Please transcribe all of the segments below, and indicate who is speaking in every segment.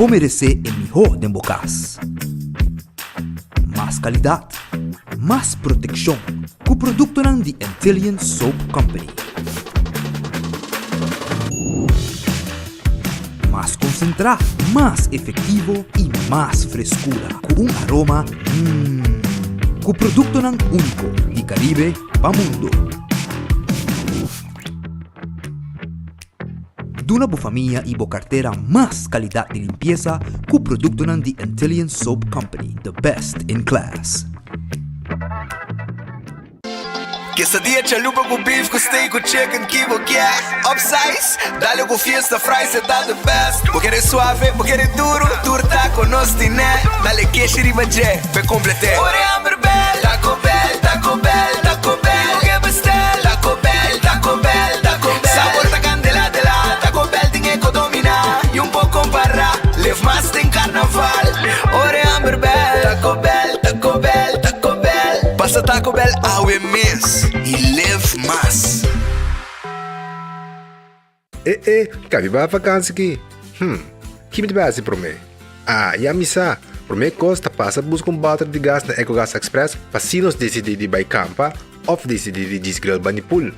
Speaker 1: Bo meresé e mihó den bo kas. Mas kalidat, mas protekshon ku produktonan di Antillian Soap Company. Mas konsentrá, mas efektivo i mas freskura ku un aroma mmm. Ku produktonan úniko di Karibe pa mundu. Duna bo famia i bo kartera mas kalidat di limpiesa ku produktonan di Antillian Soap Company, the best in class.
Speaker 2: Quesadilla chalupa cu beef cu steak cu chicken ki bo kier Upsize, dale cu fiesta fries e ta the best Bo kere suave, bo kere duro, tur taco nos tine Dale keshi riba dje, p'e complete Ora e hamber bel, Taco Bell, Taco Bell, Taco Bell Ki bo ke bestel, Taco Bell, Taco Bell, Taco Bell Sabor ta candela de la, Taco Bell tin e co domina Y un po compara, leef mas den carnaval Ora e hamber bel, Taco Bell, Taco Bell, Taco Bell Pasa Taco Bell awe mes y leef mas.
Speaker 3: E e, ka mi bai vakansi ki? Hm, ki mi ta bai hasi promé? Ah, ya mi sa! Promé kos ta pasa buska un bòter di gas na Ecogas Express pa si nos disidí di bai kampa òf disidí di djis grill bani pool.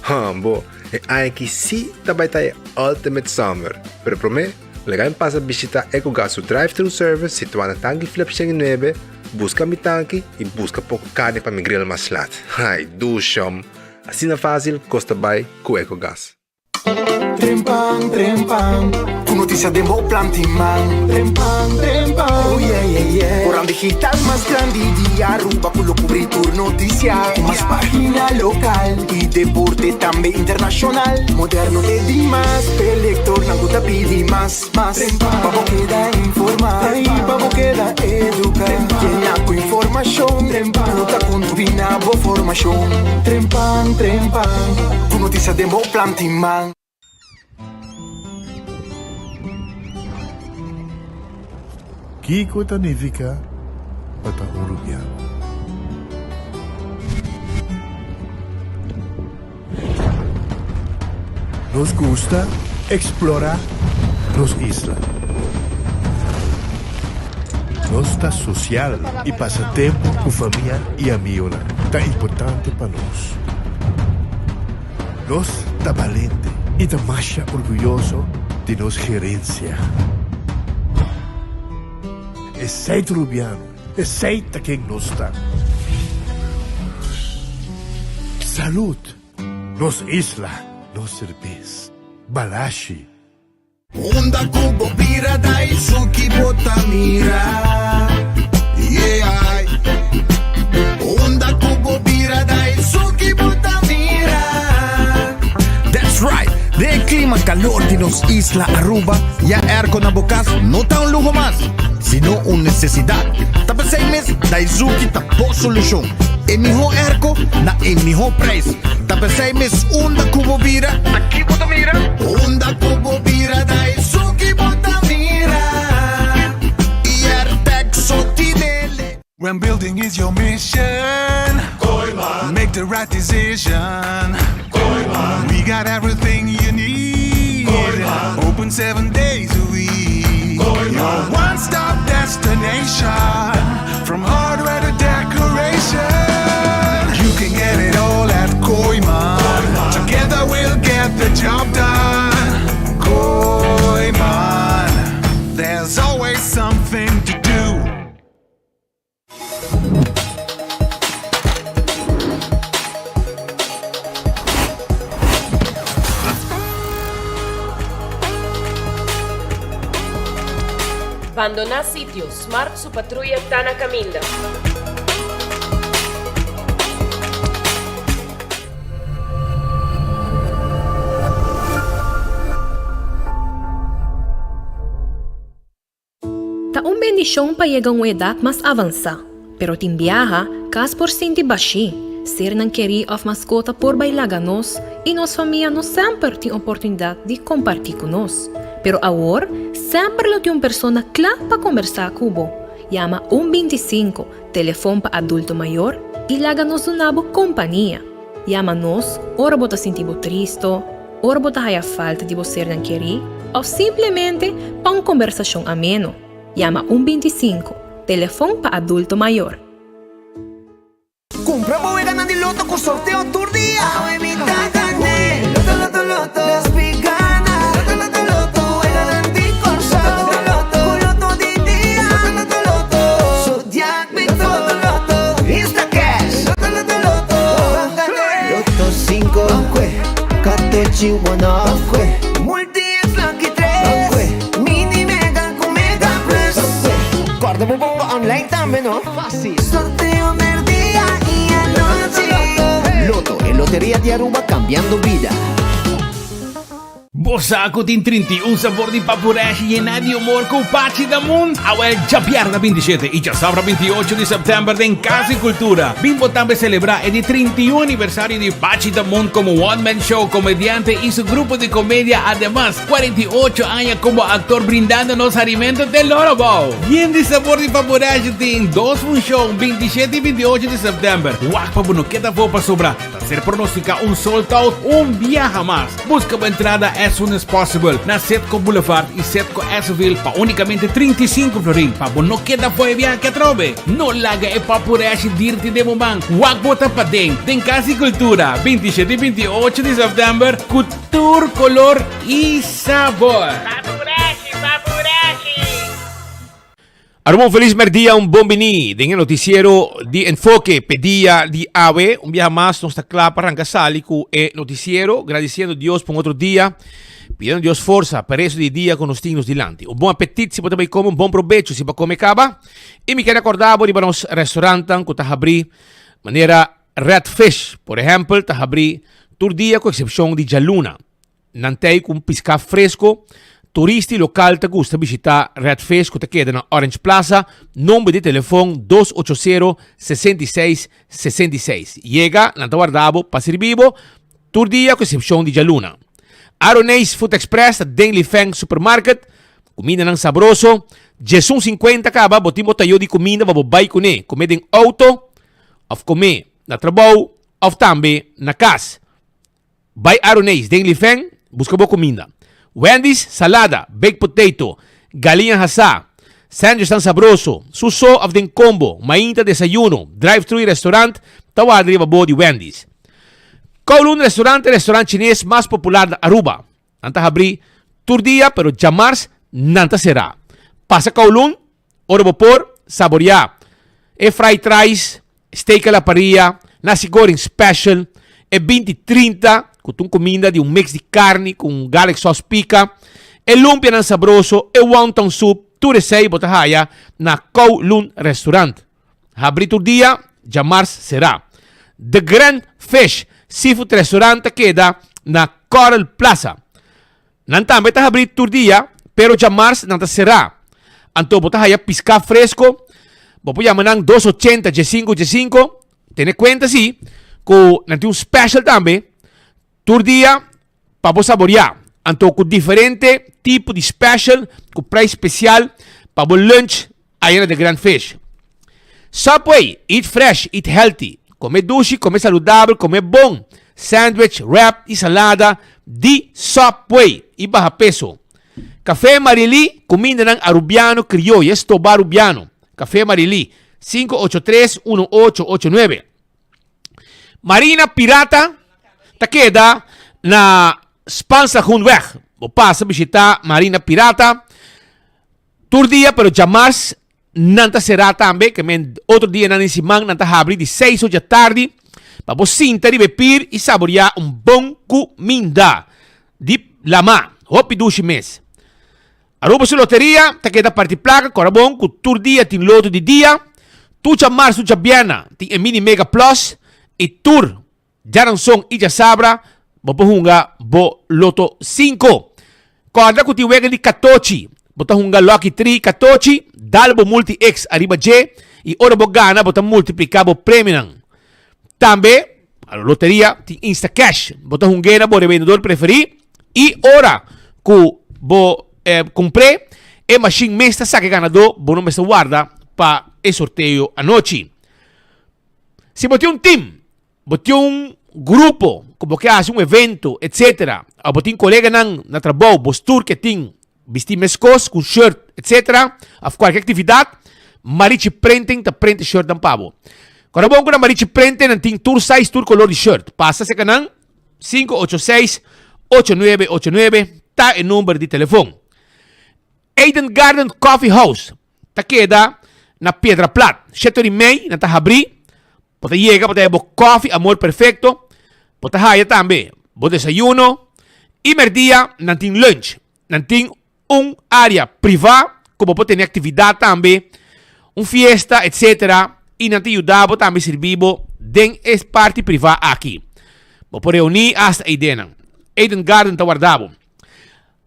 Speaker 3: Hambo, e aña aki sí ta bai ta e ultimate summer! Pero promé, laga mi pasa bishitá Ecogas su drive-thru service situá na Tanki Flip 109, buska mi tanki i buska poko karni pa mi grill mas lat. Ai, dushom! Asina fásil kos ta bai ku Ecogas.
Speaker 4: Trempan, trempan, ku notisia den bo planti man. Trempan, trempan, oh yeah, yeah, yeah. Koran digital mas grandi di Aruba ku lo kubri tur notisia. Ku mas pagina lokal i deporte tambe internashonal. Moderno te dimas, p'e lektornan ku ta pidi mas, mas. Pa bo keda informa i pa bo keda eduka. Yena ku informashon, lo ta kontribuí na bo formashon. Trempan, trempan. Ku notisia den bo planti man.
Speaker 5: Kiko ta nifiká pa ta un rubiano? Nos gusta eksplorá nos isla. Nos ta sosial i pasa tempu ku famia i amionan ta importante pa nos. Nos ta balente i ta masha orguyoso di nos gerensia. Esei ta Rubiano, esei ta ken nos ta. Salud! Nos isla, nos serbes. Balashi.
Speaker 2: Unda ku bo bira Daisuki bo ta mira Yeah Unda ku bo bira Daisuki bo ta mira
Speaker 6: That's right! Den e klima kalor di nos isla Aruba, ya airco na bo kas no ta un luho mas, sino un nesesidat. Ta p'esei mes Daizuki ta bo solushon. E mihó airco na e mihó prijs. Ta p'esei mes unda ku bo bira, ta ki bo ta mira?
Speaker 2: Unda ku bo bira Daisuki bo ta mira
Speaker 6: Airtec so tinele.
Speaker 4: When building is your mission Kooiman Make the right decision Kooiman We got everything you need Kooiman Open seven days a week Kooiman Your one-stop destination From hardware to decoration You can get it all at Kooiman Together we'll get the job done Kooiman There's always something to do
Speaker 7: Bandoná sitio, Smart su patruya ta na kaminda.
Speaker 8: Ta un bendishon pa yega un edat mas avansá, pero tin biaha kas por sinti bashí, sernan kerí òf maskota por bai laga nos i nos famia no semper tin oportunidat di kompartí ku nos. Pero awor semper lo tin un persona kla pa kombersá ku bo. Yama un 25, telefon pa adulto mayor, i laga nos duna bo kompania. Yama nos ora bo ta sinti bo tristo, ora bo ta haya falta di bo sernan kerí. òf simplemente pa un kombersashon ameno. Yama un 25, telefon pa adulto mayor.
Speaker 2: Cumpra bo weganan di loto cu sorteo tur dia. Awe mi ta gane. Loto loto loto. Despi gana. Loto loto loto. Weganan di Corsou. Loto loto. Cu loto di dia. Loto loto loto. Zodiac Victor. Loto loto. Insta cash. Loto loto loto. Ban gane. Loto 5. Ban Katochi one off. Multi X Lucky 3. Mini Mega cu Mega Plus. Corda bo bomba online tambe no. Fácil. Sorteo merdia y anochi. Lotto, e loteria di Aruba cambiando bida.
Speaker 9: Bo sa ku tin 31 sabor di papureshi yená di humor ku Pachi Damun? Awel djabièrnè 27 i djasabra 28 di sèptèmber den Kas di Kultura bin bo tambe selebrá e di 31 aniversario di Pachi Damun komo one man show komediante i su grupo di komedia ademas 48 aña komo aktor brindando nos harimento te loro abou. Yen di sabor di papureshi tin dos funshon 27 i 28 di sèptèmber. Wak pa bo no keda afó pasobra ta ser pronosticá un sold out un biaha mas. Busca bo entrada as soon as possible na Setco Boulevard y Setco Esseville pa unicamente 35 florin pa bo no keda for e biaha atrobe. No laga e papureshi dirti den bo man. Wak bo ta paden den Cas di Cultura 27 y 28 di september cu tur color y sabor.
Speaker 10: Papureshi, papureshi!
Speaker 11: Aruba un felis merdia, un bon bini den e noticiero di Enfoke p'e dia di awe. Un biaha mas nos ta kla pa ranka sali ku e noticiero, gradisiendo Dios pa un otro dia, pidiendo Dios forsa pa e resto di dia ku nos tin nos dilanti. Un bon apetit si bo ta bai kome, un bon probecho si bo a kome kaba. I mi kere akorda bo riba nos restaurantnan ku ta habrí manera Red Fish, por ehèmpel, ta habrí tur dia ku eksepshon di djaluna. Nan ta ei ku un piská fresko. Turista i lokal ta gusta bishitá Red Fish ku ta keda na Orange Plaza. Nomber di telefon dos ocho sero 66 66. Yega, nan ta warda bo pa sirbi bo tur dia ku eksepshon di djaluna. Aroneis Food Express ta den Li Feng Supermarket. Kumindanan sabroso. Djesun sinkuenta kaba bo tin bo tayo di kuminda pa bo bai kuné. Kume den outo òf kume na trabou òf tambe na kas. Bai Aroneis den Lifen buska bo kuminda. Wendy's salada, baked potato, galiña hasá, sandwichnan sabroso, su so òf den kombo, mainta desayuno, drive thru i restaurant ta warda riba bo di Wendy's. Kowloon Restaurant ta e restaurant chines mas popular na Aruba. Nan ta habrí tur dia pero djamars nan ta será. Pasa Kowloon Ora bo por saboreá e fried rice, steak a la parrilla, nasi goreng special, e 20 30 ku ta un kuminda di un mix di karni ku un garlic sauce pika, e lumpianan sabroso, e wonton soup, tur esei bo ta haya na Kowloon Restaurant. Habrí tur dia, djamars será. The Grand Fish Seafood Restaurant ta keda na Coral Plaza. Nan tambe ta habrí tur dia, pero djamars nan ta será. Anto bo ta haya piská fresko. Bo por yama nan dos ochenta djesinku djesinku. Tene kuenta si ku nan tin un special tambe tur dia pa bo saboriá. Anto ku diferente tipo di special ku prijs spesial pa bo lunch aya na The Grand Fish. Subway, eat fresh, eat healthy. Come dushi, come saludabel, come bon. Sandwich, wrap y salada di Subway y baha peso. Café Marily, cumindanan Arubiano crioyo, e stoba Arubiano. Café Marily, 583 1889. Marina Pirata ta keda na Spaanslagoenweg. Bo pasa bishita Marina Pirata. Tur dia pero djamars nan ta será tambe, ke men otro dianan den siman nan ta habri di seis or djatardi pa bo sinta riba e pir i saboriá un bon kuminda di lamá. Hopi dushi mes. Aruba su loteria ta keda parti plaka kòrda bon ku tur dia tin loto di dia, tur djamars tur djabièrna tin e mini mega plus i tur Djaranson i djasabra bo por hunga bo Loto 5. Kòrda ku tin wega di katochi. Bo ta hunga Lucky Tree katochi, dal bo Multi X ariba dje i ora bo gana bo ta multipliká bo premionan. Tambe, loteria tin Instacash. Bo ta hung'é na bo rebendedor preferí i ora ku bo kumpr'é, e mashin mes ta saka e ganadó, bo no mester warda pa e sorteo anochi. Si bo tin un tim, bo tin un. grupo ku bo ke hasi un evento etsetera òf bo tin koleganan na trabou bo stur ke tin bisti meskos ku un shirt etsetera òf kualke aktividat Marichi Printing ta print e shirtnan pa bo. Kòrda bon ku na Marichi Printing nan tin tur size tur kolor di shirt. Pasa serka nan 586 8989 ta e number di telefon. Eden Garden Coffee House ta keda na Piedra Plat. Shete ora i mei nan ta habrí. Bo ta yega, bo ta haya bo koffie Amor Perfecto. Bo ta haya tambe bo desayuno. I merdia nan tin lunch. Nan tin un área privá ku bo por tene aktividat tambe, un fiesta, etcétera. I nan ta yuda bo tambe sirbi bo den e parti privá aki. Bo por reuní asta eidenan. Eden Garden ta warda bo.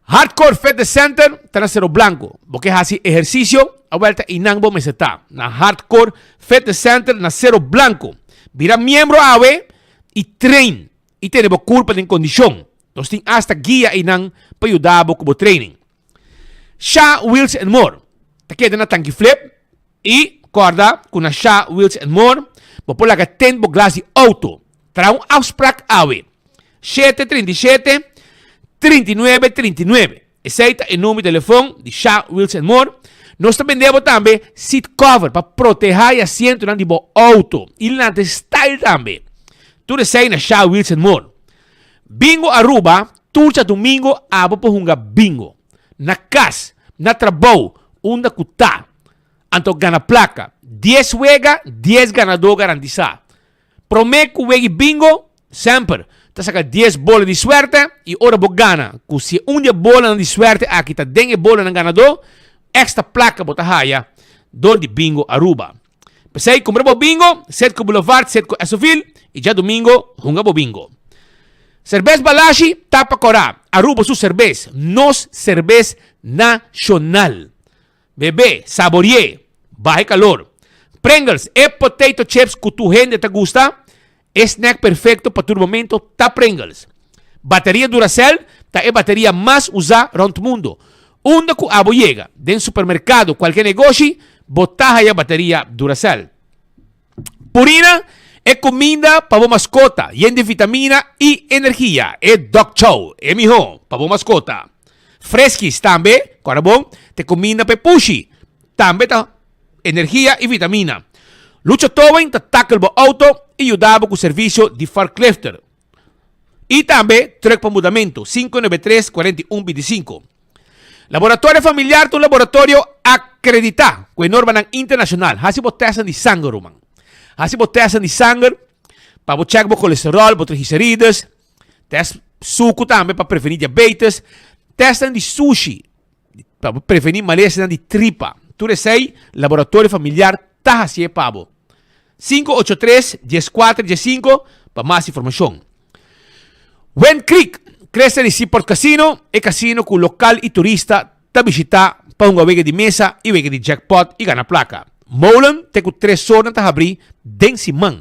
Speaker 11: Hardcore Fitness Center ta na Cerro Blanco. Bo ke hasi ehersisio? Awel ta einan bo mester ta. Na Hardcore Fitness Center na Cerro Blanco. Bira miembro awe i train i tene bo kurpa den kondishon. Nos tin asta guia einan pa yuda bo ku bo training. Sha Wheels and More ta keda na Tanki Flip i kòrda ku na Sha Wheels and More bo por laga tint bo glas di outo. Traha un afsprak awe. Shete 37 39 39. Esei ta e number di telefon di Sha Wheels and More. Nos ta bende bo tambe seat cover pa proteha e asientonan di bo auto y lanta style tambe. Tur esei na Sha Wheels and More. Bingo Aruba, tur djadumingo abo por hunga bingo. Na cas, na trabou, unda cu ta. Anto gana placa. Dies wega, dies ganador garantisa. Promé ku wegi bingo, semper ta saka dies bola di suerte i ora bo gana, ku si un di e bolanan di suerte aki ta den e bolanan ganadó, èkstra plaka bo ta haya dor di Bingo Aruba. P'esei kumpra bo bingo, Setco Boulevard, Setco Esovil i djadumingo hunga bo bingo. Serbes Balashi ta pa kòrá Aruba su serbes, nos serbes nashonal. Bebe, saborié, baha e kalor. Pringles, e potato chips ku tur hende ta gusta, e snack perfekto pa tur momento ta Pringles. Bateria Duracell ta e bateria mas usá rònt mundu. Unda ku abo yega, den supermerkado, kualke negoshi, bo ta haya bateria Duracell. Purina, e kuminda pa bo maskota, yen di vitamina i energia. E Dog Chow, e mihó pa bo maskota. Freskis tambe, kòrda bon, ta e kuminda pa e pushi. Tambe ta energia i vitamina. Lucha Towing ta tackle bo outo i yuda bo ku servisio di forklifter. I tambe truck pa mudamentu, 593 41 25. Laboratorio Familiar ta un laboratorio akreditá ku e normanan internashonal. Hasi bo tèstnan di sanger, ruman. Hasi bo tèstnan di sanger pa bo chèk bo kolesteròl, bo triglicerides, tèst suku tambe pa prevení diabetes, tèstnan di sushi pa bo prevení malesanan di tripa. Tur esei Laboratorio Familiar ta hasié pa bo. 583 14 15 pa mas informashon. Wind Creek, Cresta di Seaport Casino, e casino cu local y turista ta bishita pa hunga wega di mesa y wega di jackpot y gana placa. Molen te cu tres or nan ta habri den siman.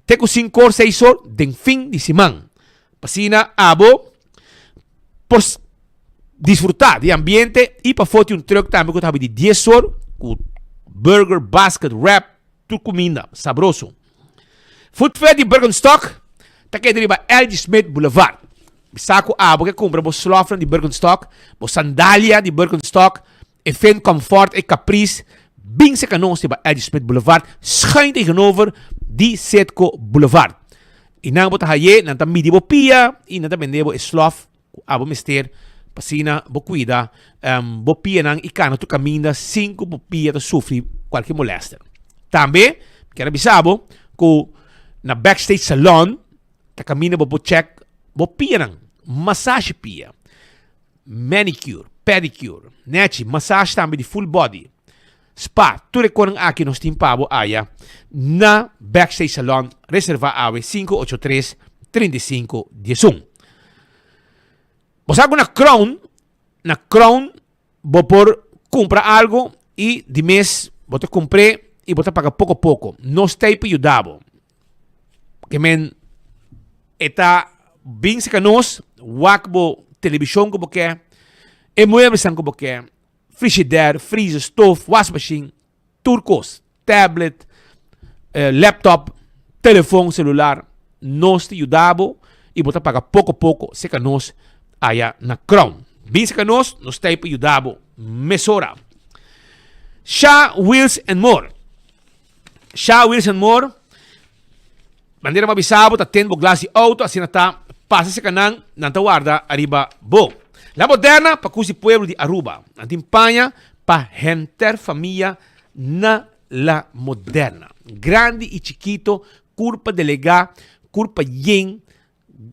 Speaker 11: Te cu cinco or seis or den fin di siman. P'asina abo por disfruta di ambiente y pafó tin un truck tambe cu ta habri di dies or cu burger, basket, wrap, Tur kuminda sabroso. Food Fair di Birkenstock ta keda riba LG Smith Boulevard. Mi sa ku abo ke kumpra bo slòfnan di Birkenstock, bo sandalia di Birkenstock, e Finn Comfort, e Caprice, bin serka nos riba LG Smith Boulevard, schuin tegenover di Citgo Boulevard. I nan bo ta haye, nan ta midi bo pia i nan ta bende bo e slòf Ku abo mester pa asina bo kuida bo pianan i kana tur kaminda sin ku bo pia ta sufri kualke molèster. Tambe mi kier a bisa bo ku na Backstage Salon ta kaminda bo por chèk bo pianan, masashi pia, manicure, pedicure, nechi, masashi tambe di full body. Spa, tur e konan aki nos tin pa bo aya na Backstage Salon, reserva awe 583 35 11. Bo sa ku na Crown, na Crown bo por kumpra algo i di mes bo ta kumpr'é i bo ta paga poko poko. Nos ta ei pa yuda bo. Ke men e ta bin serka nos, wak bo telebishon ku bo ke, e mueblesnan ku bo ke, Frigidaire, freezer, stoof, wasmachine, tur kos. Tablet, laptop, telefon celular. Nos ta yuda bo y bo ta paga poco poco seca nos aya na Crown. Bin seca nos, nos ta ahí pa yuda bo mesora. Sha Wheels and More. Sha Wheels and More, manera bo a bisa bo ta ten bo glas di auto, asina ta pasa seca nan, nan ta warda ariba bo. La Moderna pa cus di pueblo di Aruba. Nan tin paña pa henter famia na La Moderna. Grandi y chikito, Curpa delegá, curpa yen,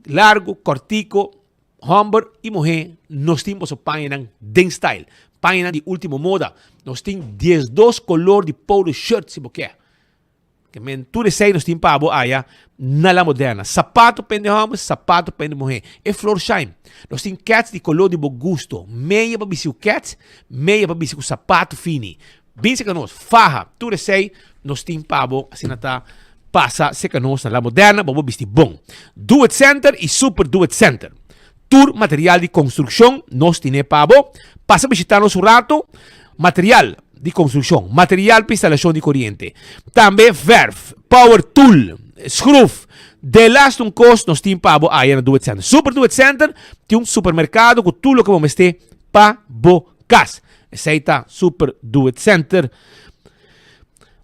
Speaker 11: largo, cortico, homber y muhé, nos tin boso pañanan den style. Pañanan di ultimo moda. Nos tin diesdos color di polo shirt si bo ke. Ke men tur esei nos tin pa bo aya na La Moderna. Sapato pa hende homber, sapato pa hende muhé. E Florsheim. Nos tin kets di color di bo gusto. Meya pa bisti ku kets, meya pa bisti ku sapato fini. Bin seka nos, faha, tur esei nos tin pa bo, asina ta pasa seka nos na La Moderna, bo bo bisti bon. Do It Center y Super Do It Center. Tur material di construccion nos tine pa bo. Pasa bishita nos un rato. Material di construccion, material pa instalacion di coriente, tambe verf, power tool, schroef, de laatste un cos nos tin pa bo aya na Do It Center. Super Do It Center tin un supermercado cu tur loke bo mester pa bo cas. Esei ta Super Do It Center.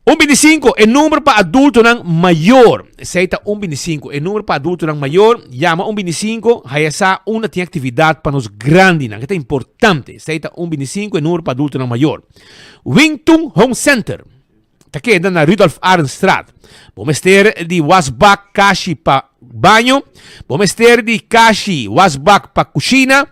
Speaker 11: Un bintisinko, e number pa adultonan mayor. Esei ta un bintisinko, e number pa adultonan mayor. Yama un bintisinko, haya sa unda tin actividad pa nos grandinan, ke ta importante. Esei ta un bintisinko, e number pa adultonan mayor. Wing Tun Home Center ta keda na Rudolf Arendstraat. Bo mester di wasbak kashi pa baño, bo mester di kashi wasbak pa kushina,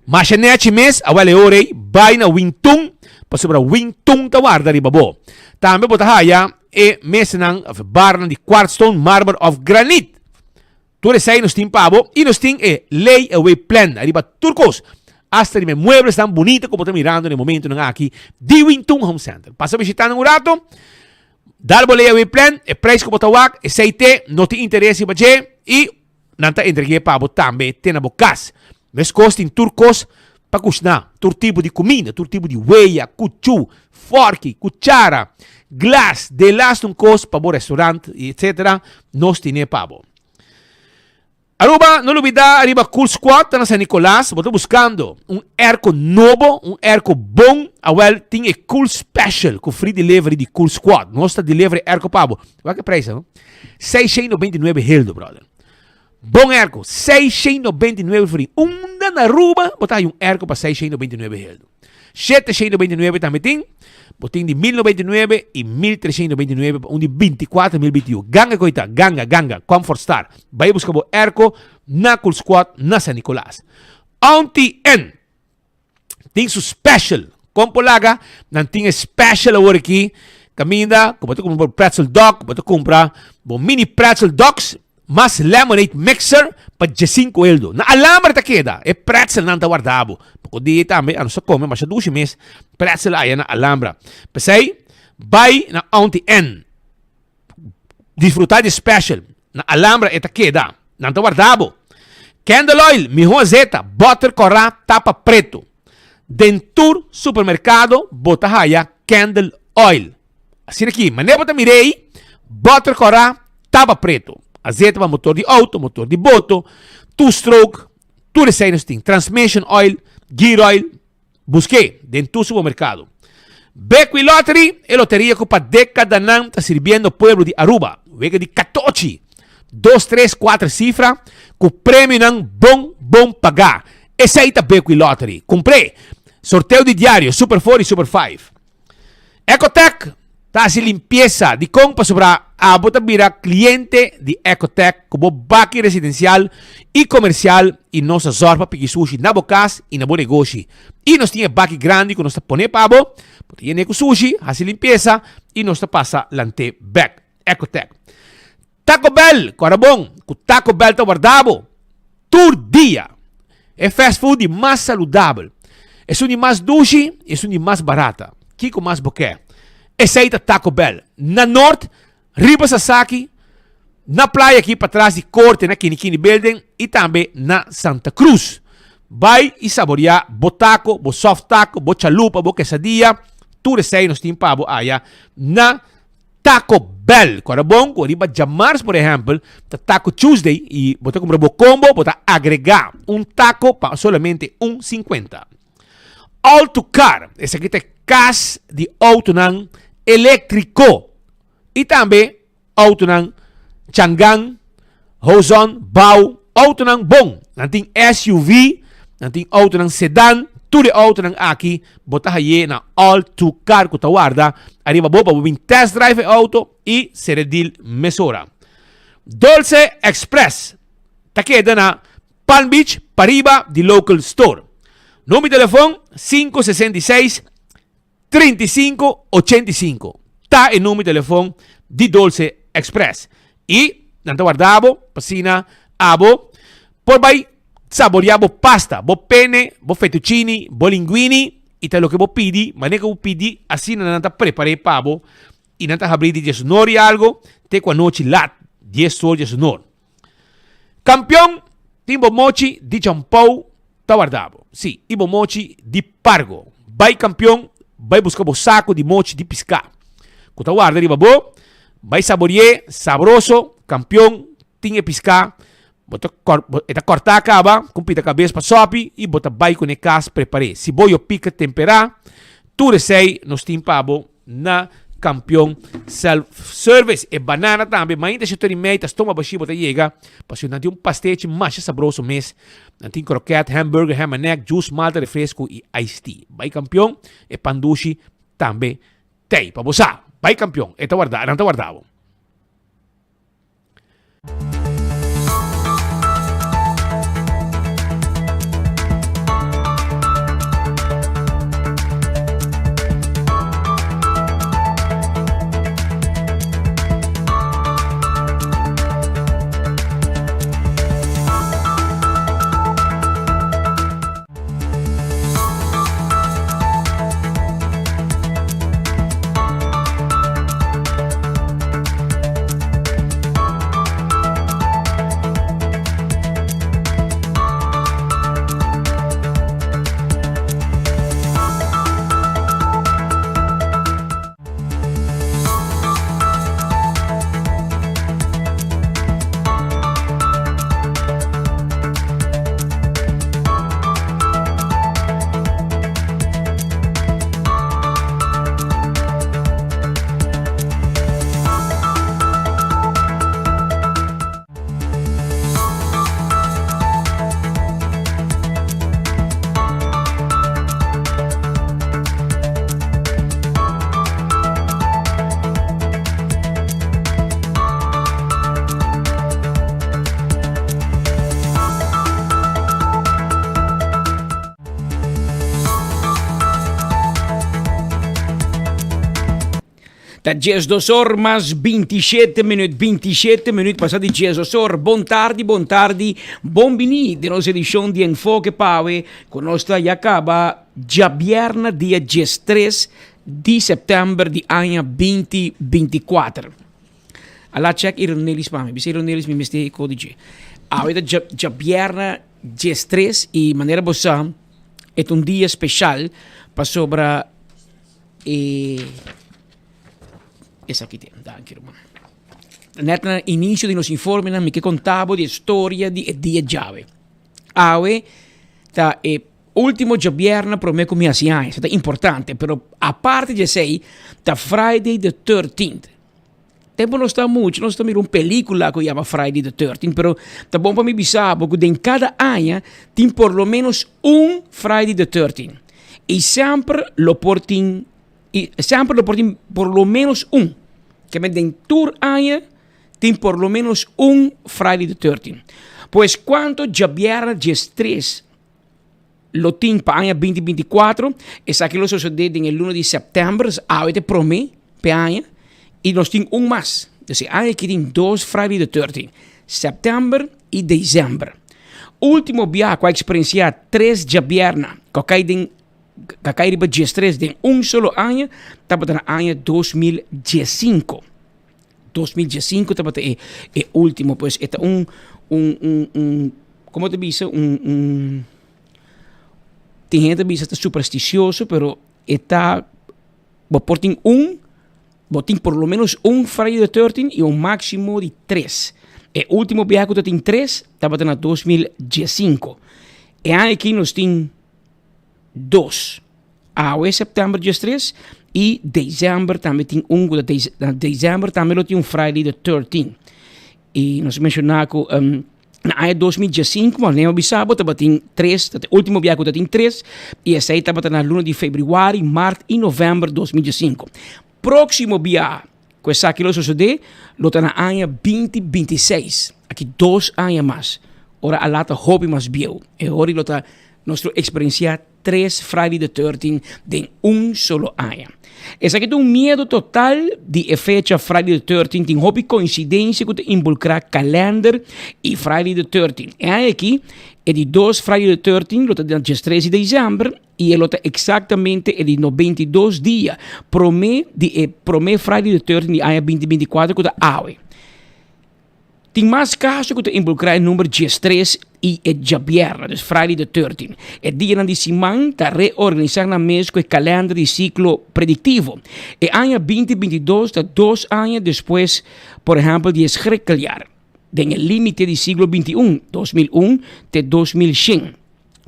Speaker 11: masha nechi mes, awel e ora ei bai na Wingtun, pasobra Wingtun ta warda riba bo. Tambe bo ta haya e mesanan of e barnan di kwartstone, marmer of granit. Tur esei nos tin pa bo i nos tin e lay away plan ariba tur kos, hasta riba e mueblesnan bunita ku bo ta mirando na e momentunan aki di Wingtun Home Center. Pasa bishita nan un rato, dal bo lay away plan, e prijs ku bo ta wak, esei te, no tin interes riba dje i nan ta entreg'é pa bo tambe te na bo kas. Meskos tin tur kos pa kushná, tur tipo di kuminda, tur tipo di weya, kuchú, fòrki, kuchara, glas, delas un kos pa bo restaurant i etsetera, nos tine pa bo. Aruba, no lubidá ariba Cool Squad ta na San Nicolas, bo ta buskando un airco nobo, un airco bon, awel tin e Cool Special ku free delivery di Cool Squad. Nos ta deliver e airco pa bo. Wak e prijs, no? 699 heldo, brother. Bon airco, 699 florin. Unda na Aruba bo ta haya un airco pa 699 heldo? 799 tambe tin. Bo tin di 1099 y 1399 pa un di 24 mil BTU. Ganga koe ta, ganga, ganga, Comfort Star. Bai buska bo airco na Cool Squad na San Nicolas. Auntie N. Tin su special. Kon por laga? Nan tin e special awor aki. Kaminda ku bo ta kumpra bo pretzel dog, bo ta kumpra bo mini pretzel dogs mas lemonade mixer pa diesinku eldo. Na Alhambra ta keda. E pretzelnan ta warda bo. Poko dia tambe a nos ta kome masha dushi mes pretzel aya na Alhambra. P'esei bai na Auntie Ann. Disfruta di special. Na Alhambra e ta keda. Nan ta warda bo. Candle oil, miho azeta, butter kòrá, tapa preto. Den tur supermerkado bo ta haya candle oil. Asina ki, manera bo ta mira ei, butter kòrá, tapa preto. Azeta pa motor di auto, motor di boto, two stroke, tur esei nos tin. Transmission oil, gear oil, Busk'é den tur supermerkado. Bequi Lottery, e loteria ku pa dekadanan ta sirbiendo pueblo di Aruba. Wega di katochi, dos, tres, kuater sifra ku premionan bon bon pagá. Esei ta Bequi Lottery. Kumpr'é! Sorteo di diario, Super Four i Super Five. Ecotec ta hasi limpiesa. Dikon? Pasobra abo ta bira kliente di Ecotec ku bo baki residensial i komersial i nos ta zòrg pa piki sushi na bo kas i na bo negoshi. I nos tin e baki grandi ku nos ta pone pa bo, bo ta yen'é ku sushi, hasi limpiesa i nos ta pasa lant'é bèk. Ecotec. Taco Bell, Kòrda bon ku Taco Bell ta warda bo tur dia. E fast food di mas saludabel, esun di mas dushi i esun di mas barata. Kiko mas bo ke? Esei ta Taco Bell. Na Noord, riba Sasaki, na playa aki patras di Korte na Kinikini Building i tambe na Santa Cruz. Bai i saboreá bo taco, bo soft taco, bo chalupa, bo quesadilla, tur esei nos tin pa bo aya na Taco Bell. Bell. Kòrda bon ku riba djamars por ehèmpel ta Taco Tuesday i bo ta kumpra bo kombo bo ta agregá un tako pa solamente un sinkuenta. All to Car, esaki ta e kas di outonan eléktriko i tambe Autonan Changan, Hozon, Bao, autonan bon. Nan tin SUV, nan tin autonan sedan, tur e autonan aki bo ta haye na All To Car ku ta warda ariba bo pa bo bin test drive e auto i sere deal mesora. Dolce Express ta keda na Palm Beach pariba di Local Store. Number di telefon 566 35 85 ta e number di telefon di Dolce Express y nan ta warda bo pa asina abo por bay saborea bo pasta, bo pene, bo fettuccini, bo linguini y ta loke bo pidi, manera ku bo pidi asina nan ta prepare pa bo y nan ta habri di diesunor y algo te ku anochi lat dies or diesunor. Kampion tin bo mochi di champou ta warda bo. Sí, i bo mochi di pargo. Bai kampion, bai buska bo saku di mochi di piská ku ta warda riba bo. Bai sabori'é sabroso. Kampion tin e piská, bo ta e ta kòrtá kaba ku pita kabes pa sòpi i bo ta bai kuné kas prepar'é. Siboyo pika temperá, tur esei nos tin pa bo. Na Kampion Self Service. E banana tambe, mainta shetor y mei ta stoma bashi bo ta yega, pasobra nan tin un pastechi masha sabroso mes. Nan tin kroket, hamburger, ham and egg, juice, malta, refresco y iced tea. Bai Kampion, e pan dushi tambe t'ey. Pa bo sa, bai Kampion, e ta warda, nan ta warda bo.
Speaker 12: Ta diesdos or mas bintishete minuut, bintishete minuut pasa di diesdos or. Bon tardi, bon tardi, bon bini den nos edishon di Enfoke Pawe ku nos ta ya kaba djabièrnè dia diestres di sèptèmber di aña binti bintikuater. Ala chèk Ironelis pa mi, bisa Ironelis mi mester e kodi dje. Awe ta djabièrnè diestres i manera bo sa e ta un dia speshal pasobra E esaki tin, danki ruman. Net na inicio di nos informenan mi ke konta bo di e storia di e dia djawe. Awe ta e ultimo djabièrnè promé ku mi hasi aña, esei ta importante, pero aparte di esei ta Friday the thirteenth. Tempu nos ta mucha nos ta mira un pelicula cu yama Friday the 13, pero ta bon pa mi bisa bo cu den cada aña tin por lo menos un Friday the 13. Y semper lo por tin, y semper lo por tin por lo menos un. Ke men den tur aña tin por lo menos un Friday the 13. Pues cuanto djabièrnè diestres lo tin pa aña binti binti kuatro. Esaki lo sosodé den e luna di sèptèmber, dus awe ta e promé p'e aña, i nos tin un mas. Dus e aña aki tin dos Friday the 13, sèptèmber i desèmber. Último biaha ku a eksperensiá tres djabièrnè ku a kai den ku a kai riba diestres den un solo aña tabata na aña 2015. 2015 tabata e e último, pues e ta un un un un como ta bisa un un tin hende ta bisa ta supersticioso pero e ta bo por tin un. Bo tin por lo menos un Friday the 13 y un maximo di tres. E ultimo biaha cu ta tin tres tabata na 2015. E aña aki nos tin dos. Awe september 13 y december tambe tin un cu ta na december tambe lo tin un Friday the 13. Y nos menciona cu um, na aña 2015, maar neo bisa bo tabatin tres, dat e último biaha ku tabatin tres, y esei tabata na luna di februari, maart y november 2015. Próximo biaha ku esaki lo sosodé, lo ta na aña 2026, aki dos aña mas, ora a lata hopi mas bieu. E hori lo ta nos lo eksperensiá tres Friday the 13 den un solo aña. Esaki ta un miedo total di e fecha Friday the 13, tin hopi coincidencia cu ta involucra kalender y Friday the 13. E aña aki, e di dos Friday the 13 lo ta den diestres di december y e lo ta exactamente e di 92 dia prome di e prome Friday the 13 di aña 2024 cu ta awe. Tin mas kaso ku ta involukrá e number diestres i e djabièrnè, dus Friday the 13. E dianan di siman ta reorganisá nan mes ku e kalènder di siklo prediktivo. E aña 2022 ta dos aña despues, por ehèmpel, di e schrikkeljaar, den e límite di siglo 21, 2001 te 2100.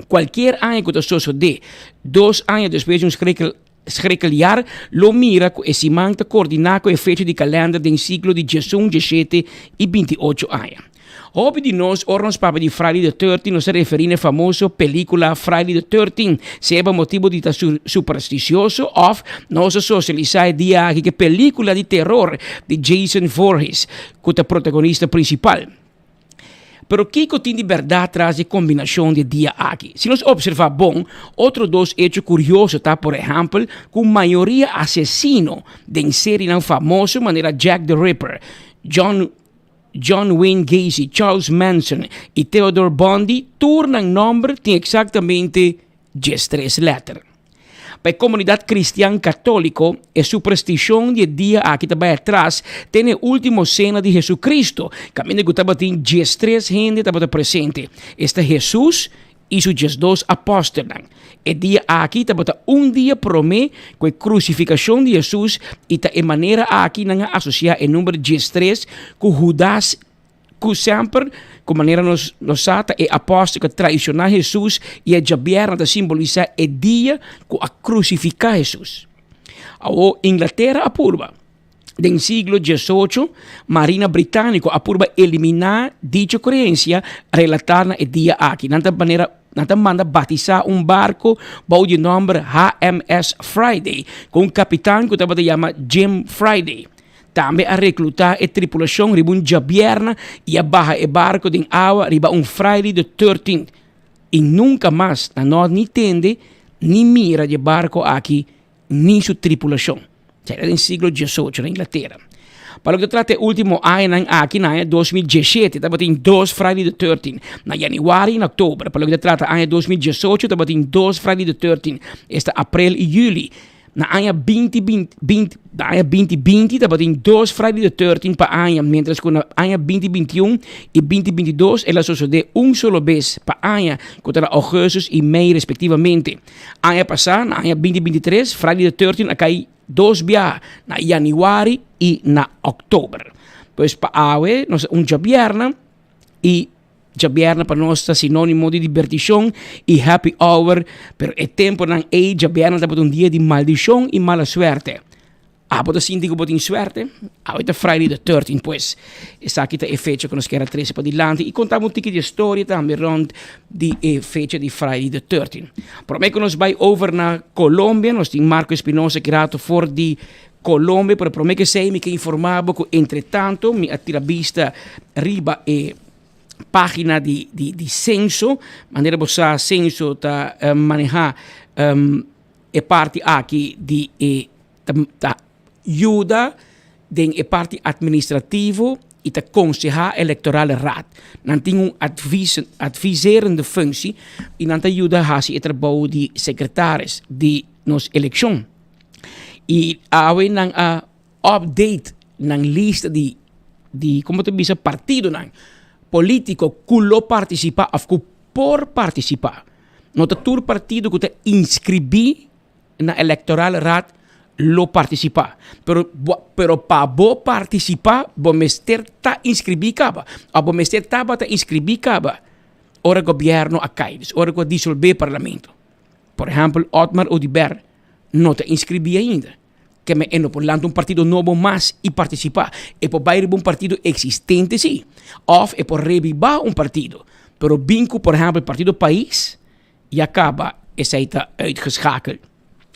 Speaker 12: Kualkier aña ku ta sosodé dos aña despues di un schrikkel Schrikkeljaar lo mira ku e siman ta koordiná ku e fecha di kalènder den siklo di diesun, dieshete i bintiocho aña. Hopi di nos ora nos papia di Friday the 13 nos ta referí na e famoso pelíkula Friday the 13, sea pa motibu di ta superstisioso òf nos a sosialisá e dia aki ku e pelíkula di teror di Jason Voorhees ku ta protagonista prinsipal. Pero kiko tin di bèrdat tras di e kombinashon di e dia aki? Si nos opservá bon, otro dos echo kurioso ta, por ehèmpel, ku mayoria asesino den serinan famoso manera Jack the Ripper, John John Wayne Gacy, Charles Manson i Theodore Bundy tur nan nòmber tin eksaktamente diestres lèter. Pa e komunidat kristian katóliko, e superstishon di e dia aki ta bai atras te na e último sena di Hesukristu, kaminda ku tabatin diestres hende tabata presente, esta Hesus i su diesdos apòstelnan. E dia aki tabata un dia promé ku e krusifikashon di Hesus i ta e manera aki nan a asosiá e number diestres ku Hudas Ku semper, ku manera nos nos sa, ta e apòstel ku a traishoná Hesus i e djabièrnè ta simbolisá e dia ku a krusifiká Hesus. Awor, Inglatera a purba. Den siglo diesocho, Marina Britániko a purba eliminá dicho kreensia relatá na e dia aki. Nan ta manera nan ta manda batisá un barko bou di e nòmber HMS Friday, ku un kapitan ku tabata yama Jim Friday. Tambe a reklutá e tripulashon riba un djabièrna i a baha e barko den awa riba un Friday the thirteenth. I nunka mas nan no a ni tende ni mira di e barko aki ni su tripulashon. Esei ta den siglo diesocho na Inglatera. Pa loke ta trata e último añanan aki na aña 2017 tabatin dos Friday the thirteenth, na yanüari i na òktober. Pa loke ta trata aña 2018 tabatin dos Friday the thirteenth, esta aprel i yüli. Na aña binti binti binti na aña binti binti tabatin dos Friday the 13 pa aña, mientras ku na aña binti bintiun i binti bintidos el a sosodé un solo bes pa aña, ku ta na ougùstus i mei respektivamente. Aña pasá, na aña binti bintitres, Friday the 13 a kai dos biaha, na yanüari i na òktober. Pues pa awe nos ta un djabièrnè i. Djabièrnè pa nos ta sinónimo di dibertishon i happy hour, pero e tempunan ei djabièrnè tabata un dia di maldishon i mala suerte. Abo ta sinti ku bo tin suerte? Awe ta Friday the 13 pues. Esaki ta e fecha ku nos kier a trese padilanti i konta bo un tiki di e storia tambe rònt di e fecha di Friday the 13. Promé ku nos bai over na Colombia nos tin Marco Espinosa ki rato for di Colombia, pero promé ku esei mi ke informá bo ku entretanto mi a tira bista riba e página di di di censo, manera bo sa censo ta manehá e parti aki di e ta ta yuda den e parti administrativo i ta konsehá electorale raad. Nan tin un advis adviserende functie i nan ta yuda hasi e trabou di sekretaris di nos elekshon. I awe nan a update nan lista di di como ta bisa partidonan politico cu lo participa of cu por participa. No ta tur partido cu ta inscribi na electoral raad. lo partisipá. Pero pero pa bo partisipá bo mester ta inskribí kaba òf bo mester tabata inskribí kaba ora gobièrnu a kai, dus ora ku a disolbé parlamento. Por ehèmpel Otmar Oduber no ta inskribí ainda. Keme e no por lanta un partido nobo mas i partisipá. E por bai riba un partido eksistente sí, òf e por rebibá un partido. Pero bin ku por ehèmpel partido Pais ya kaba esei ta uitgeschakeld.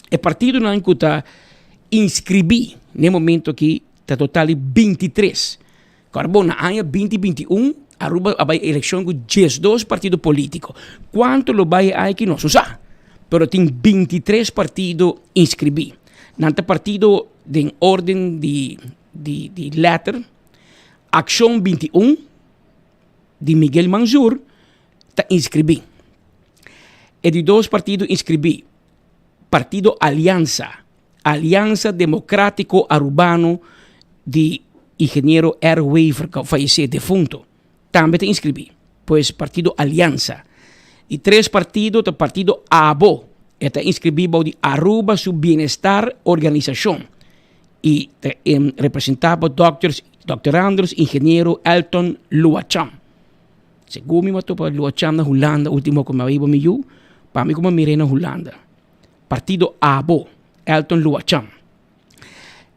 Speaker 12: E partidonan ku ta inskribí na e momento aki ta total di bintitres. Kòrda bon, na aña binti 21 Aruba a bai elekshon ku diesdos partido polítiko. Kuantu lo bai e aña aki nos no sa, pero tin bintitres partido inskribí. Nan ta partido den orden di di di lèter, Akshon 21 di Miguel Mansur ta inskribí. E di dos partido inskribí, Partido Aliansa. Aliansa Democratico Arubano di Ingeniero R. Wever ku a fayesé defunto tambe ta inskribí, pues Partido Aliansa. Di tres partido ta Partido abo, e ta inskribí bou di Aruba su Bienestar Organisashon i ta representá pa Dòkter Dòkter Andres Ingeniero Elton Luacham. Segun mi a topa Luacham na Hulanda ultimo ku mi a biba mi yu, pa mi ku mi a mir'é na Hulanda. Partido abo, Elton Luachan.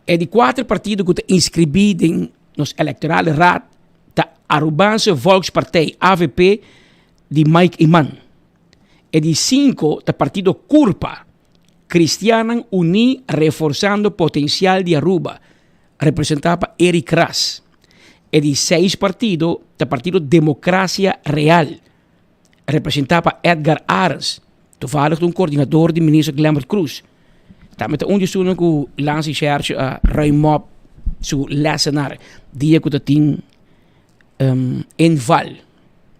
Speaker 12: E di kuater partido ku ta inskribí den nos Electorale Raad ta Arubaanse Volkspartij, avp, di Mike Eman. E di sinku ta partido Curpa, Kristiannan Uní Reforsando Potensial di Aruba, representá pa Eric Ras. E di seis partido ta partido Democracia Real, representá pa Edgar Arends, toevallig ta un koordinador di minister Glenbert Croes. Tambe ta un di esunnan ku Lansi Shertje a ruim op su lessenaar dia ku ta tin inval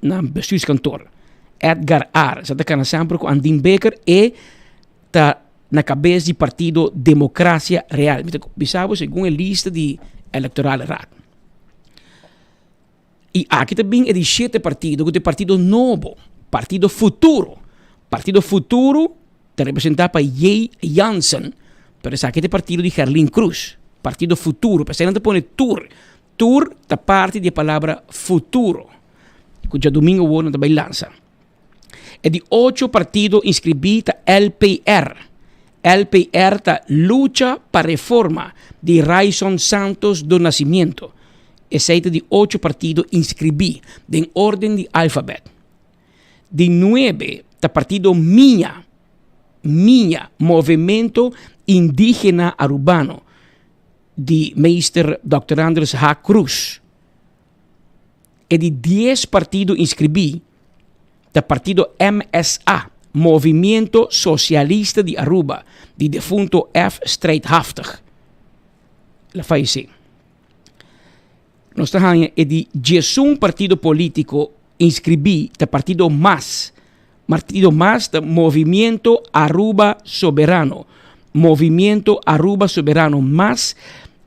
Speaker 12: na bestuurskantoor. Edgar Arends a ta kana semper ku Andin Bikker e ta na kabes di partido Democracia Real. Mi ta bisa bo segun e lista di Electorale Raad. I aki ta bin e di shete partido ku ta e partido nobo, Partido Futuro. Partido Futuro ta representá pa Jay Jansen, pero esaki ta e partido di Gerlin Cruz. Partido Futuro, p'esei nan ta pone tur. Tur ta parti di e palabra futuro, ku djadumingu awor nan ta bai lansa. E di ocho partido inskribí ta LPR. LPR ta Lucha pa Reforma di Ryson Santos do Nascimento. Esei ta di ocho partido inskribí den orden di alfabet. Di nuebe ta partido mia, mia, Movemento Indigena Arubano di Meester Dòkter Andres H. Cruz. E di dies partido inskribí ta partido MSA, Movimiento Socialista di Aruba, di defunto F. Strijdhaftig. El a fayesé. Nos ta haña e di diesun partido polítiko inskribí ta partido mas. Partido mas ta Movimiento Aruba Soberano. Movimiento Aruba Soberano mas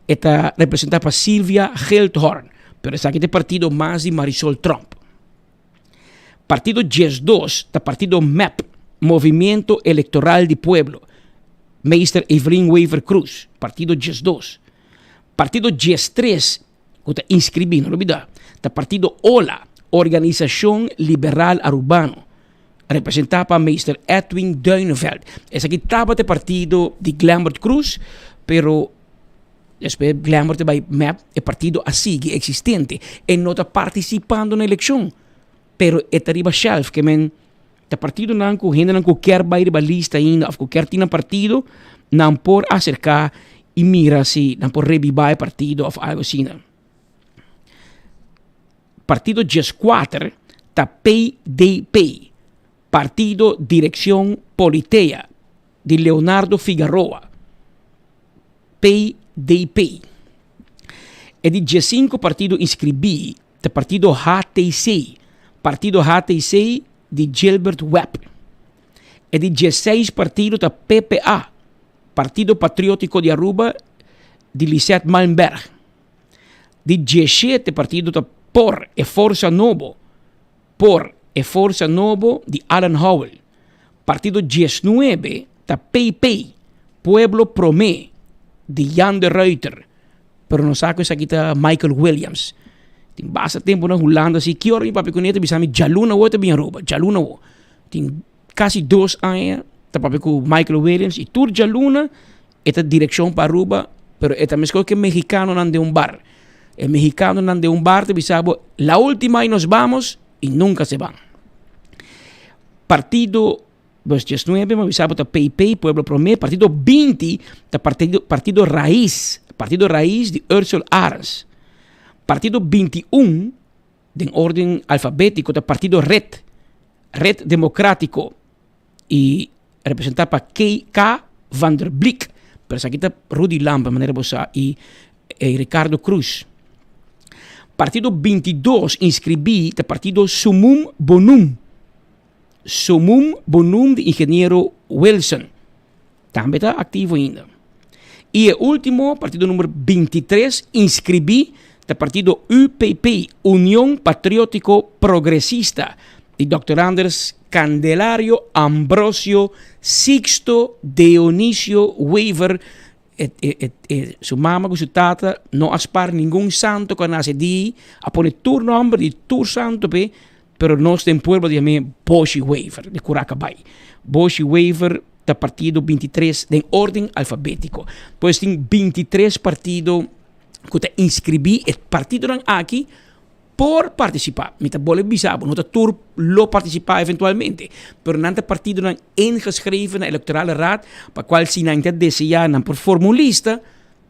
Speaker 12: e ta representá pa Sylvia Geldhorn, pero esaki ta e partido mas di Marisol Tromp. Partido 12 ta partido mep, Movimiento Electoral di Pueblo, Meester Evelyn Wever Croes, partido 12. Partido 13 ku ta inskribí, no lubidá, ta partido ola, Organisacion Liberal Arubano, representá pa Meester Edwin Duineveld. Esaki tabata e partido di Glenbert Croes, pero despues Glenbert a bai mep, e partido a sigui existente. E no ta participando na eleccion, pero e ta riba shelf, ke men ta partidonan ku hendenan ku kier bai riba lista ainda of ku kier tin nan partido, nan por acerca y mira si nan por rebiba e partido of algo asina. Partido 14 ta PDP, Partido Direccion Politea, di Leonardo Figaroa. PDP. E di 15 partido inscribi ta partido HTC, Partido HTC di Gilbert Webb. E di 16 partido ta PPA, Partido Patriotico di Aruba di Lisette Malmberg. Di 17 partido ta por e Forsa Nobo, por e Forsa Nobo di Alan Howell. Partido 19 ta PP, Pueblo Prome. di Jan de Ruyter, pero nos sa ku esaki ta Michael Williams. Tin basta tempu na Hulanda si ki ora mi papia kuné ta bisa mi djaluna awo ta bin Aruba, djaluna awo. Tin kasi dos aña ta papia ku Michael Williams i tur djaluna e ta direkshon pa Aruba, pero e ta meskos ku e mexicanonan den un bar. E mexicanonan den un bar ta bisa bo la ultima i nos bamos i nunka se ban. Partido Bus diesnuebe, mi a bisa bo ta PP, Pueblo Prome, partido 20 ta partido, partido Raiz, partido Raiz di Ursel Arends. Partido 21, den orden alfabetico, ta partido Red, Red Democratico, y representa pa K. van der Blik, pero esaki ta Rudy Lampe, manera bo sa, y eh, Ricardo Cruz. Partido 22 inscribí ta partido Sumum Bonum. Sumum Bonum di Ingeniero Wilson tambe ta aktivo ainda. I e último, partido number 23, inskribí ta partido UPP, Union Patriótiko Progresista, di Dòkter Anders Candelario Ambrosio Sixto Dionisio Wever. E, e, e, su mama ku su tata no a spar ningun santo ku a nase di, a pone tur nomber di tur santo p'e, Pero nos den pueblo ta yam'é Boshi Wever, di Curacabay. Boshi Wever ta partido 23 den orden alfabético. Pues tin 23 partido ku ta inskribí. E partidonan aki por partisipá. Mi ta bolbe bisa bo, no ta tur lo partisipá eventualmente, pero nan ta partidonan ingeschreven na Electorale Raad, pa kual si nan ta deseá nan por forma un lista,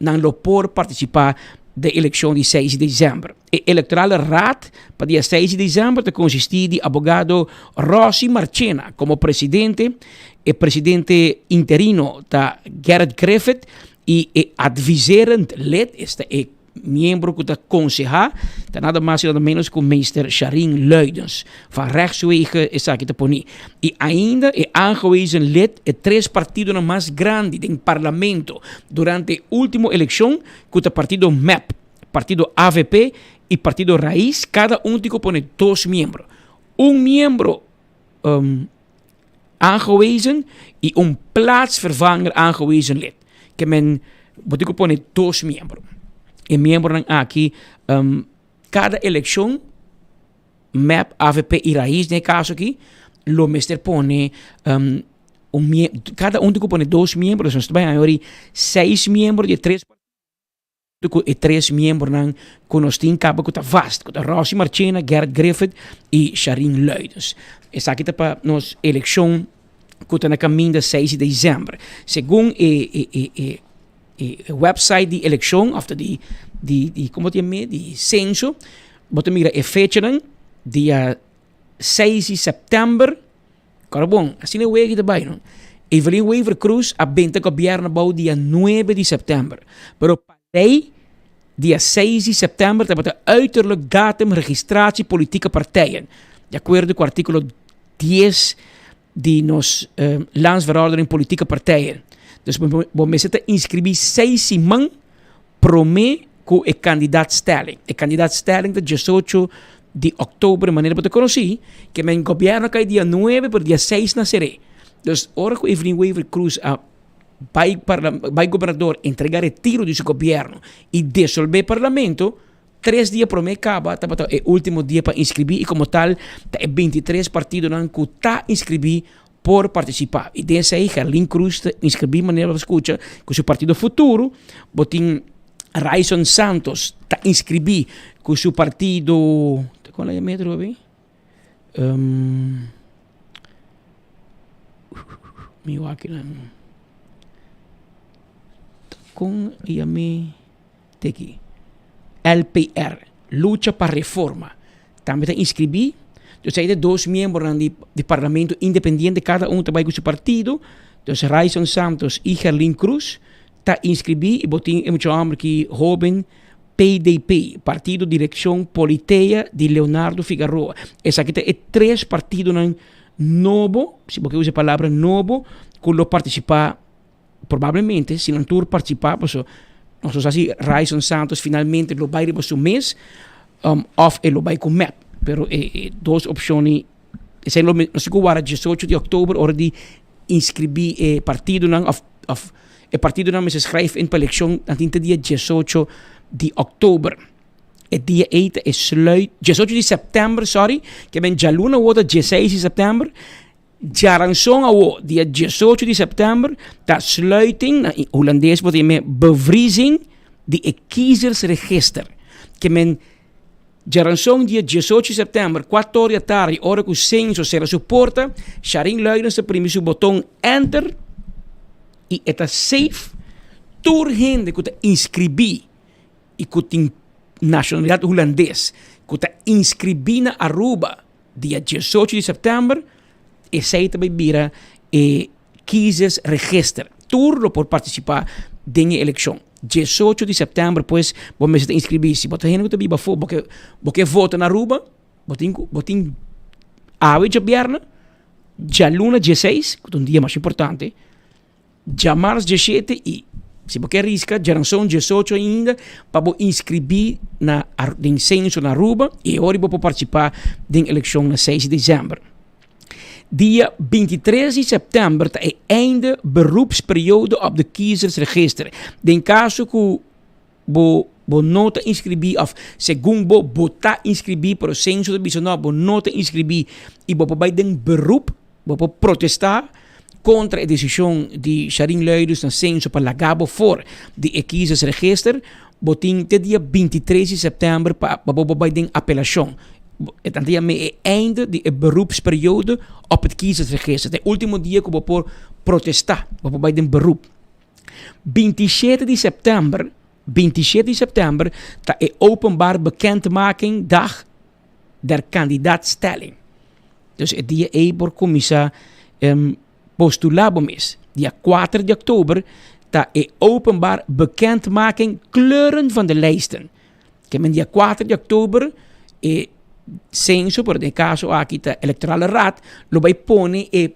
Speaker 12: Nan lo por partisipá den elekshon di seis di desèmber. E Elektorale Raad pa dia seis di desèmber ta konsistí di abogado Rosy Marchena komo presidente, e presidente interino ta Gerrit Griffith i e adviserend lid, esta e miembro ku ta konsehá, ta nada mas i nada ménos ku meester Sharin Luidens. Van rechtswege esaki ta poni. I ainda e aangewezen lid e tres partidonan mas grandi den parlamento durante e ultimo elekshon ku ta partido mep, partido avp i partido Raiz kada un tin ku pone dos miembro. Un miembro aangewezen i un plaatsvervanger aangewezen lid. Ke men bo tin ku pone dos miembro. E miembronan aki kada elekshon. Mep, avp y Raiz den e caso aki lo mester pone um, un mie cada un tin cu pone dos miembro, dus nos ta bay haña seis miembro di e tres cu e tres miembronan cu nos tin caba cu ta vast, cu ta Rosy Marchena, Gerrit Griffith y Sharin Luidens. Esaki ta pa nos eleccion cu ta na caminda seis di december. Segun e e e e e website di eleccion of ta di di di como ta yama di censo bo ta mira e fechanan dia seis di september kòrda bon asina e wega ta bai no Evelyn Wever Croes a benta gobierno abou dia nuebe di september pero pa ley dia seis di september tabata uiterlijk datum registratie politieke partijen di akuerdo ku artikulo dies di nos Landsverordening Politieke Partijen. Dus bo mester ta inscribi seis siman prome cu e kandidaatstelling. E kandidaatstelling ta diesocho di october, manera bo ta conoci, ke men gobierno a cay dia nuebe pero dia seis na cere. Dus ora cu Evelyn Wever Croes a bay bay gobernador entrega retiro di su gobierno y desolbe parlamento, Tres dia promé kaba tabata e último dia pa inskribí i komo tal ta e 23 partidonan ku ta inskribí por partisipá. I den esei Gerlin Cruz ta inskribí manera bo ta skucha ku su partido Futuro, bo tin Ryson Santos ta inskribí ku su partido, ta kon la yam'é atrobe? Mi wak nan. Ta kon yam'é? Teki. LPR, Lucha pa Reforma, tambe ta inskribí. Dus ei ta dos miembronan di di parlamento independiente, kada un ta bai ku su partido. Dus Ryson Santos i Gerlin Cruz ta inskribí i bo tin e mucha hòmber ki hóben PDP, Partido Direkshon Politea di Leonardo Figaroa. Esaki ta e tres partidonan nobo, si bo ke usa e palabra nobo, ku lo partisipá. Probablemente si nan tur participá paso nos no sa si Ryson Santos finalmente lo bai riba su mes of e lo bai ku mep. Pero e e dos opshon ei esei lo nos tin ku wara diesocho di òktober ora di inskribí e partidonan òf òf E partidonan mester schrijf in pa elekshon nan tin te dia 18 di òktober. E dia ei ta e sluit, 18 di sèptèmber, sòri, ke ben djaluna awor ta 16 di sèptèmber, djaranson awor, dia 18 di sèptèmber, ta sluiting, na hulandes bo ta yam'é bevriezing di e kiezersregister. Ke men djaranson dia 18 di sèptèmber, kuator di atardi, ora ku Censo sera su porta, Sharin Luidens ta primi su boton enter i e ta safe tur hende ku ta inskribí. y cu tin nacionalidad Hulandes cu ta inscribi na Aruba dia 18 di september, esey ta bay bira e kiezersregister. Tur lo por participa den e eleccion. 18 di september pues bo mester ta inscribi. Si bo ta hende cu ta biba afo, bo ke bo ke vota na Aruba, bo tin cu bo tin awe djabièrnè, djaluna dieseis, cu ta un dia masha importante, Djamars djeshete i si bo ke riska djaranson djesocho ainda pa bo inskribí na den senso na Aruba i e ora bo por partisipá den elekshon na seis di desèmber. Dia 23 di sèptèmber ta e einde beroepsperiode op de kiezersregister. Den kaso ku bo bo no ta inskribí òf segun bo bo ta inskribí pero senso ta bisa no bo no ta inskribí i bo por bai den beroep Bo por protestá kontra e desishon di Sharin Luidens na senso pa laga bo for di e kiezersregister. Bo tin te dia 23 di sèptèmber pa pa bo por bai den apelashon. E ta yama e einde di e beroepsperiode op het kiezersregister. Ta e último dia ku bo por protestá, bo por bai den beroep. 27 di sèptèmber, 27 di sèptèmber ta e openbaar bekendmaking dag der kandidaatstelling. Dus e dia ei por kuminsá um, postulá bo mes. Dia 4 di oktober ta e openbaar bekendmaking kleuren van de lijsten. Ke men dia 4 di oktober e censo, pero den kaso aki ta electorale raad, lo bai pone e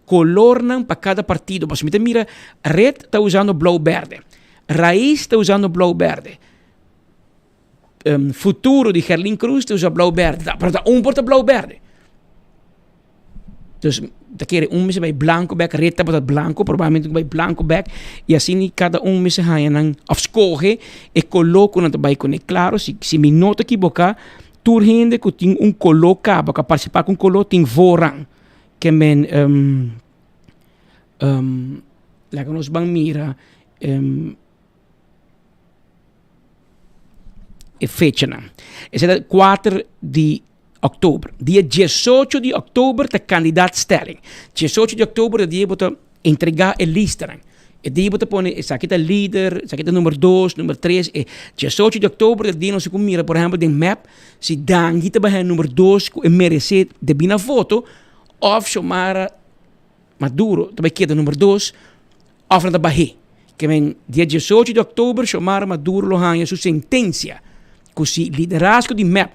Speaker 12: kolornan pa kada partido. Pasobra mi ta mira red ta usando blou berde, Raiz ta usando blou berde. um, futuro di Gerlin Cruz te usa blauw berde. Ta, pero ta un por ta blauw berde. Dus ta kere un mester bay blanco bek, red tabata blanco, probablemente bay blanco bek. Y asina cada un mester haya nan, of scoge e color cu nan ta bay cune. Claro, si, si mi no ta equivoca, tur hende cu tin un color caba, cu a participa cu un color, tin voorrang. Ke men, um, um, laga nos ban mira, um, e fechanan. Esei ta kuater di òktober. Dia diesocho di òktober ta kandidaatstelling. Diesocho di òktober ta dia bo ta entregá e listanan. E dia bo ta pone esaki ta lider, esaki ta number dos, number tres. E diesocho di òktober ta dia nos ku mira por ehèmpel den mep si Dangui ta bai number dos ku e meresé debí na voto òf Xiomara Maduro ta bai keda number dos òf nan ta bah'é. Ke men dia 18 di òktober Xiomara Maduro lo haña su sentensia ku si liderazgo di mep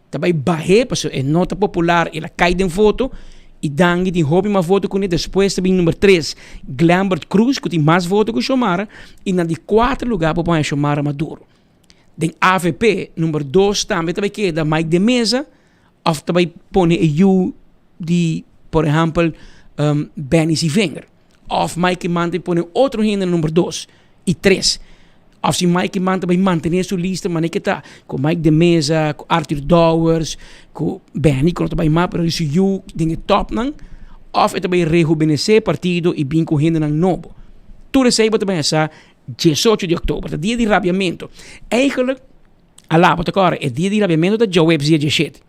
Speaker 12: ta bai bah'é pasobra e no ta popular el a kai den voto i Dangui tin hopi mas voto kuné. Despues ta bin number tres Glenbert Cruz ku tin mas voto ku Xiomara i na di kuater lugá bo por haña Xiomara Maduro. Den avp number dos tambe ta bai keda Mike de Meza. Of ta bai pone e yu di, por ehempel, um, Benny Sivinger. Of Mike Eman ta pone otro hende na number dos y tres. Of si Mike Eman ta bai mantene su lista mane ke ta, ku Mike de Meza, ku Arthur Dowers, ku Benny ku no ta bai mas pero su yu den e topnan. Of e ta bai rehubenese e partido y bin ku hendenan nobo. Tur esei bo ta bai hasa 18 di oktober, ta dia di rabiamento. Eigenlijk Alá, bo ta kòrda, e dia di rabiamentu ta djaweps dia diesshete.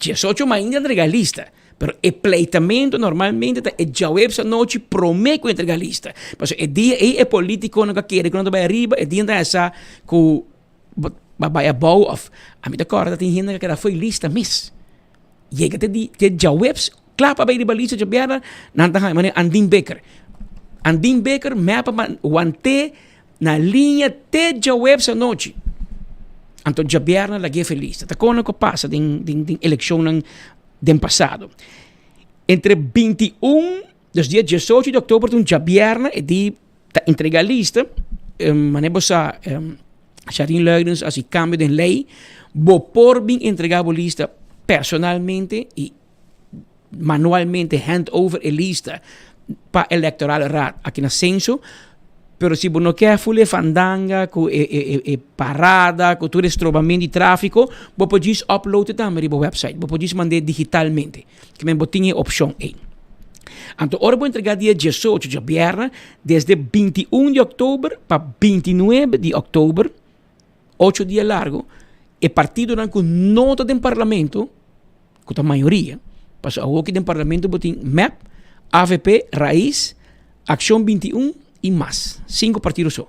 Speaker 12: Diesocho mainta entrega lista, pero e pleitamentu normalmente ta e djaweps anochi promé ku entrega lista. Pasobra e dia ei e polítikonan ku a kere ku nan ta bai ariba, e dia nan ta haya sa ku bo a bai abou òf ami ta kòrda tin hende ku a keda fo'i lista mes. Yega te di te djaweps kla pa bai riba lista djabièrnè nan ta haña manera Andin Bikker. Andin Bikker mep a want'é Na liña te djaweps anochi. Anto djabièrnè lag'é felis. Ta kon ku a pasa den den den elekshonnan den pasado. Entre 21, dus dia 18 di òktober ta un djabièrnè e di ta entregá lista. Manera bo sa Sharin Luidens a hasi kambio den lei, bo por bin entregá bo lista personalmente i manualmente hand over e lista. pa Electorale Raad aki na Censo, pero si bo no ke ful e fandanga ku e e e e parada ku tur e strobament di trafiko, bo por djis upload e tambe riba website, bo por djis mand'é digitalmente. Ke men bo tin e opshon ei. Anto ora bo entregá dia diesocho djabièrnè, desde bintiun di òktober pa bintinuebe di òktober, ocho dia largu, e partidonan ku no ta den parlamento, ku ta mayoria, pasobra awoki den parlamento bo tin mep, avp, Raiz, Accion 21 y mas, sinku partido so.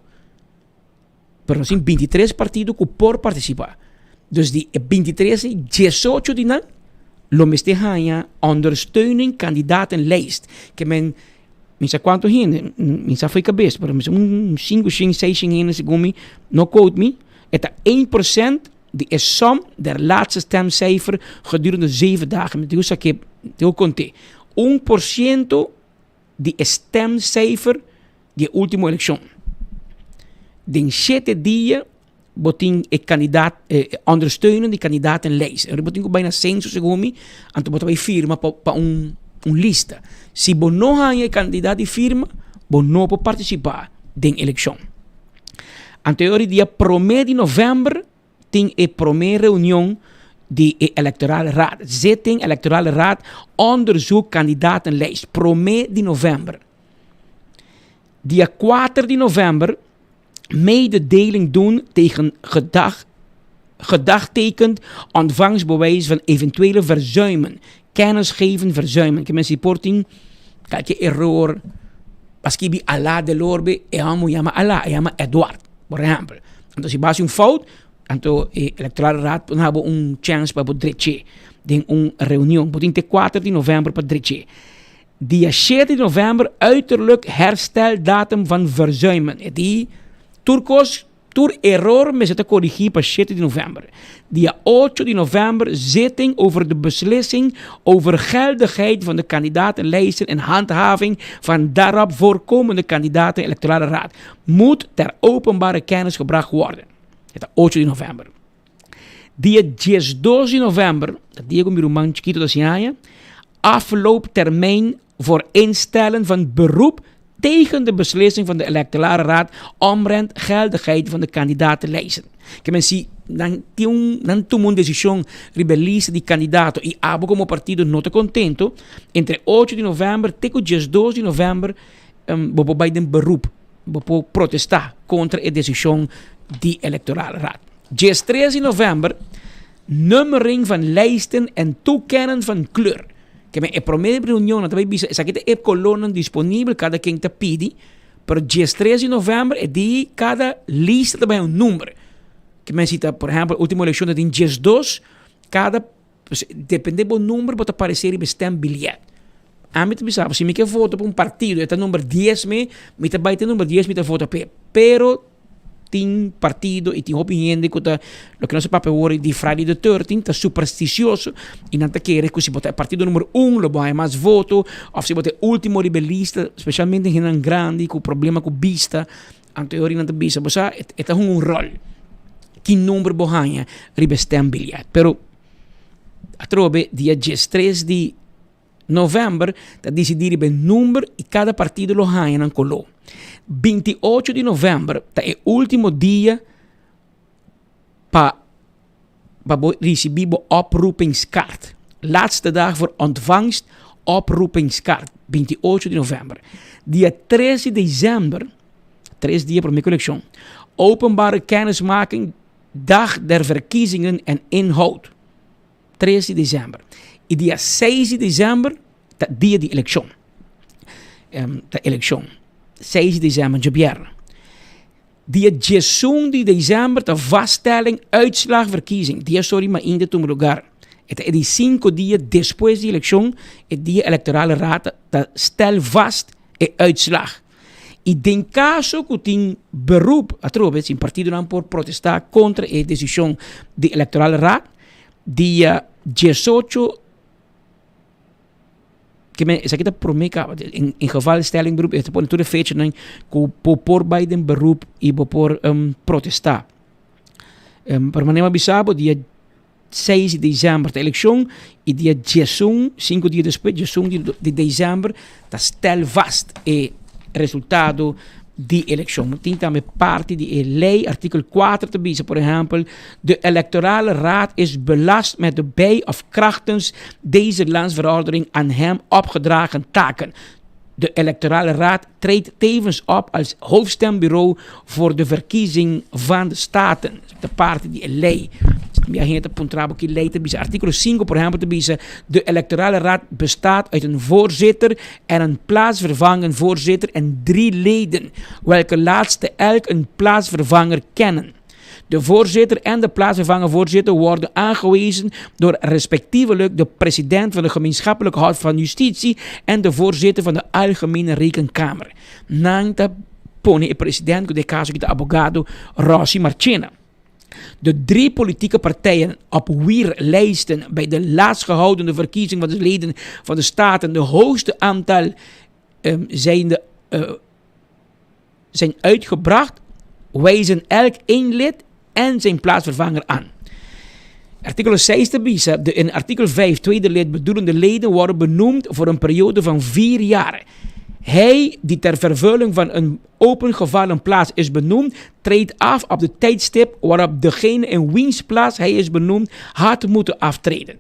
Speaker 12: Pero nos tin bintitres partido ku por partisipá. Dus di e bintitres ei, diesocho di nan lo mester haña ondersteuning kandidatenlijst. Ke men mi sa kuantu hende, mi sa fo'i kabes, pero mi sa un sinku shen, seis shen hende segun mi, no quote mi, e ta ein porshènt di e som der laatste stemcijfer gedurende zeven dagen. Mi tin ku sak'é, mi tin ku kont'é. Un porshento di e stemcijfer di e ultimo elekshon. Den shete dia bo tin e kandidat, e ondersteunen di kandidatenlijst. Bo tin ku bai na senso segun mi, anto bo ta bai firma pa pa un un lista. Si bo no haña e kandidat di firma, bo no por partisipá den elekshon. Anto e ora di dia promé di novèmber tin e promé reunion di e Electorale Raad, Zitting Electorale Raad Onderzoek Kandidatenlijst, promé di novèmber. Dia kuater di novèmber mededeling doen tegen gedag, gedagtekend ontvangstbewijs van eventuele verzuimen, kennisgeven verzuimen. Ke men si por tin kalke eror, a skibi Alá Delorbe, e hòmber yama Alá, e yama Edward, por ehèmpel. Anto si bo hasi un fout, anto e Electoral Raad por duna bo un chèns pa bo drech'é den un reunion. Bo tin te kuater di novèmber pa drech'é. Dia shete di novèmber uiterlijk hersteldatum van verzuimen. E di tur kos, tur eror mester ta korigí pa shete di novèmber. Dia ocho di novèmber zitting over de beslissing over geldigheid van de kandidatenlijsten en handhaving van daarop voorkomende kandidaten Electorale Raad moet ter openbare kennis gebracht worden. E ta ocho di novèmber. Dia diesdos di novèmber, ta dia ku mi ruman chikitu ta siña aña, aflooptermijn voor instellen van beroep tegen de beslissing van de Electorale Raad omtrent geldigheid van de kandidatenlijsten. Ke men si nan tin un, nan tuma un desishon riba e lista di kandidato i abo komo partido no ta kontento, entre ocho di novèmber te ku diesdos di novèmber bo por bai den beroep, bo por protestá kontra e desishon di Electorale Raad. Diestres di novèmber, nummering van lijsten en toekennen van kleur. Ke men e promé reunionnan ta bai bisa esaki ta e kolónan disponibel, kada ken ta pidi, pero diestres di novèmber e di kada lista ta bai un number. Ke men si ta, por ehèmpel, último elekshon ta tin diesdos, kada, depende bo number bo ta paresé riba e stembiljet. Ami ta bisa bo, si mi ke vota pa un partido e ta number dies me, mi ta bai te number dies mi ta vota p'e, pero Tin partido y tin hopi hende cu ta, loke nos a papia awor di Friday the 13, ta supersticioso y nan ta kere cu si bo ta e partido numero un lo bo haya mas voto of si bo ta e ultimo riba e lista, specialmente hendenan grandi cu problema cu bista, anto e ora nan ta bisa bo sa e ta hunga un rol ki number bo haya riba e stembiljet. Pero atrobe dia diestres di. Novèmber ta disidí riba e number i kada partido lo haña nan koló. Binti ocho di novèmber ta e último dia pa pa bo risibí bo oproepingskaart. Laatste dag voor ontvangst oproepingskaart, binti ocho di novèmber. Dia tres di desèmber, tres dia promé ku elekshon, openbare kennismaking dag der verkiezingen en inhoud. Tres di december. Y dia seis di december ta dia di eleccion. Ta eleccion. Seis di december, djabièrnè. Dia diesun di december ta vaststelling uitslag verkiezing. Dia sori mainta tuma lugar. E ta e di cinco dia despues di eleccion, e dia electorale raad ta stel vast e uitslag. Y den caso cu tin beroep, atrobe, si partidonan por protesta contra e decision di electorale raad, Dia diesocho, ke men esaki ta prome kaba, in geval stelling beroep, e ta pone tur e fechanan ku bo por bai den beroep i bo por protestá. Pero manera mi a bisa bo dia. Seis di december ta eleccion y dia diesun, cinco dia despues, diesun di december ta stel vast e resultado di eleccion. Tin tambe parti di e ley, artikel kuater ta bisa por ehempel, De electorale raad is belast met de bij of krachtens deze landsverordening aan hem opgedragen taken. De electorale raad treedt tevens op als hoofdstembureau voor de verkiezing van de Staten. Ta parti di e ley. Mi a hende ta puntra bo ki ley ta bisa. Artículo 5 por ehempel ta bisa, De electorale raad bestaat uit een voorzitter en een plaatsvervangend voorzitter en drie leden, welke laatste elk een plaatsvervanger kennen. De voorzitter en de plaatsvervangend voorzitter worden aangewezen door respectievelijk de president van de Gemeenschappelijke Hof van Justitie en de voorzitter van de Algemene Rekenkamer. Nan ta pone e president ku den e kaso aki ta abogado Rossi Marchena. De drie politieke partijen op wier lijsten bij de laatst gehoudene verkiezing van de leden van de Staten de hoogste aantal um, zijn, de, uh, zijn uitgebracht, wijzen elk één lid en zijn plaatsvervanger aan. Artíkulo 6 ta bisa, De in artíkulo 5, tweede lid bedoelende leden worden benoemd voor een periode van vier jaar. Hij die ter vervulling van een opengevallen plaats is benoemd, treedt af op de tijdstip waarop degene in wiens plaats hij is benoemd had moeten aftreden.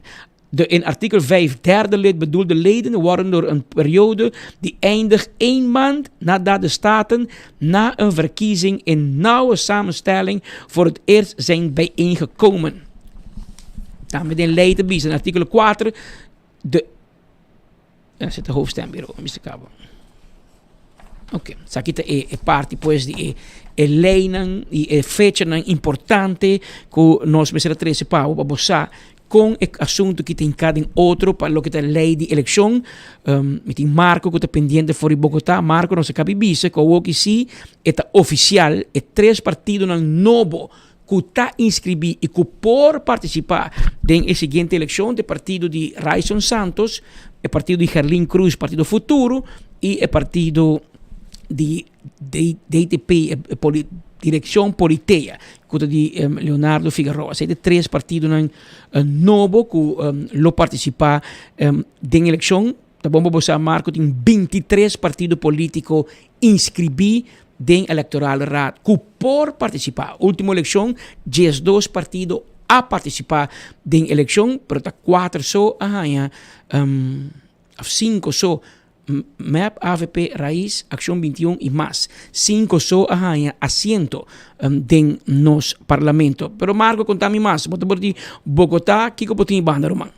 Speaker 12: De in artikel 5 derde lid bedoelde leden worden door een periode die eindigt één maand nadat de Staten na een verkiezing in nauwe samenstelling voor het eerst zijn bijeengekomen. Tambe den ley ta bisa in artíkulo 4 de Er zit een hoofdstembureau, Mr. Cabo. Oké, esaki ta e, e parti pues di e, e leynan y e fechanan importante ku nos mester a trese pa bo, pa bo sa kon e asuntu ki ta hinká den otro pa loke ta ley di elekshon. Um, mi tin Marco ku ta pendiente for di Bogotá. Marco, nos a kabi bisa ku awoki si e ta ofisial e tres partidonan nobo ku ta inskribí i ku por partisipá den e siguiente elekshon ta e partido di Ryson Santos, e partido di Gerlin Cruz, Partido Futuro, i e partido di DTP, e Direkshon Politea, ku ta di Leonardo Figaroa. Esei ta e tres partidonan nobo ku lo partisipá den elekshon. Ta bon pa bo sa Marco tin bintitres partido politico inscribi den Electorale Raad cu por participa. Ultimo eleccion diesdos partido a participa den eleccion pero ta cuater so a haya of cinco so mep, avp, Raiz, Accion 21 y mas. Cinco so a haya asiento den nos parlamento. Pero Marco conta mi mas, bo ta por di Bogota, kico bo tin y banda ruman?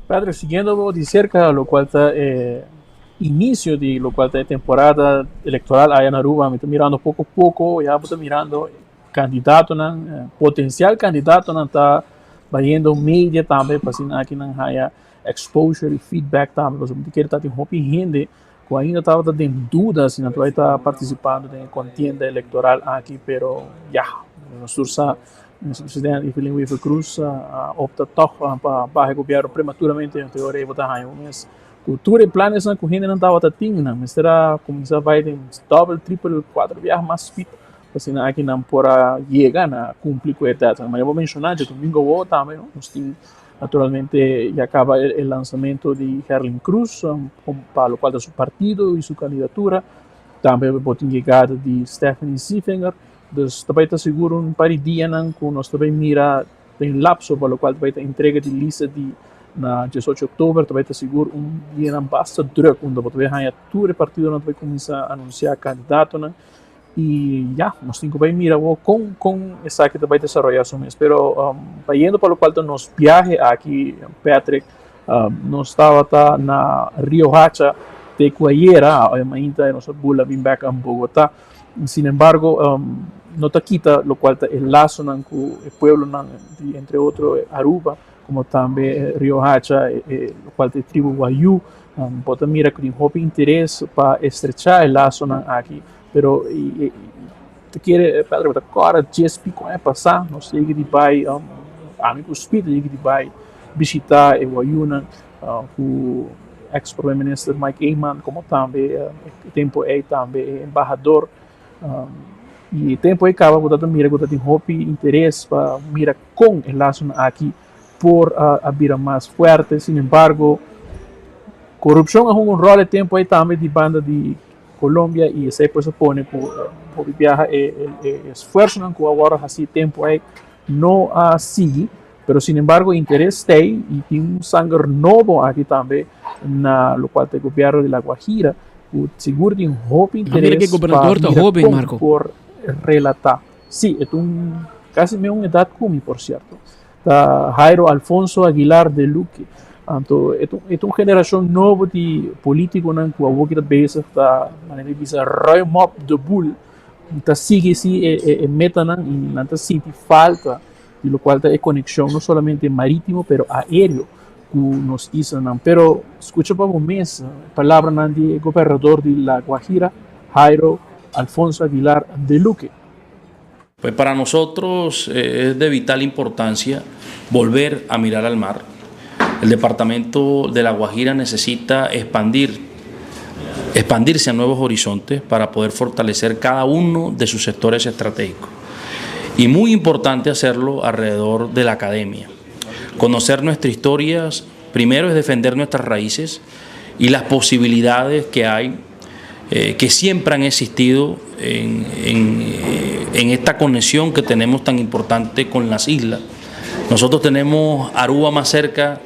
Speaker 13: Patrick, siguiendo bo di cerca locual ta e inicio di locual ta e temporada electoral aya na Aruba, mi ta mirando poco poco ya bo ta mirando candidatonan, potencial candidatonan ta bayendo media tambe pa asina aki nan haya exposure y feedback tambe pasobra mi ta kere ta tin hopi hende cu ainda tabata den duda si nan ta participando den e contienda electoral aki pero ya nos tur sa Minister Presidente Evelyn Wever Croes a opta toch pa baha e gobierno prematuramente anto e ora ei bo ta haña un mes cu tur e planesnan cu hendenan tabata tin nan mester a cuminsa bay den dobel, tripel, cuatro biaha mas speed pa asina aki nan por a yega na cumpli cu e deadline. Manera bo menciona djadomingo awo tambe nos tin naturalmente ya caba e lansamento di Gerlin Croes pa locual ta su partido y su candidatura tambe bo tin yegada di Stephanie Sievinger. Dus ta bai ta sigur un par di dianan ku nos ta bai mira den lapso pa lokual ta bai ta entrega di lista di na diesocho oktober ta bai ta sigur un dianan basta druk unda bo ta bai haña tur e partidonan ta bai kuminsá anunsiá kandidatonan i ya nos tin ku bai mira awor kon kon esaki ta bai desaroyá su mes pero bayendo pa lokual ta nos biahe aki Patrick nos tabata na Riohacha te ku ayera mainta nos a bula bin bèk a Bogotá. Sin embargo, no ta kita locual ta e lasonan cu e pueblonan di entre otro Aruba, como tambe Riohacha, locual ta e tribu Wayuu. Bo ta mira cu tin hopi interes pa estrecha e lasonan aki, pero ta kere Pedro bo ta cora djes pico aña pasa nos yega di bay, ami cu Speed a yega di bay bishita e Wayuunan cu ex prome minister Mike Eman como tambe e tempo ey tambe e embahador. I e tempu ei kaba bo ta mira ku ta tin hopi interes pa mira kon e lasonan aki por a bira mas fuerte. Sin embargo, korupshon a hunga un ròl e tempu ei tambe di banda di Colombia i esei pues a pone ku hopi biaha e esfuersonan ku a wòrdu hasi e tempu ei no a sigui. Pero sin embargo interes ta ei i tin un sanger nobo aki tambe na lokual ta e gobièrnu di La Guajira ku sigur tin hopi
Speaker 12: Ah, mira
Speaker 13: interes
Speaker 12: que
Speaker 13: pa
Speaker 12: gobernador ta
Speaker 13: mira
Speaker 12: hoben,
Speaker 13: kon
Speaker 12: Marco.
Speaker 13: por relatá. Sí, e ta un kasi meun edat ku mi, por sierto. Ta Jairo Alfonso Aguilar de Luque. Anto e ta e ta un generashon nobo di polítikonan ku awor ki ta bezig ta manera di bisa ruim op de boel, ta sigui si e e metanan i nan ta sinti falta di lokual ta e konekshon no solamente marítimo pero aéreo ku nos islanan. Pero skucha pa bo mes palabranan di e gobernador di La Guajira, Jairo Alfonso Aguilar de Luque.
Speaker 14: Pues para nosotros es de vital importancia volver a mirar al mar. El departamento de La Guajira necesita expandir, expandirse a nuevos horizontes para poder fortalecer cada uno de sus sectores estratégicos. Y muy importante hacerlo alrededor de la academia. Conocer nuestras historias, primero es defender nuestras raíces y las posibilidades que hay, eh, que siempre han existido en, en, en esta conexión que tenemos tan importante con las islas. Nosotros tenemos Aruba más cerca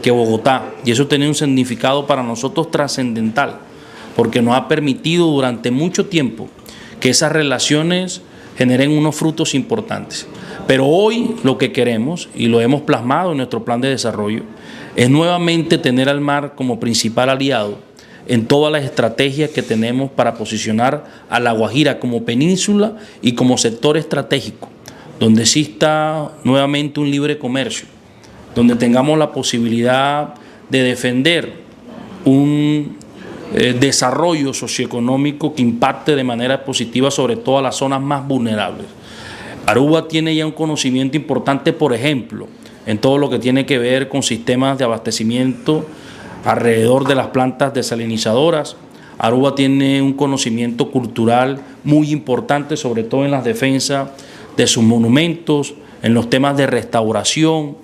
Speaker 14: que Bogotá y eso tiene un significado para nosotros trascendental, porque nos ha permitido durante mucho tiempo que esas relaciones generen unos frutos importantes. Pero hoy lo que queremos, y lo hemos plasmado en nuestro plan de desarrollo, es nuevamente tener al mar como principal aliado en todas las estrategias que tenemos para posicionar a La Guajira como península y como sector estratégico, donde exista nuevamente un libre comercio, donde tengamos la posibilidad de defender un eh, desarrollo socioeconómico que impacte de manera positiva sobre todas las zonas más vulnerables. Aruba tiene ya un conocimiento importante, por ejemplo, en todo lo que tiene que ver con sistemas de abastecimiento alrededor de las plantas desalinizadoras. Aruba tiene un conocimiento cultural muy importante, sobre todo en la defensa de sus monumentos, en los temas de restauración.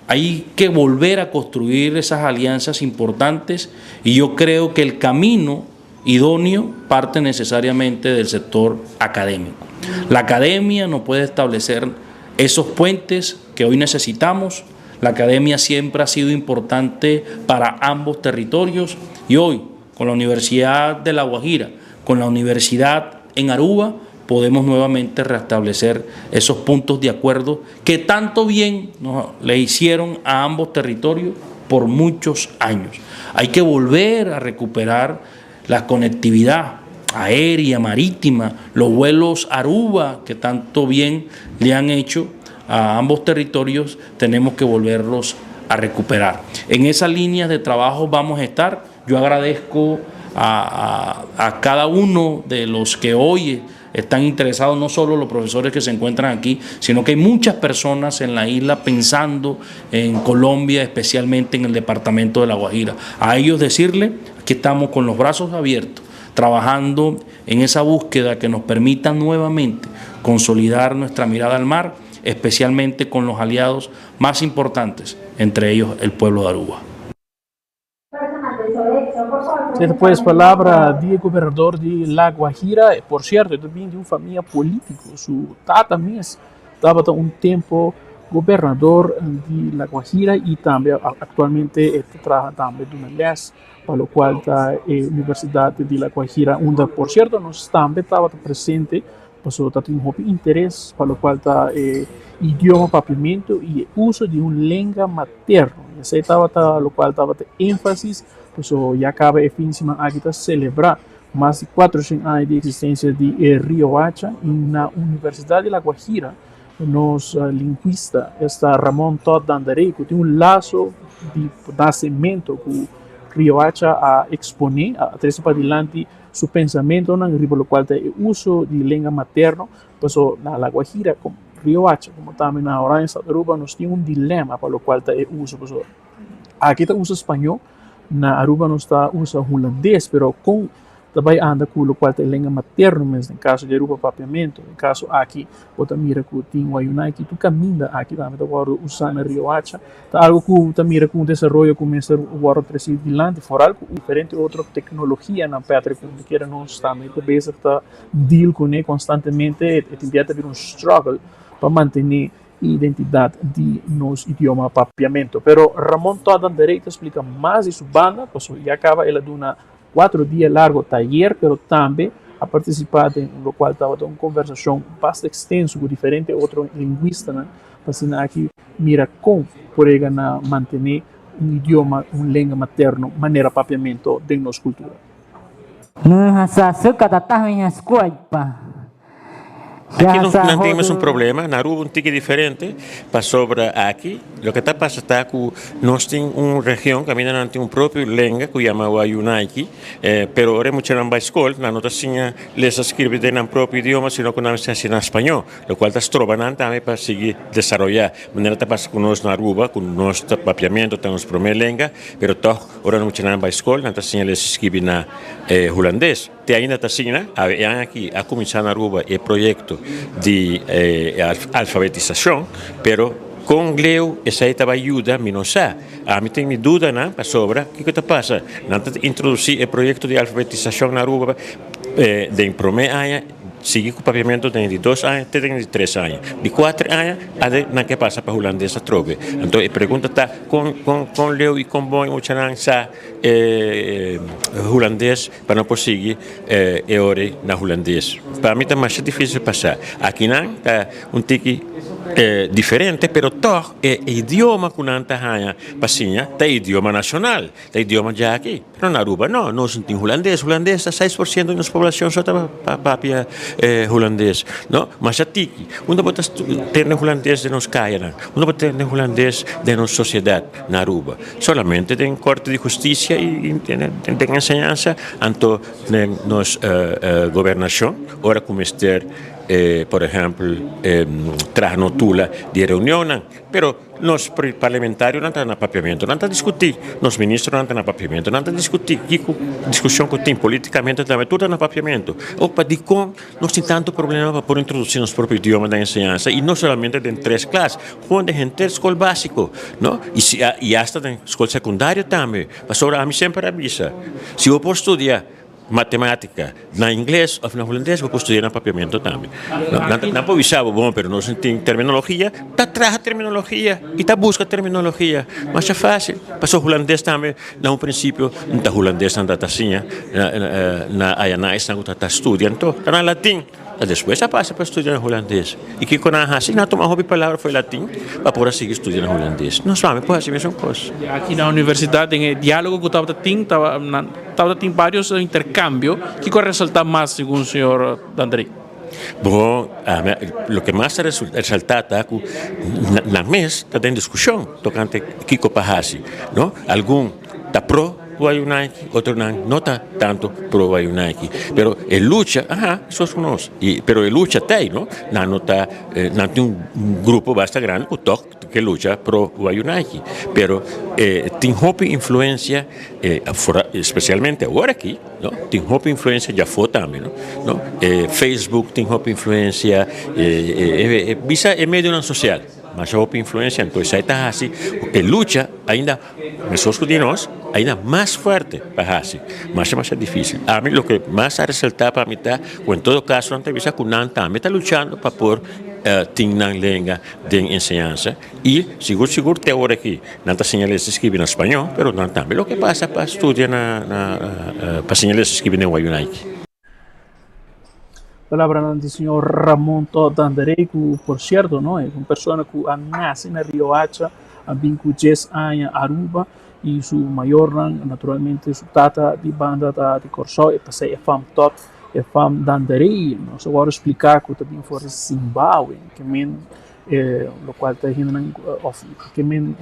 Speaker 14: Hay que volver a construir esas alianzas importantes y yo creo que el camino idóneo parte necesariamente del sector académico. La academia no puede establecer esos puentes que hoy necesitamos. La academia siempre ha sido importante para ambos territorios y hoy con la Universidad de La Guajira, con la Universidad en Aruba, podemos nuevamente restablecer esos puntos de acuerdo que tanto bien le hicieron a ambos territorios por muchos años. Hay que volver a recuperar la conectividad aérea, marítima, los vuelos Aruba que tanto bien le han hecho a ambos territorios, tenemos que volverlos a recuperar. En esas líneas de trabajo vamos a estar. Yo agradezco a, a, cada uno de los que hoy están interesados, no solo los profesores que se encuentran aquí, sino que hay muchas personas en la isla pensando en Colombia, especialmente en el departamento de La Guajira. A ellos decirle que estamos con los brazos abiertos, trabajando en esa búsqueda que nos permita nuevamente consolidar nuestra mirada al mar, especialmente con los aliados más importantes, entre ellos el pueblo de Aruba.
Speaker 13: Esei ta pues palabra di e gobernador di La Guajira. Por cierto, e ta bin di un famia politico. Su tata mes tabata un tempo gobernador di La Guajira y tambe actualmente e ta traha tambe duna les pa locual ta e Universidad di La Guajira unda por cierto nos tambe tabata presente Pasobra ta tin hopi interes pa lokual ta e idioma papiamentu i e uso di un lenga materno. I esei tabata lokual tabata énfasis, pasobra ya kaba e fin di siman aki ta selebrá mas di kuatroshen aña di eksistensia di e Riohacha i na Universidat di La Guajira nos lingwista esta Ramon Todd Dandaré ku tin un laso di nasementu ku Riohacha a eksponé, a trese padilanti Su pensamentonan riba locual ta e uso di lenga materno, paso na La Guajira como Riohacha como tambe na Oranjestad Aruba nos tin un dilema pa locual ta e uso, paso aki ta usa spañó, na Aruba nos ta usa hulandes, pero con Ta bai anda ku lokual ta e lenga materno mes, den kaso di Aruba papiamentu. Den kaso aki bo ta mira ku tin Wayunaiki tur kaminda aki tambe ta wòrdu usá na Riohacha. Ta algu ku ta mira ku un desaroyo ku mester wòrdu trese dilanti foral ku diferente otro teknologianan Patrick ku kere nos tambe ta bezig ta deal kuné konstantemente e tin bia ta bira un struggle pa mantené identidad di nos idioma papiamento. Pero Ramon Todd Anderey ta splica mas di su banda, pasobra ya caba el a duna cuatro dia largo tayer, pero tambe a participa den locual tabata un conversacion basta extenso cu diferente otro linguistanan pa asina aki mira con por yega na mantene un idioma, un lenga materno manera papiamento den nos cultura.
Speaker 15: Aki nos nan tin mes un problema, na Aruba un tiki diferente, pasobra aki loke ta pasa ta ku nos tin un region kaminda nan tin un propio lenga ku yama Wayunaiki, pero ora e muchanan bai skol nan no ta siña lesa skirbi den nan propio idioma sino ku nan mester hasi na spañó, lokual ta stroba nan tambe pa sigui desaroyá. Manera ta pasa ku nos na Aruba ku nos ta papiamentu ta nos promé lenga, pero tòg ora e muchanan bai skol nan ta siña lesa skirbi na hulandes. Te ainda ta asina, e aña aki a kuminsá na Aruba e proyekto di alfabetisashon, pero kon leu esei ta bai yuda mi no sa. Ami tin mi dudanan pasobra kiko ta pasa? Nan ta introdusí e proyekto di alfabetisashon na Aruba den promé aña, sigui ku papiamentu den di dos aña te den di tres aña. Di kuater aña ade nan ke pasa pa hulandes atrobe. Anto e pregunta ta kon kon leu i kon bon e muchanan sa e hulandes pa no por sigui e ora na hulandes. Pa mi ta masha dificil pa sa. Akinan ta un tiki diferente pero tog e idioma cu nan ta haña pa siña ta e idioma nacional, ta idioma djaki. Pero na Aruba no, nos no tin hulandes. Hulandes ta seis por ciento di nos poblacion so ta papia hulandes, no. Masha tiki. Unda bo ta tende hulandes den nos cayanan? Unda bo ta tende hulandes den nos sociedad na Aruba? Solamente den Corte di Husticia y den enseñansa, anto den nos gobernacion, ora cu mester, por ehempel, traha notula di reunionnan. Pero nos parlamentarionan ta na papiamento, nan ta discuti, nos ministronan ta na papiamento, nan ta discuti kico discusion cu tin politicamente tambe, tur ta na papiamento. O pa dicon nos tin tanto problema pa por introduci nos propio idioma den enseñansa y no solamente den tres klas, Gewoon den henter skol básiko, no? I si a, i asta den skol sekundario tambe. Pasobra ami semper a bisa, si bo por studia matemátika na ingles òf na hulandes, bo por studia na papiamentu tambe. No, nan ta, nan por bisa bo, bon, pero nos no tin terminologia. Ta traha terminologia i ta buska terminologia. Masha fásil. Pasobra hulandes tambe na un prinsipio no ta hulandes nan ta ta siña na, na aya na esnan ku ta ta studia. Anto ta na latin. Ta despues a pasa pa studia na hulandes. I kiko nan a hasi? Nan a tuma hopi palabra for e latin pa por a sigui studia na hulandes. Nos mami por hasi mesun kos.
Speaker 13: Aki na universidat den e dialogo ku tabata tin tabata tabata tin varios interkambio. Kiko a resalta mas segun señor Dandrey?
Speaker 15: Bon, loke mas a resalta ta ku nan mes ta den diskushon tokante kiko pa hasi, no? Algun ta pro. Wayunaiki, otronan no ta tanto pro Wayunaiki. Pero e lucha, aha, sos ku nos. I, pero e lucha ta ei, no? Nan no ta, nan tin un grupo basta grandi ku tok ke lucha pro Wayunaiki. Pero e tin hopi influensia, e afora, espesialmente awor aki, no? Tin hopi influensia djafó tambe, no? No? E Facebook tin hopi influensia, e, e, e, bisa e medionan sosial. Masha hopi influensia, anto esei ta hasi ku e lucha ainda Meskos ku di nos, ainda mas fuerte pa hasi, masha masha difisil. Ami loke mas a resaltá pa mi ta ku en todo kaso nan ta bisa ku nan tambe ta luchando pa por tin nan lenga den enseñansa i sigur sigur te ora aki nan ta siña lesa i skibi na spañó, pero nan tambe loke pasa pa studia na pa siña lesa i skibi den Wayunaiki.
Speaker 13: Palabranan di señor Ramon Todd Dandaré ku por sierto no e un persona ku a nase na Riohacha a bin ku djes aña Aruba i su mayornan naturalmente su tata di banda ta di Kòrsou e pasei e fam Todd e fam Dandaré nos a wòrdu spliká ku ta bin for di Zimbabwe ke men e lokual ta hendenan òf ke men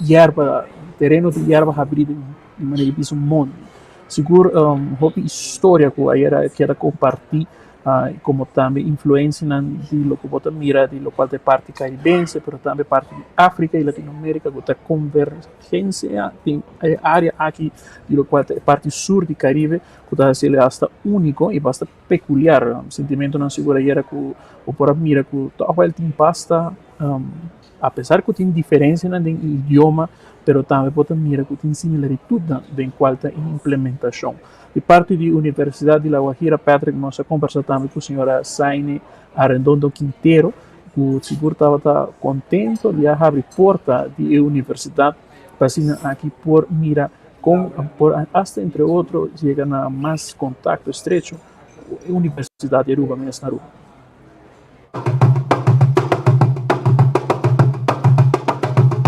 Speaker 13: yerba tereno di yerba habrí di manera di bisa mondi. Sigur hopi historia ku ayera a keda kompartí. Como tambe influencianan di loke bo ta mira di locual ta e parti Caribense, pero tambe parti di Africa y Latinoamerica cu ta convergencia den e area aki di locual ta e parti sur di Caribe cu ta haciele hasta unico y basta peculiar. Sentimentonan sigur ayera cu bo por a mira cu toch wel tin basta apesar cu tin diferencianan den e idioma, pero tambe bo ta mira cu tin similaritudnan den cual ta e implementacion. Di parti di Universidad di La Guajira, Patrick, nos a combersa tambe cu señora Zaine Arredondo Quintero, cu sigur tabata contento di a habri porta di e universidad pa asina aki por mira con por hasta entre otro yega na mas contacto estrecho cu e Universidad di Aruba mes na Aruba.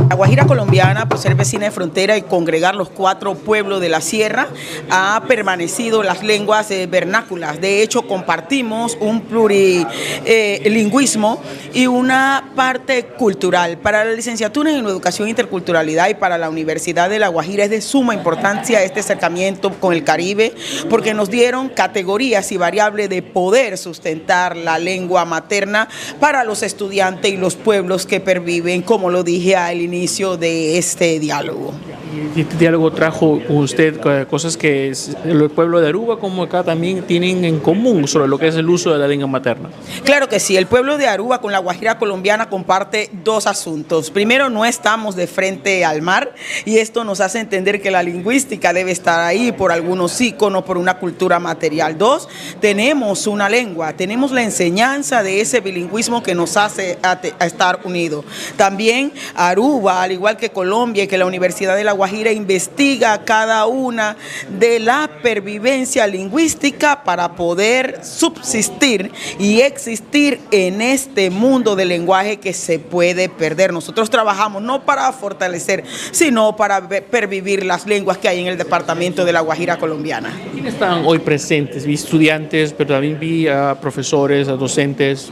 Speaker 16: La Guajira colombiana, por ser vecina de frontera y congregar los cuatro pueblos de la sierra, ha permanecido las lenguas eh, vernáculas. De hecho, compartimos un plurilingüismo y una parte cultural. Para la licenciatura en Educación e Interculturalidad y para la Universidad de La Guajira es de suma importancia este acercamiento con el Caribe, porque nos dieron categorías y variables de poder sustentar la lengua materna para los estudiantes y los pueblos que perviven, como lo dije al inicio de este diálogo.
Speaker 13: Y este diálogo trajo con usted eh, cosas que el pueblo de Aruba como acá también tienen en común sobre lo que es el uso de la lengua materna.
Speaker 16: Claro que sí, el pueblo de Aruba con la Guajira colombiana comparte dos asuntos. Primero, no estamos de frente al mar y esto nos hace entender que la lingüística debe estar ahí por algunos íconos, por una cultura material. Dos, tenemos una lengua, tenemos la enseñanza de ese bilingüismo que nos hace a, estar unidos. También Aruba, al igual que Colombia y que la Universidad de La Guajira, investiga cada una de la pervivencia lingüística para poder subsistir y existir en este mundo del lenguaje que se puede perder. Nosotros trabajamos no para fortalecer, sino para pervivir las lenguas que hay en el departamento de La Guajira colombiana.
Speaker 13: ¿Quiénes están hoy presentes? Vi estudiantes, pero también vi a profesores, a docentes.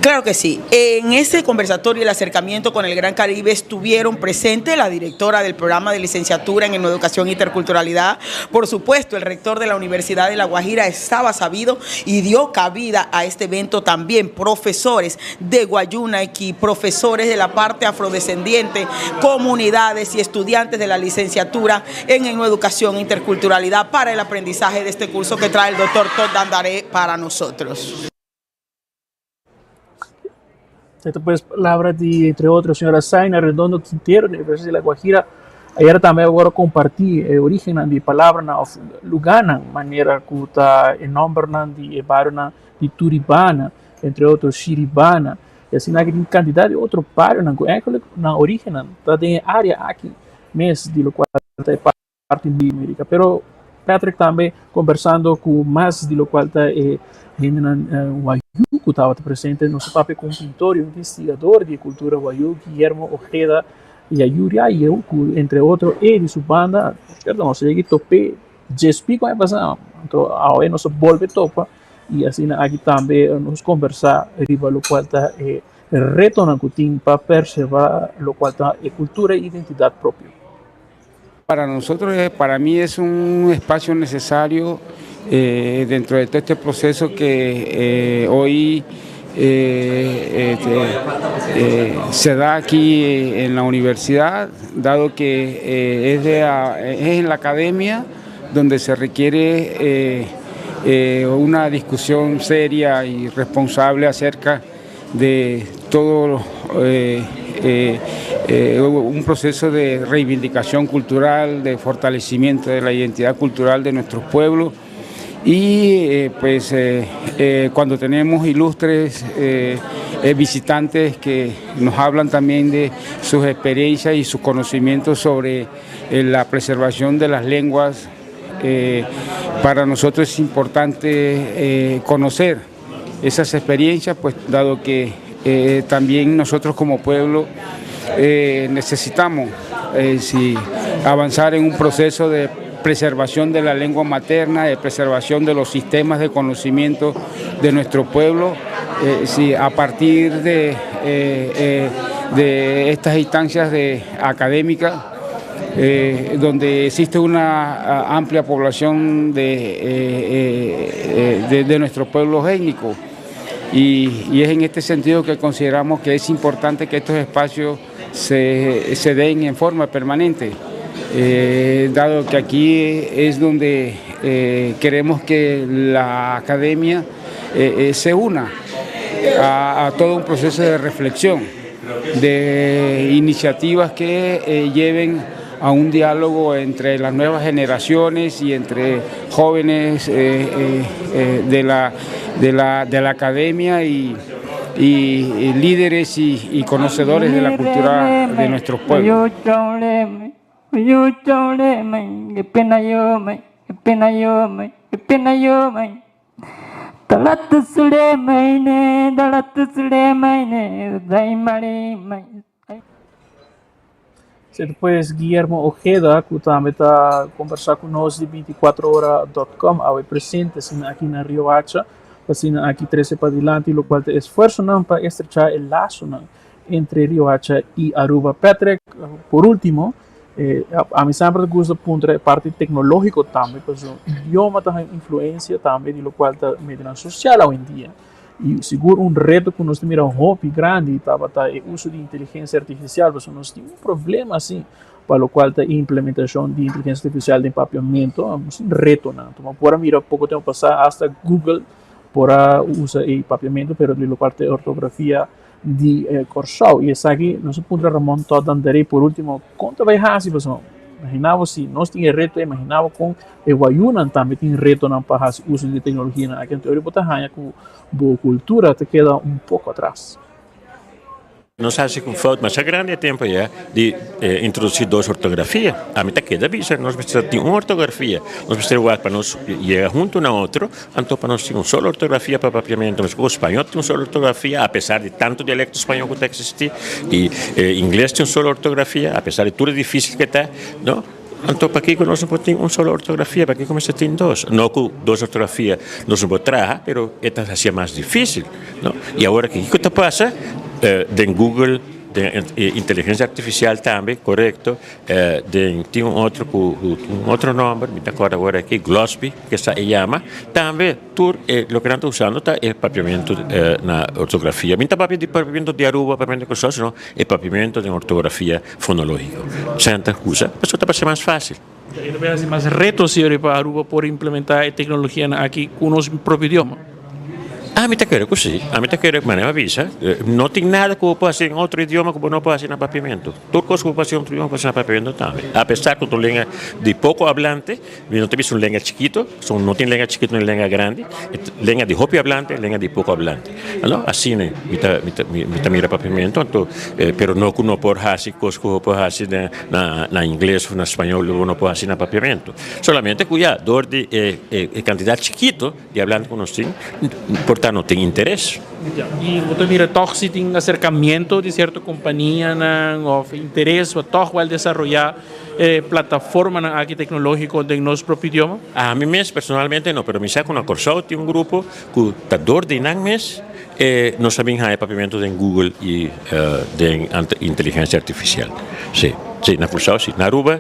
Speaker 16: Claro que sí. En ese conversatorio y el acercamiento con el Gran Caribe estuvieron presentes la directora del programa de licenciatura en Educación e Interculturalidad, por supuesto el rector de la Universidad de La Guajira estaba sabido y dio cabida a este evento también profesores de Guayunaiki, profesores de la parte afrodescendiente, comunidades y estudiantes de la licenciatura en Educación e Interculturalidad para el aprendizaje de este curso que trae el doctor Todd Dandaré para nosotros.
Speaker 13: Esta pues palabra di entre otro señora Zaina Redondo Quintero, Universidad de La Guajira. Ayera tambe a wòrdu kompartí e orígennan di palabranan òf lugánan manera ku ta e nòmbernan di e barionan di Turibana, entre otro Shiribana, i asina aki tin kantidat di otro barionan ku èigelik nan orígennan ta den e área aki mes di lokual ta e parti di America. Pero Patrick tambe conversando cu mas di locual ta e hendenan Wayuu cu tabata presente, nos a papia cu un pintor y un investigador di e cultura Wayuu, Guillermo Ojeda Yayuriayew, cu entre otro e di su banda, cierto, nos a yega y top'é djes pico aña pasa, anto awe nos a bolbe topa y asina aki tambe nos conversa riba locual ta e retonan cu tin pa perserva locual ta e cultura y identidad propio.
Speaker 17: Para nosotros, para mí es un espacio necesario eh, dentro de todo este proceso que eh, hoy eh, este, se da aquí en la universidad, dado que es, de, es en la academia donde se requiere una discusión seria y responsable acerca de todo eh, eh, eh, un proceso de reivindicación cultural, de fortalecimiento de la identidad cultural de nuestros pueblos. Y pues cuando tenemos ilustres visitantes que nos hablan también de sus experiencias y sus conocimientos sobre la preservación de las lenguas, para nosotros es importante conocer esas experiencias, pues dado que eh, también nosotros como pueblo eh, necesitamos eh, avanzar en un proceso de preservación de la lengua materna, de preservación de los sistemas de conocimiento de nuestro pueblo, si a partir de, de estas instancias de académicas Donde existe una amplia población de, de, de nuestro pueblo étnico. Y, y, es en este sentido que consideramos que es importante que estos espacios se, se den en forma permanente, eh, dado que aquí es donde eh, queremos que la academia eh, se una a, a todo un proceso de reflexión, de iniciativas que lleven a un diálogo entre las nuevas generaciones y entre jóvenes eh, eh, de, la, de, la, de la academia y, y, y líderes y, y, conocedores de la cultura de nuestros pueblos.
Speaker 13: Esei pues Guillermo Ojeda ku tambe ta kombersá ku nos di binticuatrohora dot com awe presente asina aki na Riohacha pa asina aki trese padilanti lokual ta esfuersonan pa estrechá e lasonan entre Riohacha i Aruba. Patrick, por ultimo, ami semper ta gusta puntra e parti teknológiko tambe pasobra idioma ta haña un influensia tambe di lokual ta medionan sosial awendia. I sigur un reto ku nos ta mira hopi grandi tabata e uso di inteligensia artifisial, pasobra nos tin un problema asi pa lokual ta implementashon di inteligensia artifisial den papiamentu, nos tin retonan. Anto por a mira poko tempu pasá asta Google por a usa e papiamentu pero di lokual ta e ortografia di Kòrsou. I esaki nos a puntra Ramon Todd Dandaré por ultimo kon ta bai hasi pasobra imagina bo si nos tin e reto ei imagina bo kon e wayunan tambe tin retonan pa hasi uso di e teknologianan aki anto bo ta haña ku bo kultura ta keda un poko atras.
Speaker 15: Nos hasi un fout masha grandi e tempo ya di introduci dos ortografia. Ami ta keda bisa nos mester tin un ortografia. Nos mester wak pa nos yega hunto na otro, anto pa nos tin un solo ortografia pa papiamento. Mescos cu spañol tin un solo ortografia apesar di tanto dialecto spañol cu ta existi y ingles tin un solo ortografia apesar di tur e dificil ke ta, no. Anto pakiko nos no por tin un solo ortografia? Pakiko mester tin dos? No ku dos ortografia nos no por traha, pero e ta hasia mas difísil, no? I awor aki kiko ta pasa? Den Google, den inteligensia artifisial tambe, korekto, den tin un otro ku un otro nòmber, mi ta kòrda awor aki, Glosby, kesa e yama, tambe. Tur e loke nan ta usando ta e papiamentu na ortografia. Mi no ta papia di papiamentu di Aruba, papiamentu di Kòrsou, sino e papiamentu den ortografia fonológiko. Esei nan ta usa pasobra ta parse mas fásil.
Speaker 13: E ta bay hasi mas reto si riba Aruba por implementá e teknologianan aki ku nos propio idioma?
Speaker 15: Ami ta kere ku si. Ami ta kere, manera mi a bisa, no tin nada ku bo por hasi den otro idioma ku bo no por hasi na papiamentu. Tur kos ku bo por hasi den otro idioma bo por hasi na papiamentu tambe. Apesar ku ta un lenga di poko ablante. Mi no ta bisa un lenga chikito, pasobra no tin lenga chikito ni lenga grandi, e lenga di hopi hablante, lenga di poko hablante. Alo, asina mi ta mi ta mi ta mira papiamento, anto pero no ku no por hasi kos ku bo por hasi den na na ingles of na spañol bo no por hasi na papiamento. Solamente ku ya dor di e e kantidat chikito di hablante ku nos tin, por ta no tin interes.
Speaker 13: I bo ta mira tòg si tin aserkamiento di sierto kompanianan òf interes pa tòg wèl desaroyá e plataformanan aki teknológiko den nos propio idioma?
Speaker 15: Ami mes personalmente no, pero mi sa ku na Kòrsou tin un grupo ku ta dor di nan mes e nos a bin haña papiamentu den Google i den inteligensia artifisial. Sí, sí, na Kòrsou sí. Na Aruba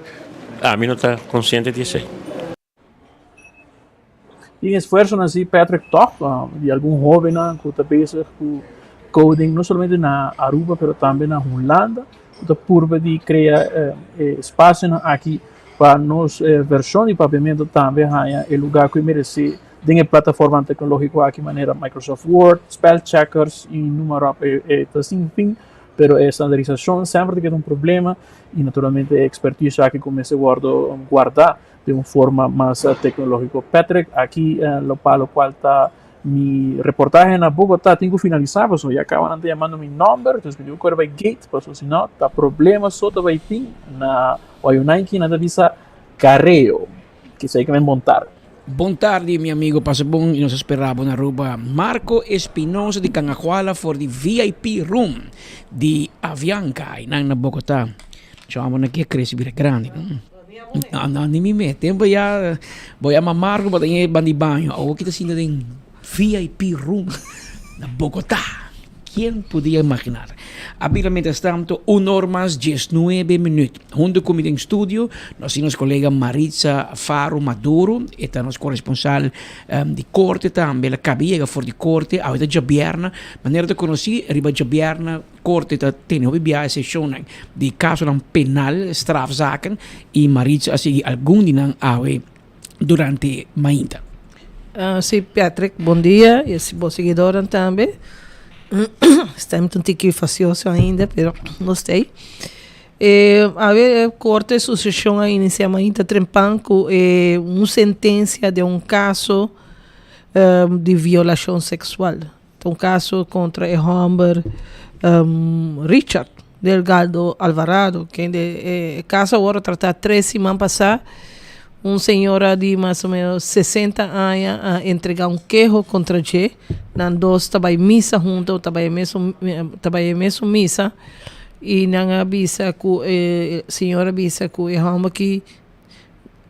Speaker 15: ami no ta konsiente di esei.
Speaker 13: Tin esfuersonan si Patrick tòg di algun hóbennan ku ta bezig ku coding no solamente na Aruba pero tambe na Hulanda ku ta purba di krea e espasionan aki pa nos vershon di papiamentu tambe haña e lugá ku e meresé den e plataformanan teknológiko aki manera Microsoft Word, spell checkers i numa ròp e ta sin fin pero e standarisashon semper ta keda un problema i naturalmente e ekspertisio aki ku mester wòrdu guardá. Den un forma mas tecnologico. Patrick, aki lo pa locual ta mi reportahe na Bogota tin cu finalisa pasobra ya caba nan ta yamando mi nomber, entonces mi tin cu core bay gate pasobra si no ta problema so ta bay tin na Wayunaiki nan ta bisa careo, kisa ke men bon tardi.
Speaker 12: Bon tardi mi amigo pasa bon y nos a spera bo na Aruba Marco Espinosa di Cangahuala for di VIP room di Avianca y nan na Bogota. Chamo nan ki a crece bira grandi no. No, no, ni mi mes. Tempo ya bo yama Marco bo ta yega banda di baño. Awor ki ta sinta den VIP room na Bogotá. Quién podía imaginar? A bira mientras tanto un or mas diesnuebe minuut. Hunto cu mi den studio nos tin nos colega Maritza Faro Maduro, e ta nos corresponsal di corte tambe. El a caba yega for di corte, awe ta djabièrnè. Manera ta conoci riba djabièrnè corte ta tene hopi biaha e sesionnan di casonan penal, strafzaken, y Maritza a sigui algun di nan awe durante mainta.
Speaker 18: Sí, Patrick, bon dia y bo siguidornan tambe. Stem ta un tiki facioso ainda, pero nos ta ey. Awe e Corte de Sucesion a inicia mainta trempan cu e un sentencia den un caso di violacion sexual. Ta un caso contra e homber Richard Delgado Alvarado, kende e caso a worde trata tres siman pasa. Un señora di mas o menos 60 aña a entrega un keho contra dje. Nan dos ta bay misa hunto, ta bay e mesun ta bay e mesun misa y nan a bisa cu e señora a bisa cu e homber aki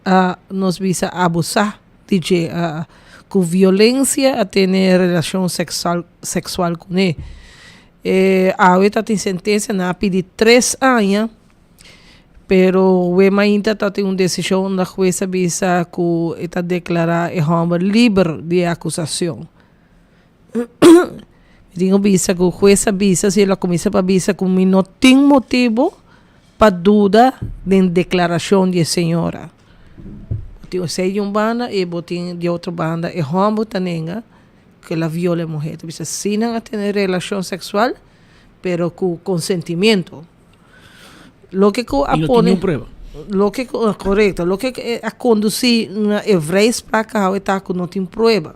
Speaker 18: a nos bisa abusa di dje, a cu violencia a tene relacion sexual sexual cune. E awe ta tin sentencia, nan a pidi tres aña. Pero we mainta ta tin un desishon unda hues a bisa ku e ta deklará e hòmber liber di e akusashon. Mi tin ku bisa ku hues a bisa si el a kuminsá pa bisa ku mi no tin motibu pa duda den deklarashon di e señora. Bo tin esei di un banda i bo tin di otro banda e hòmber ta nenga ku el a viola e muhé. Ta bisa si nan a tene relashon seksual pero ku konsentimiento. Loke ku a pone. Loke ku, korekto, loke ku a kondusí na e vrijspraak awe ta ku no tin prueba.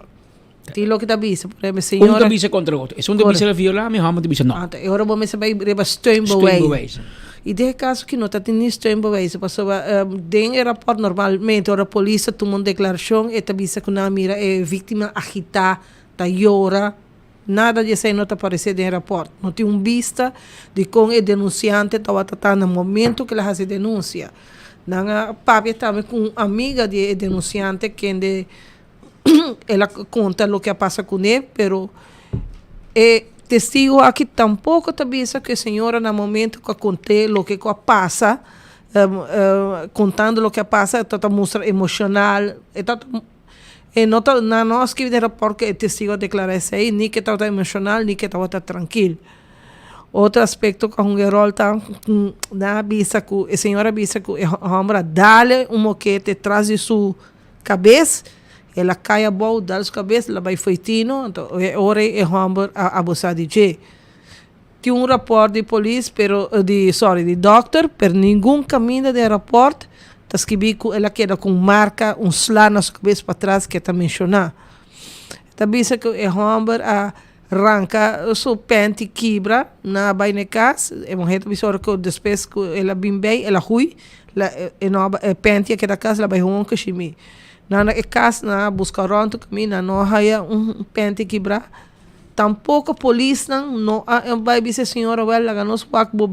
Speaker 18: Tin loke ta bisa, por ehempel, señora.
Speaker 12: Un ta bisa kontra otro. Esun ta bisa el a violá mi, hòmber ta bisa no.
Speaker 18: Anto e ora bo mester bai riba steunbewijs. Steunbewijs. I den e kaso aki no ta tin ni steunbewijs pasobra den e rapòrt normalmente ora polis ta tuma un deklarashon e ta bisa ku nan a mira e víktima agitá, ta yora. Nada di esei no ta aparesé den e rapòrt. No tin un bista di kon e denunsiante tabata ta na momentu ku el a hasi e denunsia. Nan a papia tambe ku un amiga di e denunsiante kende el a konta loke a pasa kuné, pero e testigu aki tampoko ta bisa ku e señora na momentu ku a kont'é loke ku a pasa, kontando loke a pasa, e tabata mustra emoshonal, e tabata. E no ta na no a skibi den raport ku e testigo a deklará esei, ni ku e tabata emoshonal ni ku e tabata trankil. Otro aspekto ku a hunga e ròl ta ku nan a bisa ku e señor a bisa ku e hòmber a dal un mokete tras di su kabes, el a kai abou, dal su kabes, el a bai fo'i tino, anto e ora ei e hòmber a abusá di dje. Tin un raport di polis pero di sorry di dokter pero ningun kaminda den raport ta skibi ku el a keda ku un marka un sla na su kabes patras ke ta menshoná. Ta bisa ku e hòmber a ranka su pènti kibra nan a bai na e kas e muhé ta bisa ora ku despues ku el a bin bei el a hui e no a e pènti a keda kas el a bai honka shimi. Nan na e kas nan a buska rònt tur kaminda nan no a haya un pènti kibra. Tampoco polisnan no a bay bisa e señora wel laga nos wak bo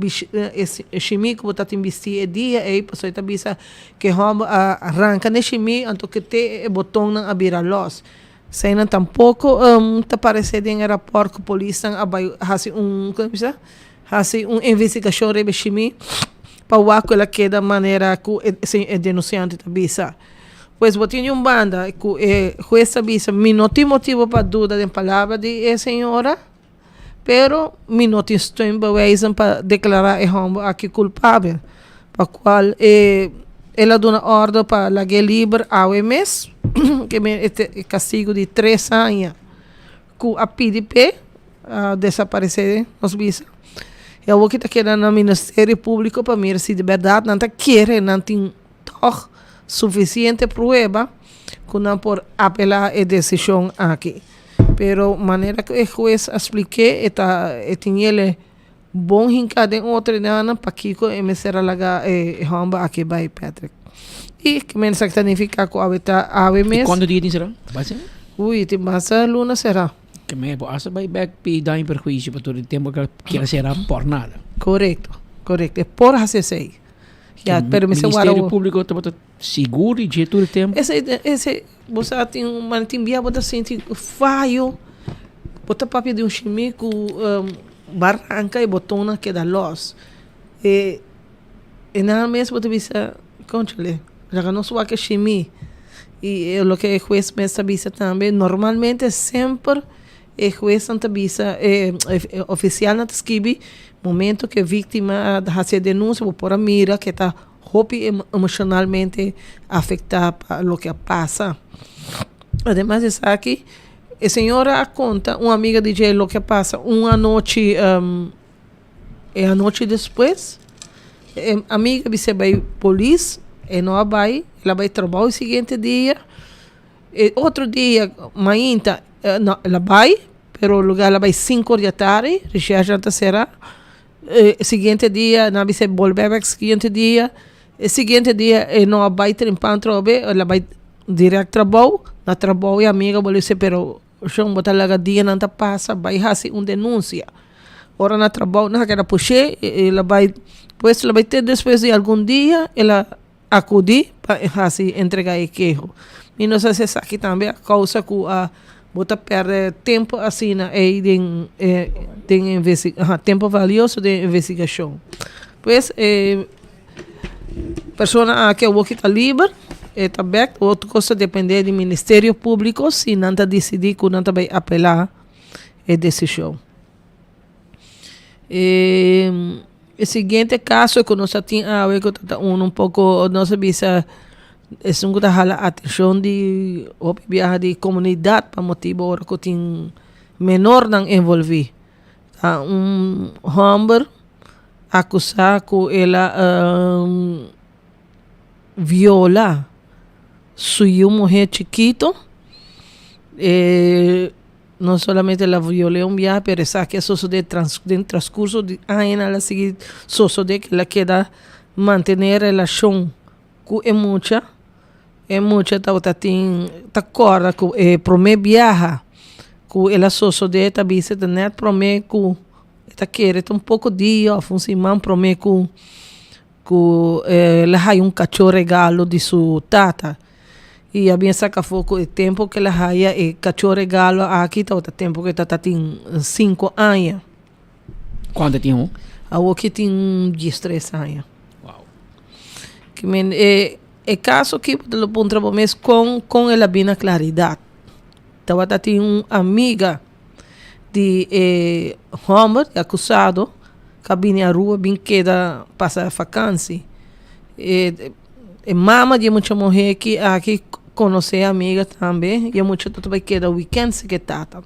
Speaker 18: e shimi cu bo ta tin bisti e dia ey pasobra e ta bisa cu e homber a ranca n'e shimi anto cu te e botonnan a bira los. Eseynan tampoco ta parece den e rapport cu polisnan a bay haci un como bisa haci un investigacion riba e shimi pa wak cu el a keda manera cu e denunciante ta bisa. Pues bo tin di un banda ku e hues ta bisa mi no tin motibu pa duda den palabra di e señora, pero mi no tin steunbewijzen pa deklará e hòmber aki kulpabel, pa kual e el a duna òrdu pa lag'é liber awe mes, ke men e kastigu di tres aña ku a pidi p'e a desaparesé nos bisa. I awor ki ta keda na Ministerio Públiko pa mira si di bèrdat nan ta kere nan tin. Tòg sufisiente prueba ku nan por apelá e desishon aki. Pero manera ku e hues a splik'é e ta e tin yele bon hinká den otro ideanan pakiko e mester a laga e hòmber aki bai Patrick. I ke men esaki ta nifiká ku awe ta awe mes.
Speaker 12: I kuantu dia tin será? Bai ser?
Speaker 18: Ui tin basta luna será.
Speaker 12: Ke men e por asta bai bèk pi daño perhuisio pa tur e tempu ke kier sera por nada.
Speaker 18: Korekto, korekto. E por hasi esei.
Speaker 12: Ya, pero mi sa wara Ministerio Público tabata sigur di dje tur e tempo.
Speaker 18: Ese, ese, bo sa tin un, man tin bia bo ta sinti fayo. Bo ta papia di un shimi ku bo a ranka e botonnan keda lòs. E e nan mes bo ta bisa, Kónchale, laga nos wak e shimi. I e loke e hues mes ta bisa tambe, normalmente semper e huesnan ta bisa, e ofisialnan ta skibi momento ku e víktima a hasi e denunsia bo por a mira ku e ta hopi emoshonalmente afektá pa loke a pasa. Ademas di esaki, e señora a konta un amiga di dje loke a pasa un anochi, e anochi despues. E amiga bis'é bai polis, e no a bai, el a bai trabou e siguiente dia. E otro dia mainta, no, el a bai, pero lugar el a bai sinku or di atardi, reshèrshe ta sera. E siguiente dia nan a bisa e bolbe bek siguiente dia e siguiente dia e no a bai trempan atrobe el a bai direct trabou na trabou e amiga bolbe bisa pero shon bo ta laga dianan ta pasa bai hasi un denuncia ora na trabou nan a keda pushe el a bai pues el a bai te despues di algun dia el a Acudi pa e haci entrega e keho. Mi no sa si esaki tambe a causa cu a bo ta perde tempo asina ey den e den investi aha tempo valioso den investigacion. Pues e persona aki awor ki ta liber e ta bek otro cos ta depende di Ministerio Publico si nan ta dicidi cu nan ta bay apela e decision. E e siguiente caso cu nos a tin awe cu ta uno un poco nos a bisa esun cu ta hala atencion di hopi biaha di comunidad pa motibo ora cu tin menornan envolvi ta un homber acusa cu el a viola su yu muher chikito e. No solamente el a viol'é un biaha, pero esaki a sosodé trans den transcurso di añanan el a sigui sosodé ku el a keda mantené relashon ku e mucha. E mucha tabata tin ta kòrda ku e promé biaha ku el a sosodé ta bisa ta nèt promé ku e ta kere ta un poko dia òf un siman promé ku ku el a haya un kachó regalo di su tata y a bien saca afó cu e tempo cu el a haya e kachó regalo aki tabata tempo cu e tata tin cinco aña.
Speaker 12: Cuanto e tin awo?
Speaker 18: Awo ki tin diestres aña. Ki men e e caso aki bo ta lo puntra bo mes con con el a bin na claridad. Tabata tin un amiga di e homber, e acusado, cu a bini Aruba bin keda pasa vakantie. E e mama di e mucha muher aki aki conoce e amiga tambe y e mucha ta bai keda weekend si cu e tata.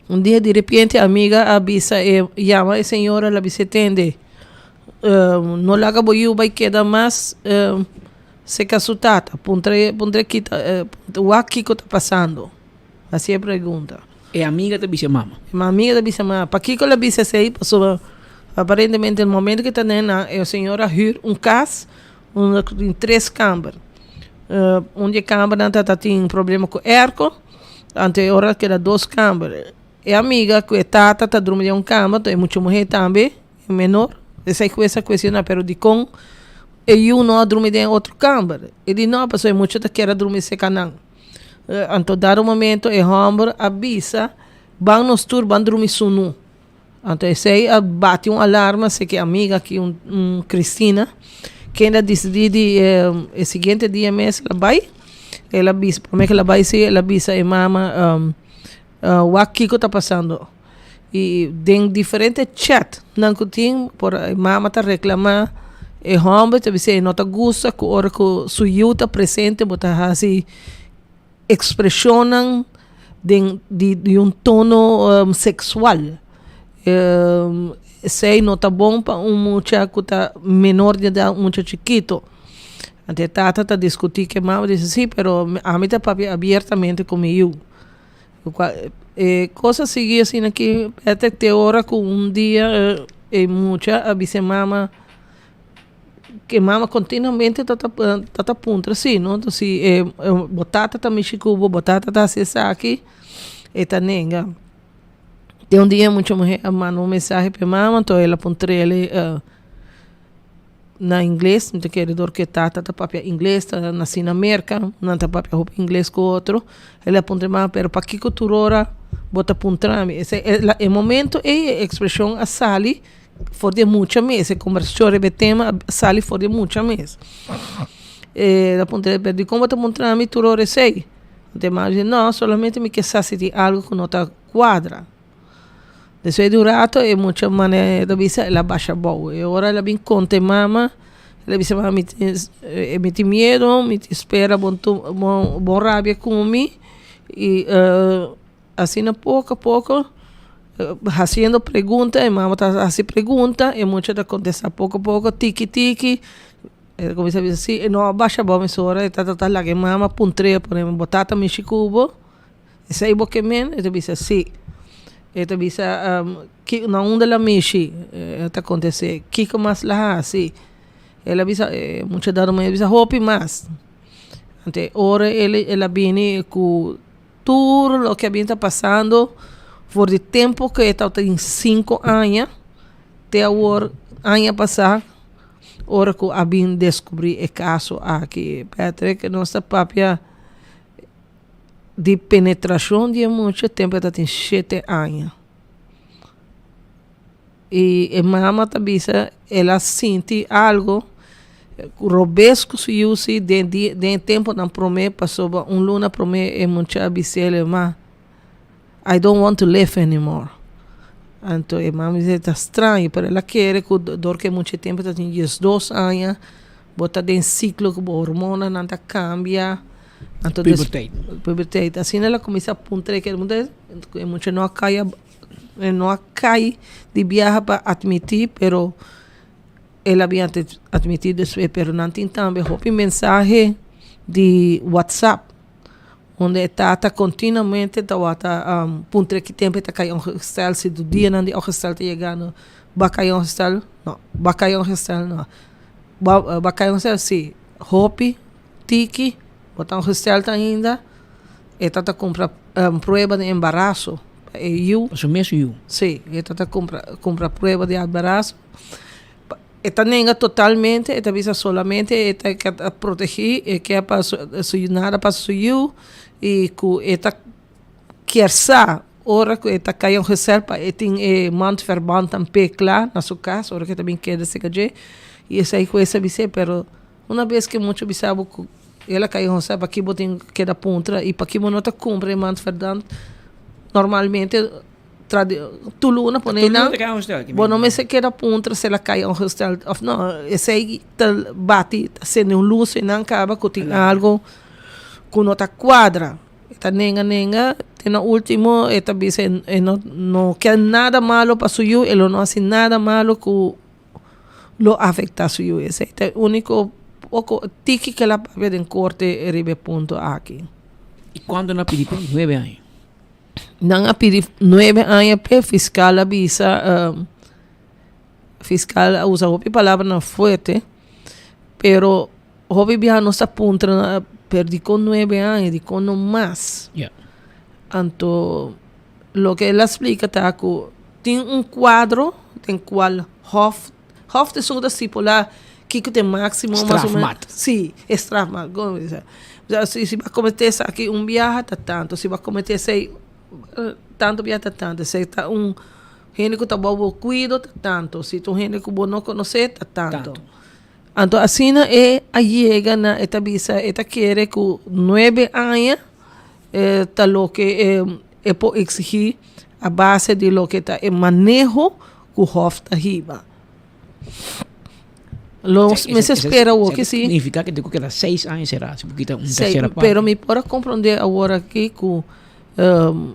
Speaker 18: Un dia di repente e amiga a bisa e yama e señora el a bisa tende no laga bo yu bai keda mas cerca su tata puntra puntra kita wak kico ta pasando. Hasi e pregunta.
Speaker 12: E amiga ta bisa e mama.
Speaker 18: E amiga ta bisa e mama. Pakiko el a bisa esei? Pasobra aparentemente el momento ke ta den nan e señora a hür un kas unda ku tin tres kamber. Un di e kambernan ta tin problema ku airco, anto e ora a keda dos kamber. E amiga ku e tata ta drumi den un kamber, anto e mucha muhé tambe, e menor, esei ku esa kuestioná, pero dikon e yu no a drumi den e otro kamber? E di no, pasobra e mucha ta kier a drumi serka nan. Anto dado momento e homber a bisa, Ban nos tur ban drumi sunu. Anto esei a bati un alarma seki amiga aki un un Cristina, kende a disidi di e siguiente dia mes el a bai, el a bisa prome ke el a bai si el a bisa e mama wak kiko ta pasando. I den diferente chat nan ku tin por e mama ta reclama e homber ta bisa e no ta gusta ku ora ku su yu ta presente bo ta hasi expresionnan den di di un tono sexual. Esey no ta bon pa un mucha ku ta menor di edad un mucha chikito. Anto e tata ta discuti ku e mama di si pero ami ta papia abiertamente ku mi yu. E kos a sigui asina ki Patrick te ora ku un dia e mucha a bisa e mama ke mama kontinuamente ta ta puntra si no si e bo tata ta mishi ku bo bo tata ta hasi esaki e ta nenga te un dia e mucha muher a manda un mensahe pa e mama anto el a puntr'el Na ingles, mi ta kere dor ku e tata ta papia ingles, ta nasi na Merka, nan ta papia hopi ingles ku otro. El a puntra mi mama, pero pakiko tur ora? Bo ta puntra mi. Esei e momento ei e ekspreshon a sali for di e mucha mes, e kombersashon riba e tema a sali for di e mucha mes. El a puntra, pero dikon bo ta puntra mi tur ora esei? Anto e mama di, no, solamente mi ke sa si tin algu ku no ta kuadra. Despues di un rato e mucha mane ta bisa el a basha abou. E ora el a bin konta e mama, el a bisa mama mi tin mi tin miedo, mi tin spera bon bon rabia ku mi i asina poko a poko hasiendo pregunta e mama ta hasi pregunta e mucha ta kontestá poko poko tiki tiki e ta kuminsá bisa si e no a basha abou mesora e ta ta laga e mama puntr'é pone bo tata mishi ku bo. Esei bo ke men? E ta bisa, Sí. E ta bisa, Ki, na unda el a mishi? E ta kontest'é, Kiko mas el a hasi? El a bisa, e mucha dado muhé a bisa, Hopi mas. Anto e ora el el a bini ku tur loke a bin ta pasando for di tempu ku e tabatin sinku aña te awor aña pasá ora ku a bin deskubrí e kaso aki. Patrick, nos ta papia. Di penetrashon di e mucha tempu e ta tin shete aña. I e mama ta bisa el a sinti algo robes ku su yu si den di den e tempunan promé pasobra un luna promé e mucha a bis'el ma I don't want to live anymore. Anto e mama bisa e ta straño pero el a kere ku dor ku e mucha tempu ta tin diesdos aña bo ta den siklo ku bo hormonanan ta kambia. Anto des
Speaker 12: Puberteit.
Speaker 18: Puberteit. Asina el a kuminsá puntra e kere puntra e mucha no a kai e no a kai di biaha pa atmití pero el a bin atmití despues pero nan tin tambe hopi mensahe di whatsapp unda e tata kontinuamente tabata puntra ki tempu e ta kai ongestel si tur dianan di ongestel ta yegando bo a kai ongestel no bo a kai ongestel no bo a kai ongestel si hopi. Tiki, bo ta ongesteld ainda, e ta ta kumpra prueba di embaraso pa e yu.
Speaker 12: Pa su mes yu?
Speaker 18: Si, e ta ta kumpra kumpra prueba di embaraso. E ta nenga totalmente, e ta bisa solamente e ta ke ta protegí, e ke pa su su nada pasa su yu i ku e ta kier sa ora ku e ta kai ongesteld pa e tin e maandverband tambe kla na su kas ora ku e ta bin keda serka dje i esei ku e sa bis'é pero. Una bes ke mucha bisa bo ku el a kai hosé paki bo tin keda puntra i paki bo no ta kumpra e maandverband normalmente tur luna pone nan bo no mester keda puntra si el a kai ongesteld of no esei ta bati ta sende un lus einan kaba ku tin algo ku no ta kuadra e ta nenga nenga te na ultimo e ta bisa e no no kier nada malo pa su yu e lo no hasi nada malo ku lo afecta su yu. Esey ta e unico poco tiki ke la papia den corte riba e punto aki.
Speaker 12: Y cuanto nan a pidi p'e? Nuebe aña?
Speaker 18: Nan a pidi nuebe aña p'e, fiscal a bisa, fiscal a usa hopi palabranan fuerte, pero hopi biaha nos ta puntra pero dikon nuebe aña, dikon no mas? Anto loke el a splika ta ku tin un kuadro den kual hof, hof ta esun ku ta stipulá kiko ta e máksimo mas o menos.
Speaker 12: Strafmaat.
Speaker 18: Sí, e strafmaat, kon mi bisa. Si bo a kometé esaki un biaha ta tantu, si bo a kometé esei tantu biaha ta tantu, si ta un hende ku ta bou bo kuido ta tantu, si ta un hende ku bo no konosé ta tantu. Anto asina e a yega na e ta bisa e ta kere ku nuebe aña ta loke e por eksigí a base di loke ta e maneho ku hòf ta hiba. Lo mester spera awor ki si.
Speaker 12: Signifiká ku tin ku keda seis aña será si bo kita un tersera parti.
Speaker 18: Pero mi por a komprondé awor aki ku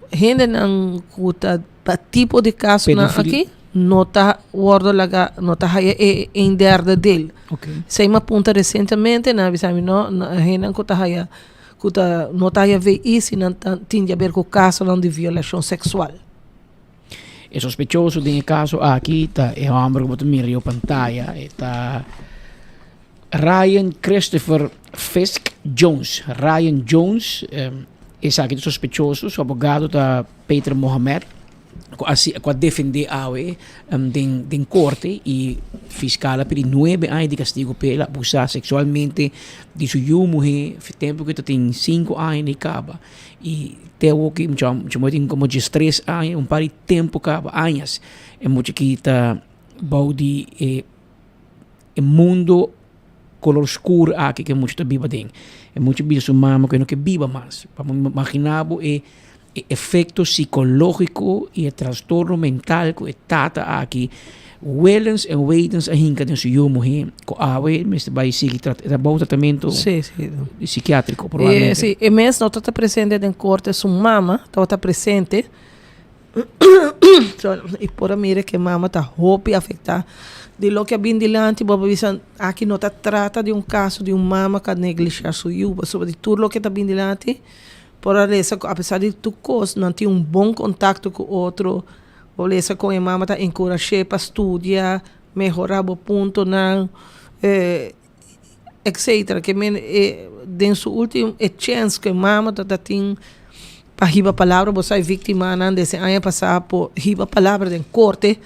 Speaker 18: hendenan ku ta pa tipo di kasonan aki no ta wordo laga no ta haya e een derde deel. Esei mi a punta resientemente nan a bisa mi no hendenan ku ta haya ku ta no ta haya VI si nan ta tin di haber ku kasonan di violashon seksual.
Speaker 12: E sospechoso den e kaso aki ta e hòmber ku bo ta mira riba pantaya e ta Ryan Christopher Fisk Jones. Ryan Jones esaki ta sospechoso su abogado ta Peter Mohamed ku a ku a defendé awe den den korte i. Fiskal a pidi nuebe aña di kastigu p'e el a abusá seksualmente di su yu muhé tempu ku e ta tin sinku aña di kaba. I te awor ki mucha mucha muhé tin komo diestres aña, un par di tempu kaba, añas, e mucha ki ta bou di e e mundo kolor skur aki ku e mucha ta biba aden. E mucha bisa su mama ku e no ke biba mas. Pa bo imaginá bo e e efecto psicologico y e trastorno mental cu e tata aki willens en wetens a hinca den su yu muhe cu awe mester bay sigui trata e ta bou tratamento
Speaker 18: Sí, sí.
Speaker 12: psiquiatrico probablemente.
Speaker 18: Eh, sí, e mes no tabata presente den corte, su mama tabata presente y por a mira que mama ta hopi afecta di loke a bin dilanti bo a bisa aki no ta trata di un caso di un mama cu a neglisha su yu pasobra di tur loke ta bin dilanti Por a lesa ku apesar di tur kos nan tin un bon kontakto ku otro. Bo lesa kon e mama ta enkurash'é pa studia, mehorá bo puntonan, etcetera. Ke men e den su ultimo e chèns ku e mama ta ta tin pa hiba palabra, bo sa e víktimanan desde aña pasá por hiba palabra den korte,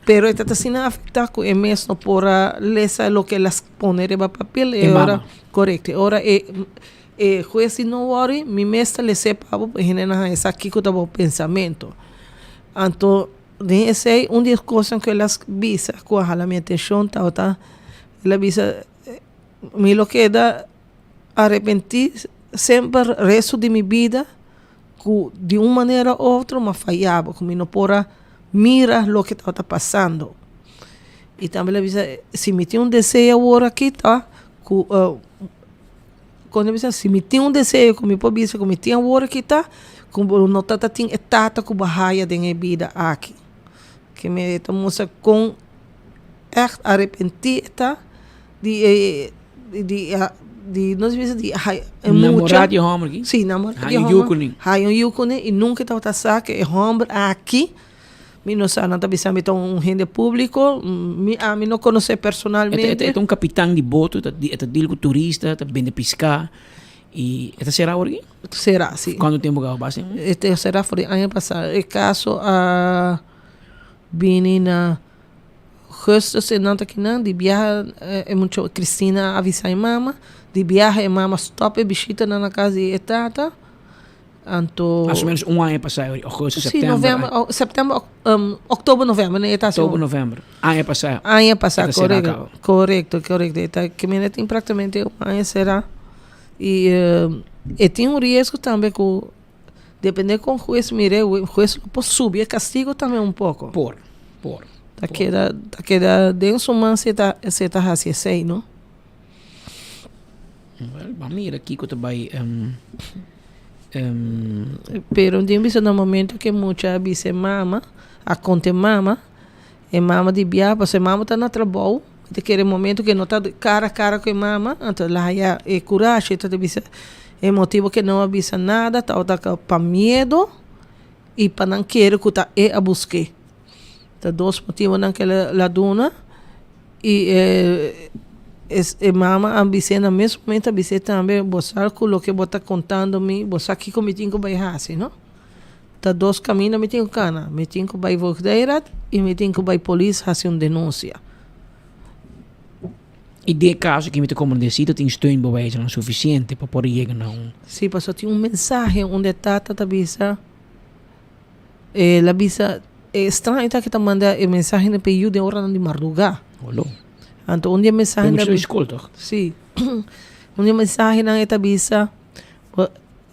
Speaker 18: pero e ta ta asina afektá ku e mes no por a lesa loke el a pone riba papel.
Speaker 12: E mama.
Speaker 18: Korekto. E ora e. E hues di no worry, mi mes ta les'é pa bo pa e hendenan haña sa kiko ta bo pensamentu. Anto den esei un di e kosnan ku el a bisa ku a hala mi atenshon tabata, el a bisa, Mi lo keda arepentí semper resto di mi bida ku di un manera u otro mi a faya bo, ku mi no por a mira loke tabata pasando. I tambe el a bisa, si mi tin un deseo awor aki ta ku. Kon ta bisa si mi tin un deseo ku mi por bisa ku mi tin awor aki ta ku bo no ta ta tin e tata ku bo haya den e bida aki. Ke mi ta mustra kon ègt arepentí e ta di e di di nos bisa di haya e mucha.
Speaker 12: Namorá di e hòmber aki?
Speaker 18: Si, namorá di e hòmber.
Speaker 12: Haya un yu kuné.
Speaker 18: Haya un yu kuné i nunka e tabata sa ku e hòmber aki. Mi no sa, nan ta bisa mi ta un hende públiko, mi ami no konosé personalmente.
Speaker 12: E ta un kapitan di boto, e ta deal ku turista, ta bende piská i e ta será awor aki?
Speaker 18: Será, si.
Speaker 12: Kuantu tempu ku a basa?
Speaker 18: E ta será for di aña pasá. E kaso a bini na augustus e nan ta kinan, di biaha e mucha Cristina a avisá e mama, di biaha e mama stòp e bishitanan na kas di e tata. Anto.
Speaker 12: Mas o menos un aña pasá, augustus,
Speaker 18: Sí,
Speaker 12: september.
Speaker 18: november, o- september, ok- um, oktober, november, nee, ta
Speaker 12: Oktober, november. Aña pasá.
Speaker 18: Aña pasá,
Speaker 12: E ta será
Speaker 18: correcto.
Speaker 12: cabo.
Speaker 18: Correcto, correcto. E ta, que mira tin prácticamente un aña será. Y eh, e tin un riesgo tambe cu depende con juez mire, e juez lo por subi e castigo tambe un poco.
Speaker 12: Por, por.
Speaker 18: Ta keda, ta keda den su man si e ta, si e ta haci esey, no?
Speaker 12: Wel, ban mira kiko ta bai.
Speaker 18: Pero tin bisa na momento ke mucha a bisa e mama, a konta e mama, e mama di bia pasobra e mama ta na trabou, e ta kere momento ke no ta kara a kara ku e mama, anto el a haya e kurashi, ta bisa e motibu ke no a bisa nada tabata pa miedo i pa nan kere ku ta e a busk'é. Ta dos motibonan ke el a duna i e e mama a bis'é na mes momento a bis'é tambe bo sa ku loke bo ta kontando mi bo sa kiko mi tin ku bai hasi no. Ta dos kaminda mi tin ku kana, mi tin ku bai voogdijraad i mi tin ku bai polis hasi un denunsia.
Speaker 12: I den e kaso ki mi ta komprendé si ta tin steunbewijzennan sufisiente pa por yega na un.
Speaker 18: Si, pasobra tin un mensahe unda e tata ta bisa. El a bisa, e straño ta ke ta manda e mensahenan pa e yu den oranan di mardugá.
Speaker 12: Olo.
Speaker 18: Anto un di e mensahenan.
Speaker 12: Mucha di skol toch?
Speaker 18: Si. Un di e mensahenan e ta bisa,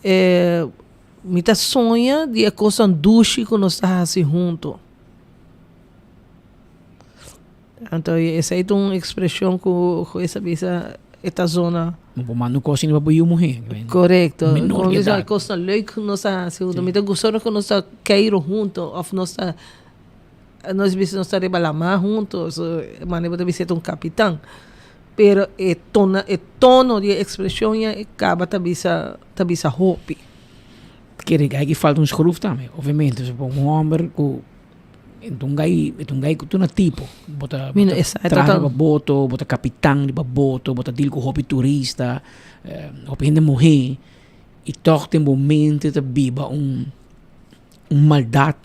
Speaker 18: e mi ta soña di e kosnan dushi ku nos ta hasi hunto. Anto esei ta un ekspreshon ku hues a bisa e ta zona.
Speaker 12: Bo por manda un kos asina pa bo yu muhé.
Speaker 18: Korekto.
Speaker 12: Menor di edat.
Speaker 18: Kosnan leuk ku nos ta hasi hunto. Mi ta gusta ora ku nos ta keiru hunto òf nos ta nos bisa nos ta riba lamá hunto. Manera bo ta bisa e ta un kapitan. Pero e tona e tono di e ekspreshon ya e kaba ta bisa ta bisa hopi.
Speaker 12: Kere aki falta un schroef tambe obviamente. Un hòmber ku. E ta un gai, e ta un gai ku tur na tipo. Bo ta, bo ta traha riba boto, bo ta kapitan riba boto, bo ta deal ku hopi turista, hopi hende muhé. I tòg den bo mente ta biba un un maldat,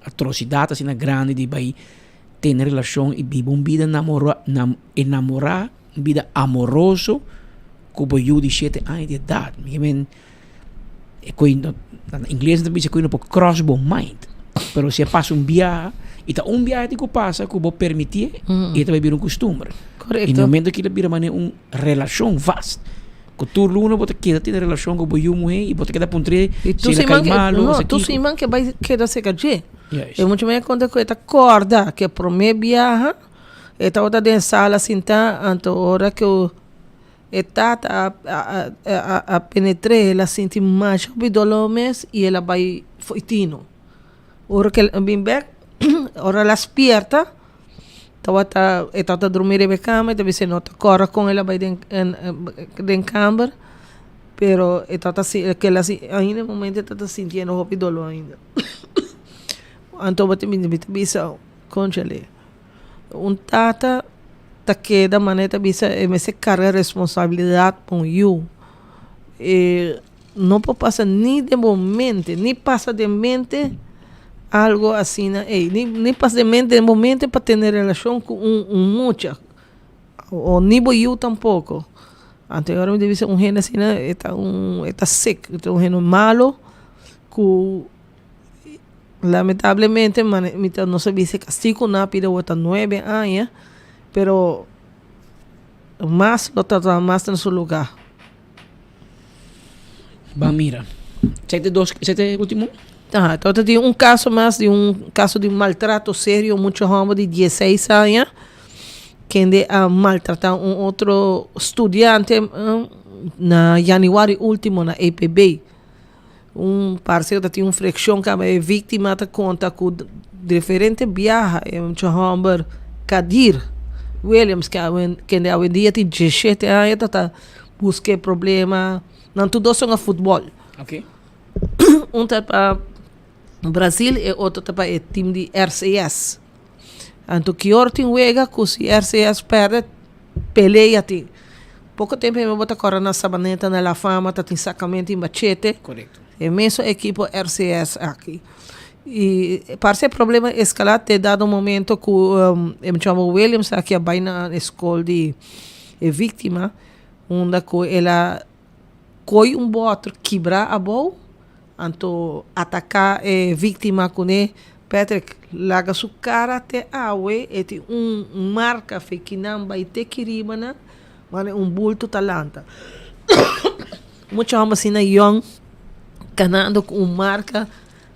Speaker 12: atrosidat asina grandi di bai. tene relashon i biba un bida namorá, enamorá, un bida amoroso ku bo yu di shete aña di edat. Mi ke men e koi no, na ingles nan ta bisa e koi no por cross bo mind, pero si e pasa un biaha, i ta un biaha tin ku pasa ku bo permitié, i e ta bai bira un kustumber. I na momento ku el a bira manera un relashon vast, ku tur luna bo ta keda tene relashon ku bo yu muhé i bo ta keda puntr'é si el a kai malu o si
Speaker 18: kiko. No, tur siman ke bai keda serka dje. E mucha muhé konta ku e ta kòrda ku e promé biaha e tabata den sala sintá, anto ora ku e tata a penetr'é el a sinti masha hopi doló mes i el a bai fo'i tino. Ora ku el a bin bèk ora el a spierta tabata e tabata drumí riba e kama e ta bisa e no ta kòrda kon el a bai den den kamber pero e tabata kila ainda e momento e tabata sintiendo hopi doló ainda. Anto bo ta mi ta bisa conchale un tata ta keda manera ta bisa e mester carga responsabilidad pa un yu e no por pasa ni den bo mente ni pasa den mente algo asina ey ni pasa den mente den bo mente pa tene relacion cu un mucha o ni bo yu tampoco anto e ora mi ta bisa un hende asina e ta un e ta sick e ta un hende malo ku lamentablemente mi ta nos a bisa e kastigu nan a pidi awor ta nuebe aña pero mas lo ta ta mas na su luga.
Speaker 12: Ban mira. Esei ta e dos, esei ta e ultimo?
Speaker 18: Aha, tabata tin un kaso mas di un kaso di maltrato serio, un mucha hòmber di dieseis aña kende a maltratá un otro studiante na yanüari ultimo na EPB. Un parse ku ta tin un frikshon kaba e víktima ta konta ku diferente biaha e mucha hòmber Kadir Williams ke kende awendia tin diesshete aña ta ta buska e problema nan tur dos hunga futbòl. Un ta pa Brasil e otro ta pa e tim di RCS. Anto ki ora tin wega ku si RCS pèrdè pelea tin. Poko tempu mi bo ta kòrda na Sabaneta na La Fama ta tin sakamento i machete. E mesun ekipo RCS aki. I parse e problema eskalá te dado momento ku e muchacho Williams aki a bai na e skol di e víktima unda ku el a koi un bòter kibrá abou. Anto ataká e víktima kuné. Patrick laga su kara te awe e tin un marka fe kinan bai te kiriba nan mane un bulto ta lanta. Mucha hòmber asina yòn kanando ku un marka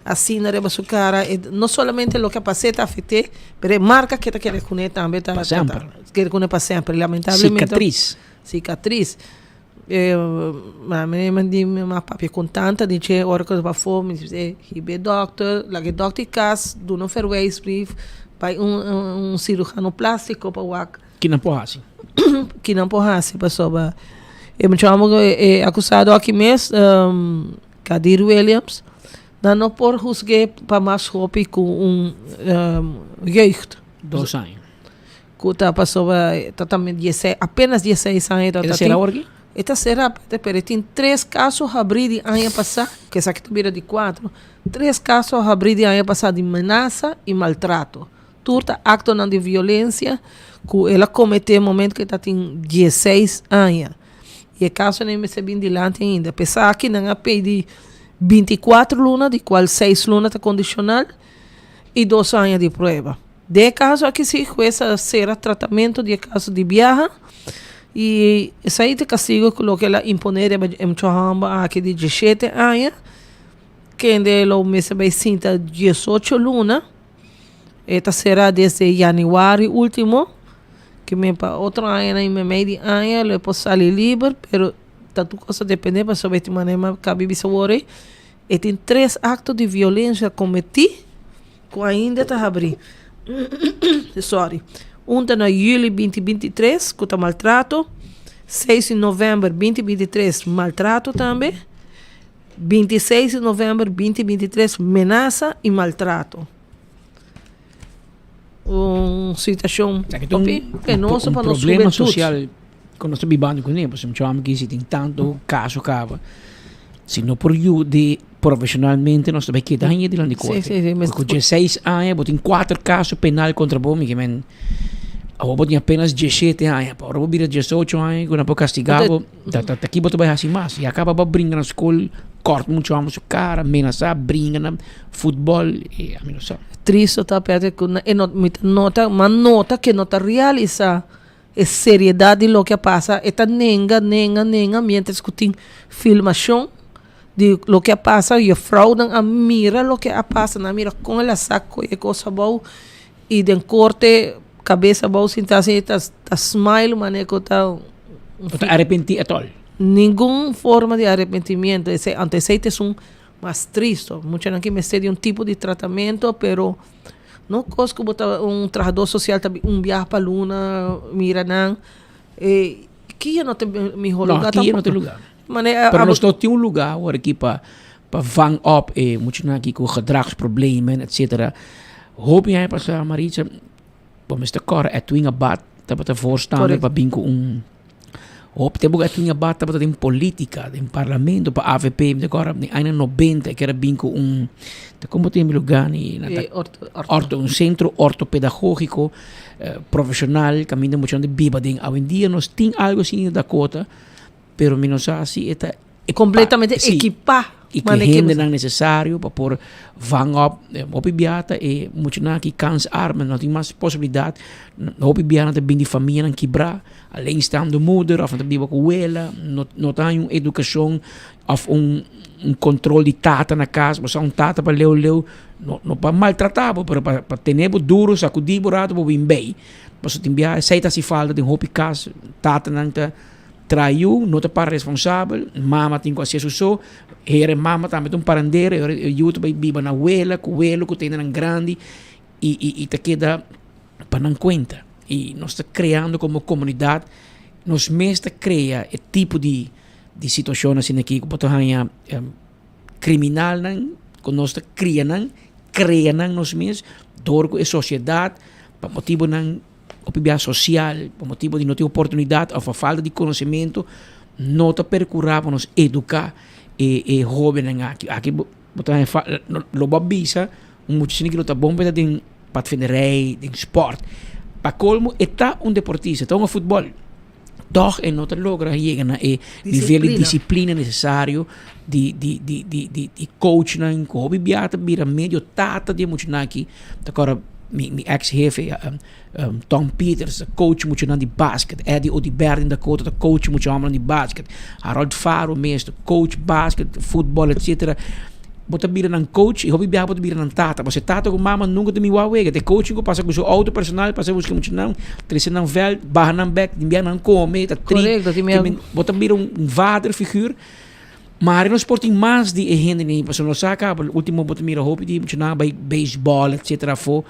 Speaker 18: asina riba su kara e no solamente loke a pas'é ta afekt'é pero e marka ke ta kere kuné tambe ta
Speaker 12: Pa semper.
Speaker 18: kere kuné pa semper lamentablemente.
Speaker 12: Sikatris.
Speaker 18: Sikatris. Mami di mi mama papia con tanta di dje ora cu ta pafó mi di hiba e dokter laga e dokter cas duna un verwijsbrief bay un cirujano plastico pa wak
Speaker 12: Ki nan por haci?
Speaker 18: Ki nan por haci pasobra e mucha homber e acusado aki mes Kadir Williams nan no por huzgue pa mas hopi cu un jeugd.
Speaker 12: Dos aña.
Speaker 18: Ku ta pasobra e ta tambe dieseis, apenas dieseis aña e ta
Speaker 12: E ta sera awor aki?
Speaker 18: E ta sera, pero e tin tres kaso habrí di aña pasá, ku esaki ta bira di kuatro, tres kaso habrí di aña pasá di menasa i maltrato. Tur ta aktonan di violensia ku el a kometé momento ku e ta tin dieseis aña. I e kasonan mester bin dilanti ainda. P'esaki nan a pidi binti kuatro luna, di kual seis luna ta kondishonal i dos aña di prueba. Den e kaso aki si hues a sera tratamentu di e kaso di biaha i esei ta e kastigo ku loke el a imponé riba e mucha hòmber aki di diesshete aña kende lo mester bai sinta diesocho luna. E ta sera desde yanüari último ke men pa otro añanan i meimei di aña lo e por sali liber pero ta tur kos ta dependé pasobra e tin manera kabi bisa wor ei e tin tres akto di violensia kometí. Ku ainda ta habrí. Sorry. Un ta na yüli binti 23 ku ta maltrato. Seis di novèmber binti 23 maltrato tambe. 26 di novèmber binti 23 menasa i maltrato. Un situashon hopi penoso pa nos
Speaker 12: Un problema
Speaker 18: hubentut.
Speaker 12: sosial ku nos ta bibando kuné, pasobra mi chama ki si tin tantu kaso kaba. Si no por yud'e profesionalmente nos ta bay keda hañ'e dilanti corte.
Speaker 18: Sí, sí, sí.
Speaker 12: Porque cu dieseis aña bo tin cuater caso penal contra bo, mi ke men awor bo tin apenas diesshete aña, pa ora bo bira diesocho aña cu nan por castiga bo, ta ta ki bo ta bay haci mas? Ya caba bo a bringa na scol, cort mucho homber su cara, menasa, bringa na futbol, y ami no sa.
Speaker 18: Tristo ta Patrick cu e no mi ta nota, m'a nota cu e no ta realisa E seriedad di loke a pasa, e ta nenga, nenga, nenga, mientras cu tin filmacion di loke a pasa, juffrouwnan a mira loke a pasa, nan a mira con el a saco e cos abao y den corte cabes abao sinta así ta ta smile manera cu ta.
Speaker 12: No ta arepenti at all.
Speaker 18: Ningun forma di arepentimiento, esey, anto esey ta esun mas tristo, muchanan ki mester di un tipo di tratamento pero. No cos cu bo ta un trahador social ta bin un biaha pa luna mira nan. E kia no ta miho
Speaker 12: No,
Speaker 18: lugar
Speaker 12: kia no ta
Speaker 18: tampoco.
Speaker 12: lugar.
Speaker 18: Mane
Speaker 12: Pero nos no tin un lugar awor aki pa pa vang op e muchanan aki cu gedragsproblemen et cetera. Hopi aña pasa Maritza bo mester cora Edwin Abad tabata voorstander
Speaker 18: Correcto.
Speaker 12: pa bin cu un Hopi tempu ku Edwin Abad tabata den politica, den parlamento pa avp, mi ta kòrda den añanan nobenta e kere bin ku un, ta komo tin mi lugá ni na ta orto, un sentro ortopedagogico profesional kaminda muchanan ta biba den. Awendia nos tin algu asina na Dakota, pero mi no sa si e ta
Speaker 18: Completamente equipá.
Speaker 12: I ku e hendenan nesesario pa por vang op. Hopi bia ta e muchanan aki kansarm, no tin mas posibilidat. Hopi bia nan ta bin di famianan kibrá, alleenstaande moeder òf nan ta biba ku wela, no no ta haña un edukashon òf un un kontrol di tata na kas. Bo sa un tata pa leu leu no no pa maltratá bo pero pa pa tene bo duru, sakudí bo rato pa bo bin bei. Pasobra tin bia esei ta hasi falta den hopi kas, tatanan ta. Traha yu no ta para responsabel, mama tin ku hasié su so, hera e mama tambe ta un parandero, e ora e yu ta bai biba na wela ku welo ku ta hendenan grandi i i i ta keda pa nan kuenta. I nos ta kreando komo komunidat, nos mes ta krea e tipo di di situashon asina aki ku bo ta haña kriminalnan ku nos ta kria nan, krea nan nos mes dor ku e sosiedat pa motibunan. Hopi bia sosial, pa motibu di no tin oportunidat òf pa falta di konosementu, no ta perkurá pa nos eduká e e hóbennan aki. Aki bo bo ta lo bo a bisa un muchachito ki lo ta bon pa e ta den padvinderij, den spòrt. Pa kolmo e ta un deportista, e ta hunga futbòl, tòg e no ta logra yega na e nivel di disiplina nesesario di di di di di di coachnan ku hopi bia ta bira medio tata di e muchanan aki. Ta kòrda mi mi ex hefe Tom Peters ta coach muchanan di basket, Eddie Odibert den Dakota ta coach mucha hòmbernan di basket, Harold Faro mes ta coach basket, futbòl etcetera. Bo ta bira nan coach i hopi biaha bo ta bira nan tata, pasobra e tata ku mama nunka ta miwa wega, ta e coach ku pasa ku su outo personal pasa buska muchanan, trese nan vèlt, baha nan bèk, tin biaha nan kome, ta treat, bo ta bira un vaderfiguur. Mari nos por tin mas di e hende ni pasobra nos sa kaba ultimo bo ta mira hopi di muchanan bai beisbòl etcetera afó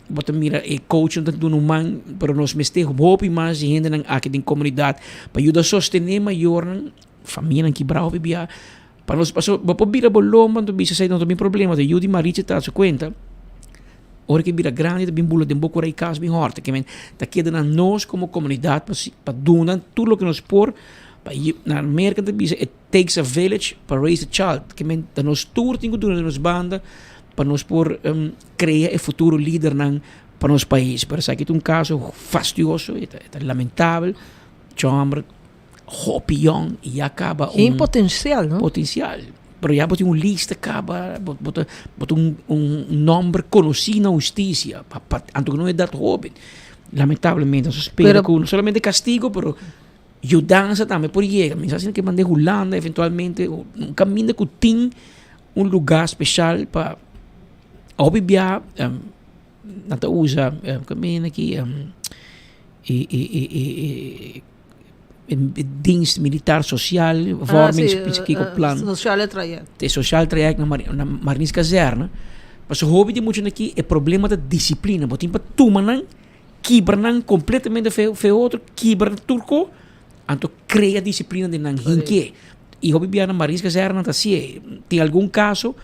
Speaker 12: bo ta mira e coachnan ta duna un man pero nos mester hopi mas di hendenan aki den komunidat pa yuda sostené mayornan famianan kibrá hopi bia pa nos pasobra bo por bira bo lomba anto bisa esei no ta mi problema ta yu di Marichi ta su kuenta ora ke bira grandi ta bin bula den bo kura i kas bin hòrta ke men ta keda na nos komo komunidat pa pa duna tur loke nos por. Pa na Merka ta bisa it takes a village pa raise a child. Ke men ta nos tur tin ku duna di nos banda pa nos por krea e futuro lidernan pa nos pais. Pero esaki ta un kaso fastioso, e ta lamentabel. Chòmber hopi yòn i ya kaba un.
Speaker 18: Tin potensial, no?
Speaker 12: Potensial. Pero ya bo tin un lista kaba, bo bo ta bo ta un un nòmber konosí na hustisia pa pa anto ku no edat hóben. Lamentablemente nos a spera ku no solamente kastigo pero. Yudansa tambe por yega. Mi sa si nan ke manda Hulanda eventualmente o un kaminda ku tin un lugá speshal pa hopi bia nan ta usa kaminda ki e dienst militar sosial vormings kiko plan.
Speaker 18: Sociale traject.
Speaker 12: E sociaal traject na Marinierskazerne. Pasobra hopi di muchanan aki e problema ta disiplina. Bo tin pa tuma nan. Kibra nan completamente fe fe otro, kibra tur ko, anto crea disciplina den nan hinke. Y hopi bia nan Marisca Serra nan ta hacié. Tin algun caso,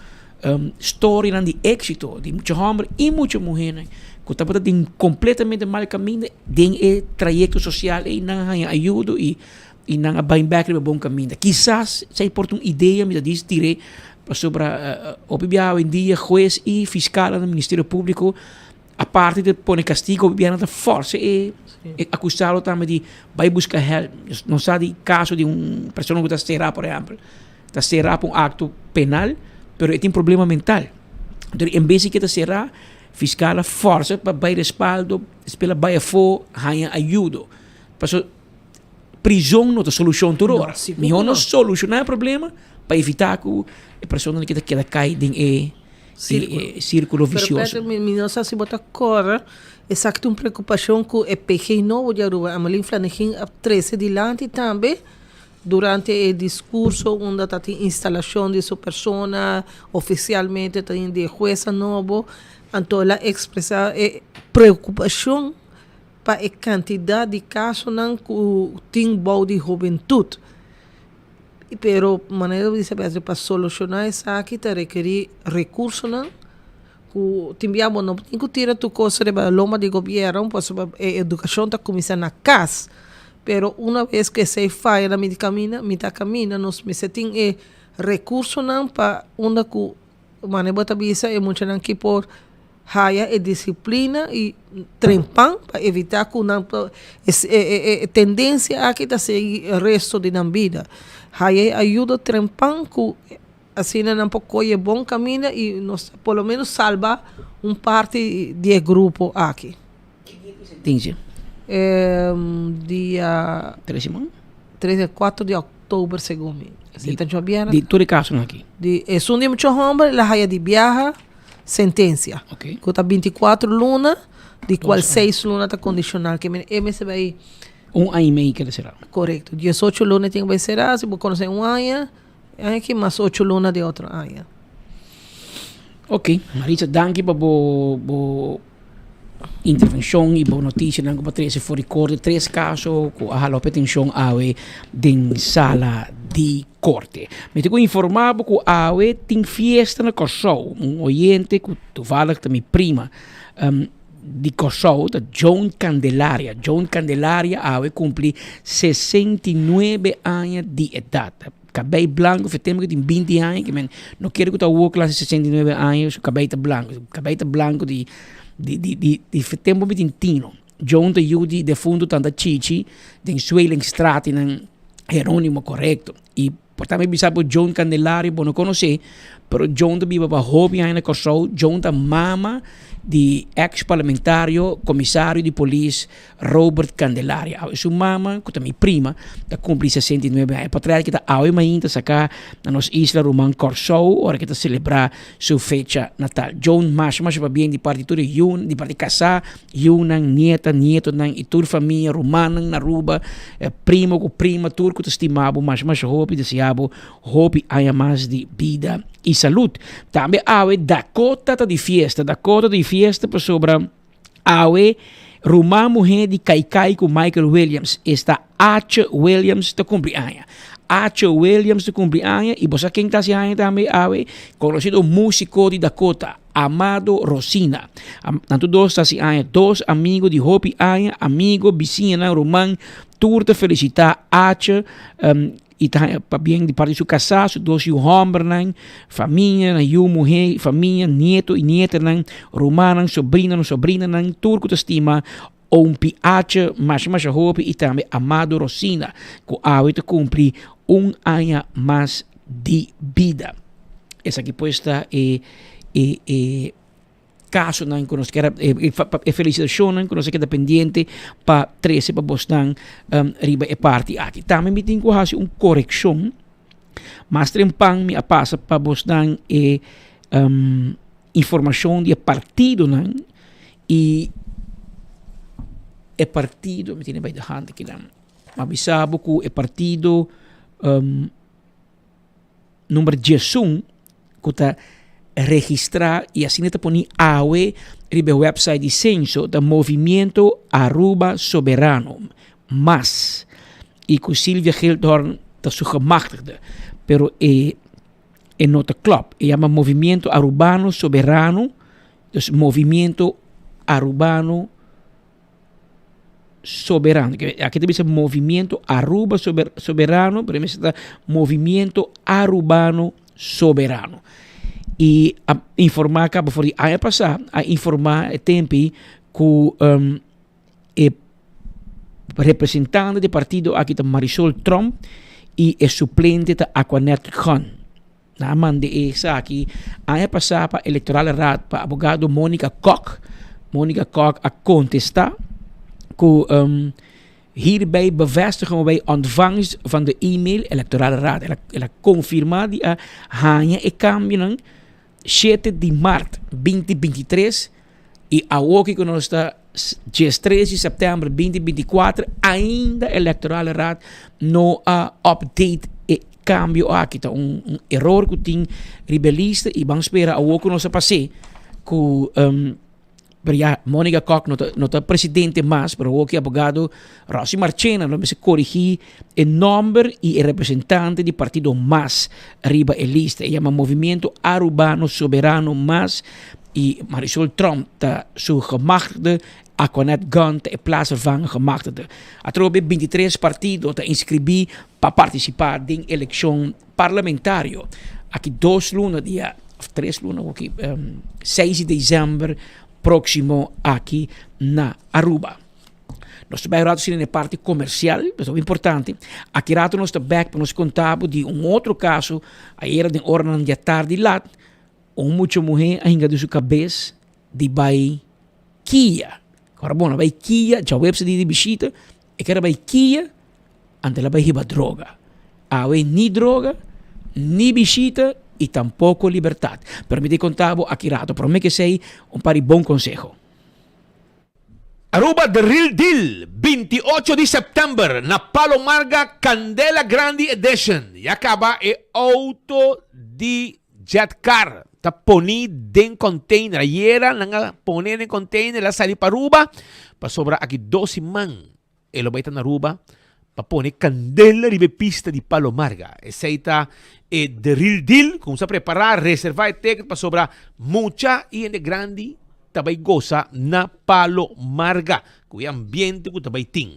Speaker 12: um, storianan di éxito di mucha homber y mucha muhernan cu tabata den completamente mal caminda, den e trayecto social ey nan a haña ayudo y. I nan a bai bek riba bon kaminda. Kisas esei por ta un idea, mi ta dis tir'é, pasobra hopi biaha awendia hues i fiskalnan di Ministerio Públiko aparte di pone kastigo hopi biaha nan ta fòrsa e akusado tambe di bai buska hèlp. Nos sa di kaso di un persona ku ta será por ehèmpel, ta será pa un akto penal pero e tin problema mental. Entonces en bes di ke ta será, fiskal a fòrsa pa bai respaldo, spela bai afó haña ayudo. Pasobra Prizon no ta solushon tur ora. Mihó nos solushoná e problema pa evitá ku e personanan ki ta keda kai den e sírkulo visioso.
Speaker 18: Pero Patrick, mi no sa si bo ta kòrda, esaki ta un preokupashon ku e PG nobo di Aruba, Amelin Flanegin, a trese dilanti tambe durante e diskurso unda ta tin instalashon di su persona ofisialmente ta tin di e huesa nobo. Anto el a ekspresá e preokupashon pa e kantidat di kasonan ku tin bou di hubentut. Pero manera bo bisa Beatriz pa solushoná esaki ta rekerí rekursonan ku tin bia bo no tin ku tira tur kos riba lomba di gobièrnu pasobra e edukashon ta kuminsá na kas. Pero una bes ku esei faya na miti kaminda mitá kaminda nos mester tin e rekursonan pa unda ku manera bo ta bisa e muchanan ki por haya e disiplina y trempan pa evita cu nan e tendencia aki ta sigui e resto di nan bida. Haya e ayudo trempan cu asina nan por coge e bon caminda y nos por lo menos salba un parti di e grupo aki.
Speaker 12: Sentencia?
Speaker 18: Dia.
Speaker 12: Tres siman?
Speaker 18: Tres, cuatro di october segun mi.
Speaker 12: Di tur e casonan aki?
Speaker 18: Di esun di mucha homber el a haya di biaha. sentencia.
Speaker 12: Okay.
Speaker 18: Ku ta 24 luna, di kual 6 luna ta kondishonal. Ke men e mester bai.
Speaker 12: Un aña i mei keda será.
Speaker 18: Korekto. 18 luna tin ku bai será, si bo konosé un aña, aña aki mas 8 luna di otro aña.
Speaker 12: Ok, Maritza, danki pa bo bo intervenshon i bo notisianan ku bo a trese for di korte. Tres kaso ku a hala hopi atenshon awe den sala di korte. Mi tin ku informá bo ku awe tin fiesta na Kòrsou. Un oyente ku toevallig ta mi prima di Kòrsou ta Joan Candelaria. Joan Candelaria awe kumpli 69 aña di edat. Kabei blanco fe tempo ku tin binti aña ke men no kere ku ta awor klase 69 aña su kabei ta blanco su kabei ta blanco di di di di di fe tempo mi tin tino John ta yu di defunto tanta Chichi den Sweelingstraat y nan Heronimo korekto y por ta mi bisa bo John Candelario bo no konosé pero John ta biba pa hopi aña na Kòrsou John ta mama di ex parlamentario komisario di polis Robert Candelaria. Awe su mama, ku ta mi prima, ta kumpli 69 aña. Patriarca ki ta awe mainta saká na nos isla ruman Kòrsou ora ki ta selebrá su fecha natal. Joan masha masha pabien di parti tur e yunan, di parti kasá, yunan, nieta, nietonan i tur famia, rumannan na Aruba, primo ku prima, tur ku ta stima bo masha masha hopi, deseá bo hopi aña mas di bida i salud. Tambe awe Dakota ta di fiesta. Dakota ta di fiesta pasobra. Awe, ruman muhé di Kaikai ku Michael Williams, esta Ache Williams ta kumpli aña. Ache Williams ta kumpli aña i bo sa ken ta hasi aña tambe awe? Konosido músiko di Dakota, Amado Rosina. Nan tur dos ta hasi aña, dos amigu di hopi aña, amigu, bisiñanan, ruman, tur ta felisitá Ache. I ta haña pabien di parti di su kasá, su dos yu hòmbernan, famia, nan yu muhé, famia, nieto i nietanan, rumannan, sobrinonan, sobrinanan, tur ku ta stima Oompi Ache masha masha hopi i tambe Amado Rosina ku awe ta kumpli un aña mas di bida. Esaki pues ta e e e. Kasonan ku nos kier e felisitashonnan ku nos a keda pendiente pa trese pa bosnan riba e parti aki. Tambe mi tin ku hasi un korekshon. Mas trempan mi a pasa pa bosnan e informashon di e partidonan i e partido, mi tene bai de hand akinan, mi a bisa bo ku e partido. Number diesun ku ta registrá i asina ta poni awe riba e website di Censo ta Movimiento Aruba Soberano, mas, i ku Sylvia Gildhorn ta su gemachtigde, pero e e no ta klòp. E yama Movimiento Arubano Soberano, dus Movimiento Arubano. Soberano. Aki ta bisa Movimiento Aruba Soberano, pero mester ta Movimiento Arubano Soberano. Y a informa caba for di aña pasa, a informa e tempi cu um, e representante di partido aki ta Marisol Tromp y e suplente ta Aquanet Gun. Nan a manda esaki aña pasá pa Electorale Raad pa abogado Monica Kok. Monica Kok a kontestá ku um, hierbij bevestigen wij ontvangst van de e-mail Electorale Raad. El a, el a konfirmá di a haña e kambionan 7 di mart 2023 i awoki ku nos ta 13 di sèptèmber 2024 ainda Electorale Raad no a update e kambio aki. Ta un, un eror ku tin riba e lista i ban spera awor ku nos a pas'é ku um, pero ya Monica Kok no ta, no ta presidente mas, pero awor ki abogado Rossi Marchena lo mester korigí e nòmber i e representante di partido mas riba e lista. E yama Movimiento Arubano Soberano Mas i Marisol Tromp ta su gemachtigde, Aquanet Gunn ta e plaatsvervanger gemachtigde. Atrobe 23 partido ta inskribí pa partisipá den elekshon parlamentario. Aki dos luna dia, of tres luna aki, 6 di desèmber próksimo aki na Aruba. Nos ta bai un ratu asina na e parti komersial, pasobra ta importante. Aki ratu nos ta bèk pa nos konta bo di un otro kaso ayera den oranan di atardi lat, un mucha muhé a hinka den su kabes di bai Kia. Ora bon, a bai Kia, djaweps di di bishita, e ker a bai Kia, anto el a bai hiba droga. Awe ni droga, ni bishita i tampoko libertat. Pero mi ta konta bo aki rato, promé ku esei un par di bon konseho.
Speaker 11: Aruba The Real Deal, 28 di september na Palo Marga Candela Grandi Edition. Ya caba e auto di jet car ta poni den container. Ayera nan a pone den container, el a sali pa Aruba pasobra aki dos siman e lo bai ta na Aruba pa pone candela riba e pista di Palo Marga. Esey ta e The Real Deal. Cuminsa prepara, reserva e ticket pasobra mucha y hende grandi ta bai gosa na Palo Marga ku e ambiente ku ta bai tin.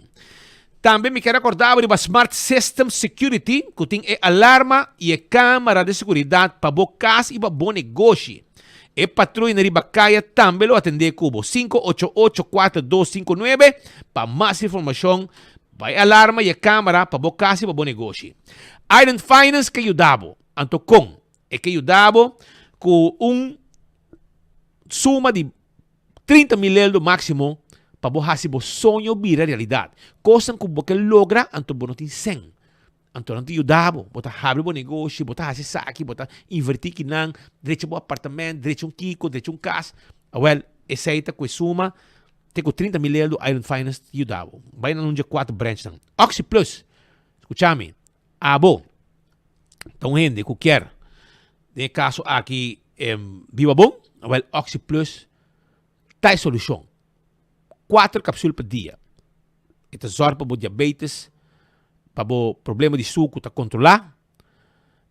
Speaker 11: Tambe mi kier akorda bo riba Smart System Security ku tin e alarma i e kamera di seguridat pa bo kas i pa bo negoshi. E patruya riba kaya tambe lo atendé ku bo. 588 4259 pa mas informashon pa e alarma i e kamera pa bo kas i pa bo negoshi. Island Finance ke yuda bo. Anto kon? E ke yuda bo ku un suma di 30 mil eldo máksimo pa bo hasi bo soño bira realidat. Kosnan ku bo ke logra anto bo no tin sèn. Anto nan ta yuda bo. Bo ta habri bo negoshi, bo ta hasi esaki, bo ta invertí kinan, drecha bo apartamènt, drecha un kiko, drecha un kas. Awèl, esei ta ku e suma te ku 30 mil eldo Island Finance ta yuda bo. Bai na un dje kuater branchnan. Oxi Plus, skucha mi, abo ta un hende ku kier Den e kaso aki biba bon, awel Oxi Plus ta e solushon. Kuater kapsul pa dia. E ta zòrg pa bo diabetes, pa bo problema di suku ta kontrolá,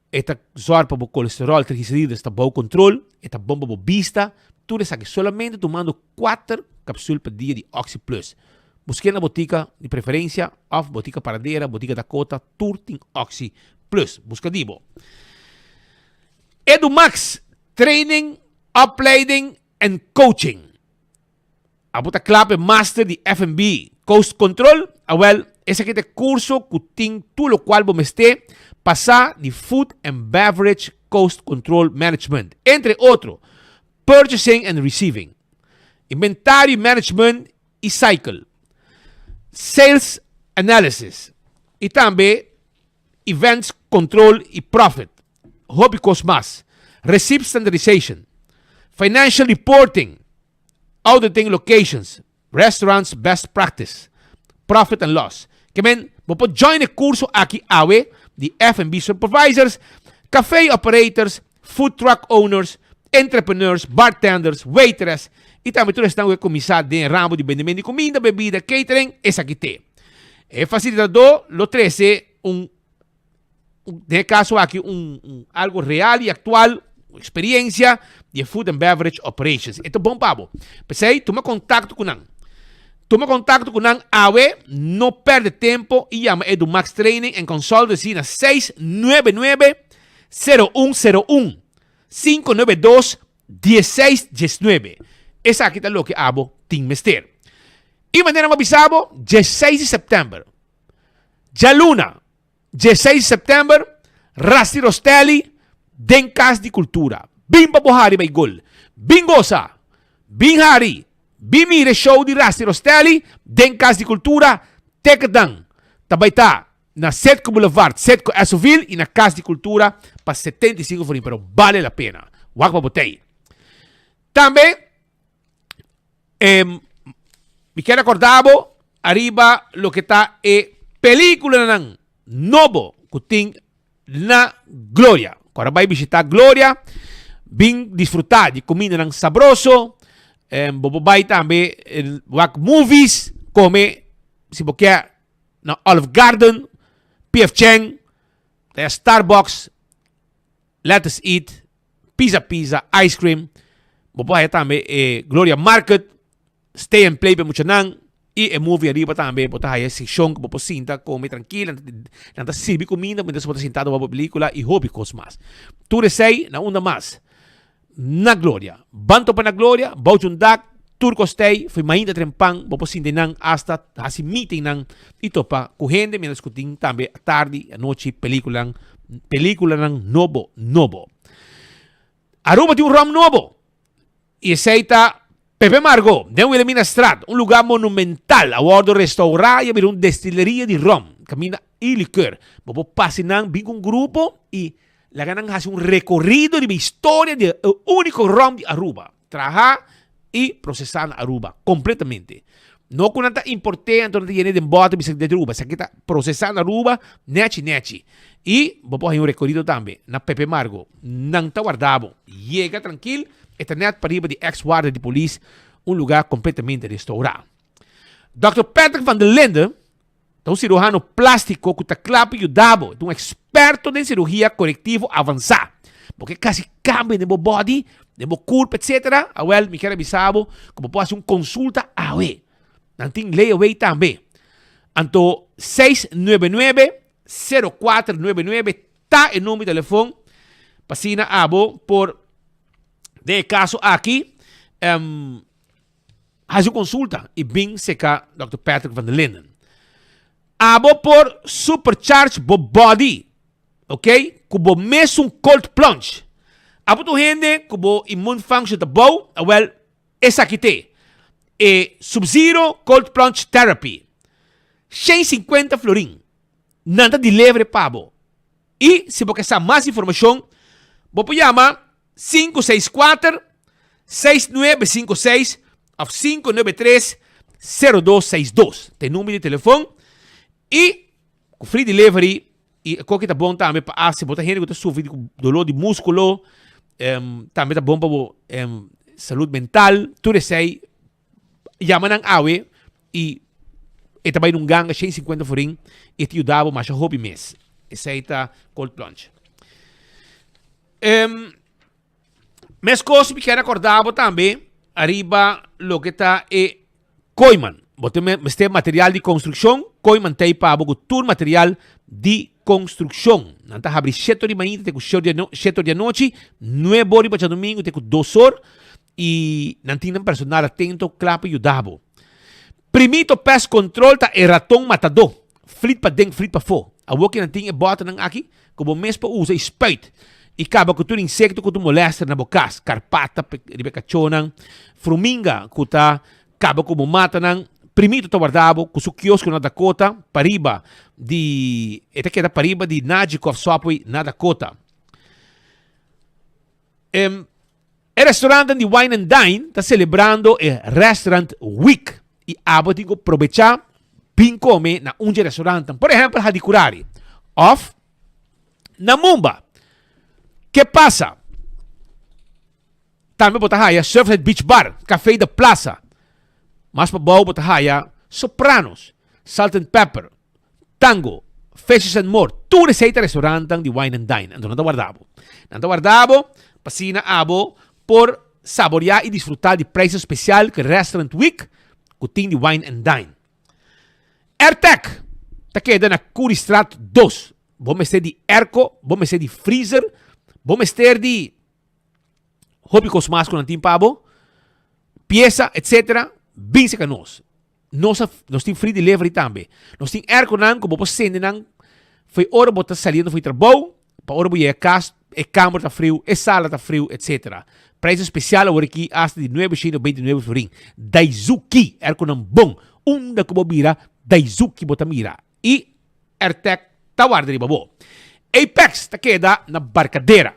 Speaker 11: e ta zòrg pa bo kolesteròl, trigliserides ta bou kontrol, e ta bon pa bo bista. Tur esaki solamente tumando kuater kapsul pa dia di Oxi Plus. Busk'é na botika di preferensia òf botika Paradera, botika Dakota, tur tin Oxi Plus. Buska di bo. EduMax Training, Opleiding en Coaching. Abo ta kla pa e Master di F&B Cost Control? Awel, esaki ta e kurso ku tin tur lokual bo mester pa sa di Food and Beverage Cost Control Management, entre otro, Purchasing and Receiving, Inventario Management i Cycle, Sales Analysis i tambe Events Control i Profit, hopi kos mas, Receipt Standardization, Financial Reporting, Auditing Locations, Restaurants Best Practice, Profit and Loss. Ke men, bo por join e kurso aki awe di F&B Supervisors, Café Operators, Food Truck Owners, Entrepreneurs, Bartenders, Waitress i tambe tur esnan ku ke kuminsá den e ramo di bendimento di kuminda, bebida, catering, esaki te. E fasilitadó lo trese un, den e kaso aki, un un algo real i aktual, un eksperiencia di e food and beverage operations. E ta bon pa bo. P'esei, tuma kontakto ku nan. Tuma contacto cu nan awe, no perde tempo y yama Edumax Training and Consultancy na 699 0101 592 1619. Esaki ta loke abo tin mester. Y manera mi a bisa bo, 16 di september, djaluna, 16 di september, Rusty Rostelli den Cas di Cultura. Bin pa bo hari bay gol. Bin gosa. Bin hari. Bin mira e show di Rusty Rostelli den Cas di Cultura. Ticketnan ta bay ta na Citgo Boulevard, Citgo Essoville y na Cas di Cultura pa 75 florin, pero bale la pena. Wak pa bo tey. Tambe mi kier recorda bo ariba loke ta e peliculanan nobo cu tin na Gloria. Cu ora bay bishita Gloria, bin disfruta di cumindanan sabroso. Bo por bay tambe wak movies, come si bo kier na Olive Garden, PF Chang, Starbucks, Let Us Eat, Pizza Pizza, Ice Cream. Bo por haya tambe e Gloria Market, Stay and Play pa e muchanan y e movie ariba tambe bo ta haya e seccion cu bo por sinta come trankil, nan ta sirbi cuminda mientras bo ta sinta wak bo pelicula y hopi cos mas. Tur esey na unda mas? Na Gloria. Ban topa na Gloria, bou djun dak, tur cos tey, fo'i mainta trempan bo por sinta eynan hasta haci meetingnan y topa cu hende mientras cu tin tambe atardi, anochi peliculanan, peliculanan nobo nobo. Aruba tin un rom nobo y esey ta Pepe Margo den Wilhelminastraat, un lugar monumental a wordo restaura y a bira un destileria di rom, caminda y liqueur. Bo por pasa eynan bin cu un grupo y laga nan haci un recorido riba historia di e unico rom di Aruba, traha y procesa na Aruba completamente. No cu nan ta importe anto nan ta yene den bote bisa di Aruba, esaki ta procesa na Aruba nechi nechi. Y bo por haña un recorido tambe na Pepe Margo. Nan ta warda bo. Yega trankil, e ta net pariba di ex warda di polis, un lugar completamente restaura. Dòkter Patrick van der Linden ta un ciruhano plastico cu ta cla pa yuda bo. E ta un experto den cirugia corectivo avansa. Bo ke casi cambio den bo body, den bo curpa etc. Awel, mi kier a bisa bo cu bo por haci un consulta awe. Nan tin layaway tambe. Anto 699 0499 ta e number di telefon pa asina abo por den e caso aki um, haci un consulta y bin seca Dr. Patrick van der Linden. Abo por supercharge bo body, ok, cu bo mesun cold plunge. Abo tu hende cu bo immune function ta bou, awel Esaki t'e e Sub-Zero Cold Plunge Therapy. 150 florin. Nan ta deliver pa bo. I si bo ke sa mas informashon, bo por yama 564 6956 òf 593 0262. Ta e number di telefon. I ku free delivery I e koki ta bon tambe pa asi bo ta hende ku ta sufri di doló di múskulo, tambe ta bon pa bo salud mental, tur esei yama nan awe i e ta bai nun ganga 150 forin i e ta yuda bo masha hopi mes. Esei ta cold plunge. Meskos mi kier akorda bo tambe ariba loke ta e Kooiman. Bo tin mester material di konstrukshon, Kooiman ta ei pa bo ku tur material di konstrukshon. Nan ta habri shete or di mainta te ku shete or di anochi, nuebe or riba djadumingu te ku dos or i nan tin nan personal atento kla pa yuda bo. Primito Pest Control ta e raton matadó. Flit paden, flit pafó. Awor ki nan tin e bòternan aki ku bo mes por usa i spuit i kaba ku tur insekto ku ta molèster na bo kas, karpata riba e kachónan, fruminga ku ta kaba ku bo matanan. Primito ta warda bo ku su kiosko na Dakota pariba di e ta keda pariba di Najikoff Subway na Dakota. E restaurantnan di Wine and Dine ta celebrando e Restaurant Week y abo tin cu probecha bin come na un dje restaurantnan, por ehempel Hadicurari of na Mumba. Ke pasa? Tambe bo ta haya Surfside Beach Bar, Café de Plaza. Mas pabou bo ta haya Sopranos, Salt and Pepper, Tango, Fishes and More, tur esei ta restaurantnan di Wine and Dine. Anto nan ta warda bo. Nan ta warda bo pa asina abo por saborea y disfruta di prijsnan special cu Restaurant Week. ku tin di Wine and Dine. Airtec ta keda na Curiestraat dos. Bo mester di airco, bo mester di freezer, bo mester di hopi kos mas ku nan tin pa bo, piesa, etc. Bin seka nos. Nos a nos tin free delivery tambe. Nos tin airconan ku bo por sende nan fo'i ora bo ta saliendo fo'i trabou pa ora bo yega kas e kamber ta friu, e sala ta friu, etc. Prijs especial awor aki hasta di nuebe shei nobenta i nuebe florin. Daizuki airconan bon. Unda ku bo bira Daizuki bo ta mira. I Airtec ta warda riba bo. Apex ta keda na Barcadera.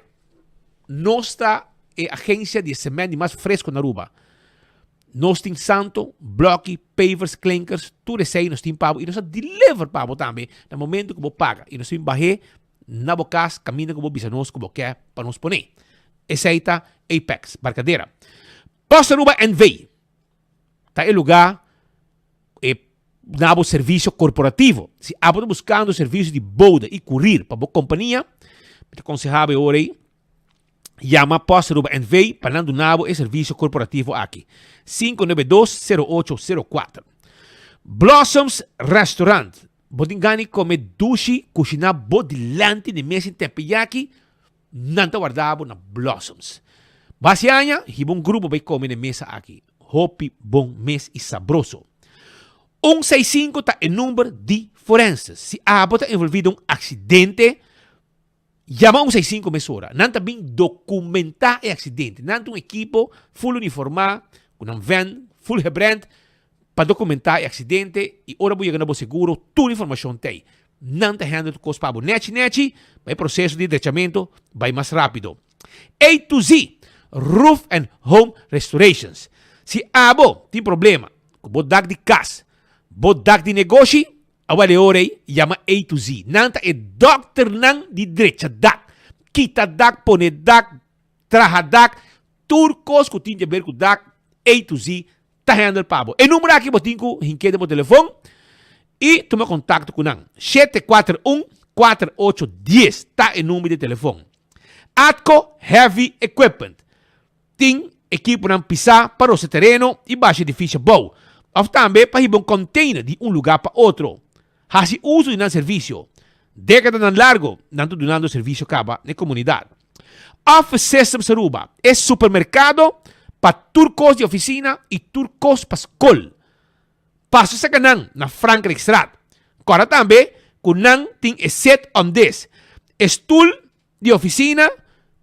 Speaker 11: Nos ta e agencia di e cement di mas fresco na Aruba. Nos tin santo, bloki, pavers, klinkers, tur esei nos tin pa bo y nos ta deliver pa bo tambe na momento cu bo paga y nos tin bahe na bo cas caminda cu bo bisa nos cu bo ke pa nos pone. Esei ta Apex, Barcadera. Post Aruba NV ta e lugar e na bo servicio corporativo. Si abo ta buscando servicio di bode y courier pa bo compania, mi ta conseha bo e ora ei Yama Post Aruba NV pa nan duna bo e servicio corporativo aki. 592 0804. Blossoms Restaurant. Bo tin gana di come dushi cushina bo dilanti di mesa in teppanyaki? Nan ta warda bo na Blossoms. Bo haci aña, hiba un grupo bay come na e mesa aki. Hopi bon mes y sabroso. Un seis sinku ta e number di forenses. Si abo ta envolvi den un accidente, Yama un seis sinku mesora. Nan ta bin dokumentá e aksidente. Nan ta un ekipo full uniformá, ku nan vèn full gebrand pa dokumentá e aksidente i ora bo yega na bo seguro tur informashon ta ei. Nan ta handle tur kos pa bo nèchi nèchi pa e proseso di drechamentu bai mas rápido. A to Z Roof and Home Restorations Si abo tin problema ku bo dak di kas, bo dak di negoshi, Awel e ora ei yama A to Z. Nan ta e dòkternan di drecha dak. Kita dak, pone dak, traha dak, tur kos ku tin di aber ku dak, A to Z ta handle pa bo. E numero aki bo tin ku hink'é den bo telefon i tuma kontakto ku nan. 741 4810 ta e number di telefon. Atco Heavy Equipment. Tin ekiponan pisá pa rosa tereno i basha edifisio abou, òf tambe pa hiba un kònteiner di un lugá pa otro. Hasi uso di nan servisio. Dékadanan largu nan ta dunando servisio kaba na e komunidat. Office Systems Aruba, e supermerkado pa tur kos di ofisina i tur kos pa skol. Pasa saka nan na Frankrijkstraat. Kòrda tambe ku nan tin e sit on this, e stul di oficina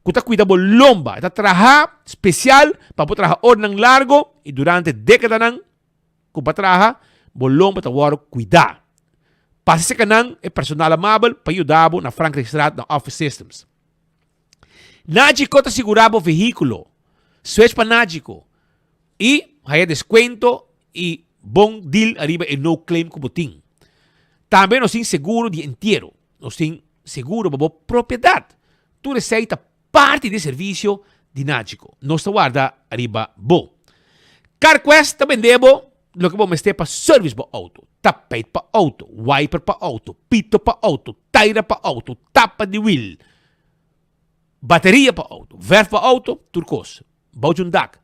Speaker 11: cu ta cuida bo lomba. E ta traha special pa bo traha oranan largo y durante decadanan cu bo a traha, bo lomba ta worde cuida. Pasa cerca nan e personal amabel pa yuda bo na Frankrijkstraat na Office Systems. Nagico ta sigura bo vehiculo. Switch pa Nagico y haya descuento y bon deal ariba e no claim cu bo tin. Tambe nos tin seguro di entiero. Nos tin seguro pa bo propiedat. Tur esei ta parti di e servisio di Nagico. Nos ta warda riba bo. CarQuest ta bende bo loke bo mester pa service bo auto. Tapijt pa auto, wiper pa auto, pito pa auto, taira pa auto, tapa di wiel, bateria pa auto, verf pa auto, tur kos. Bou djun dak.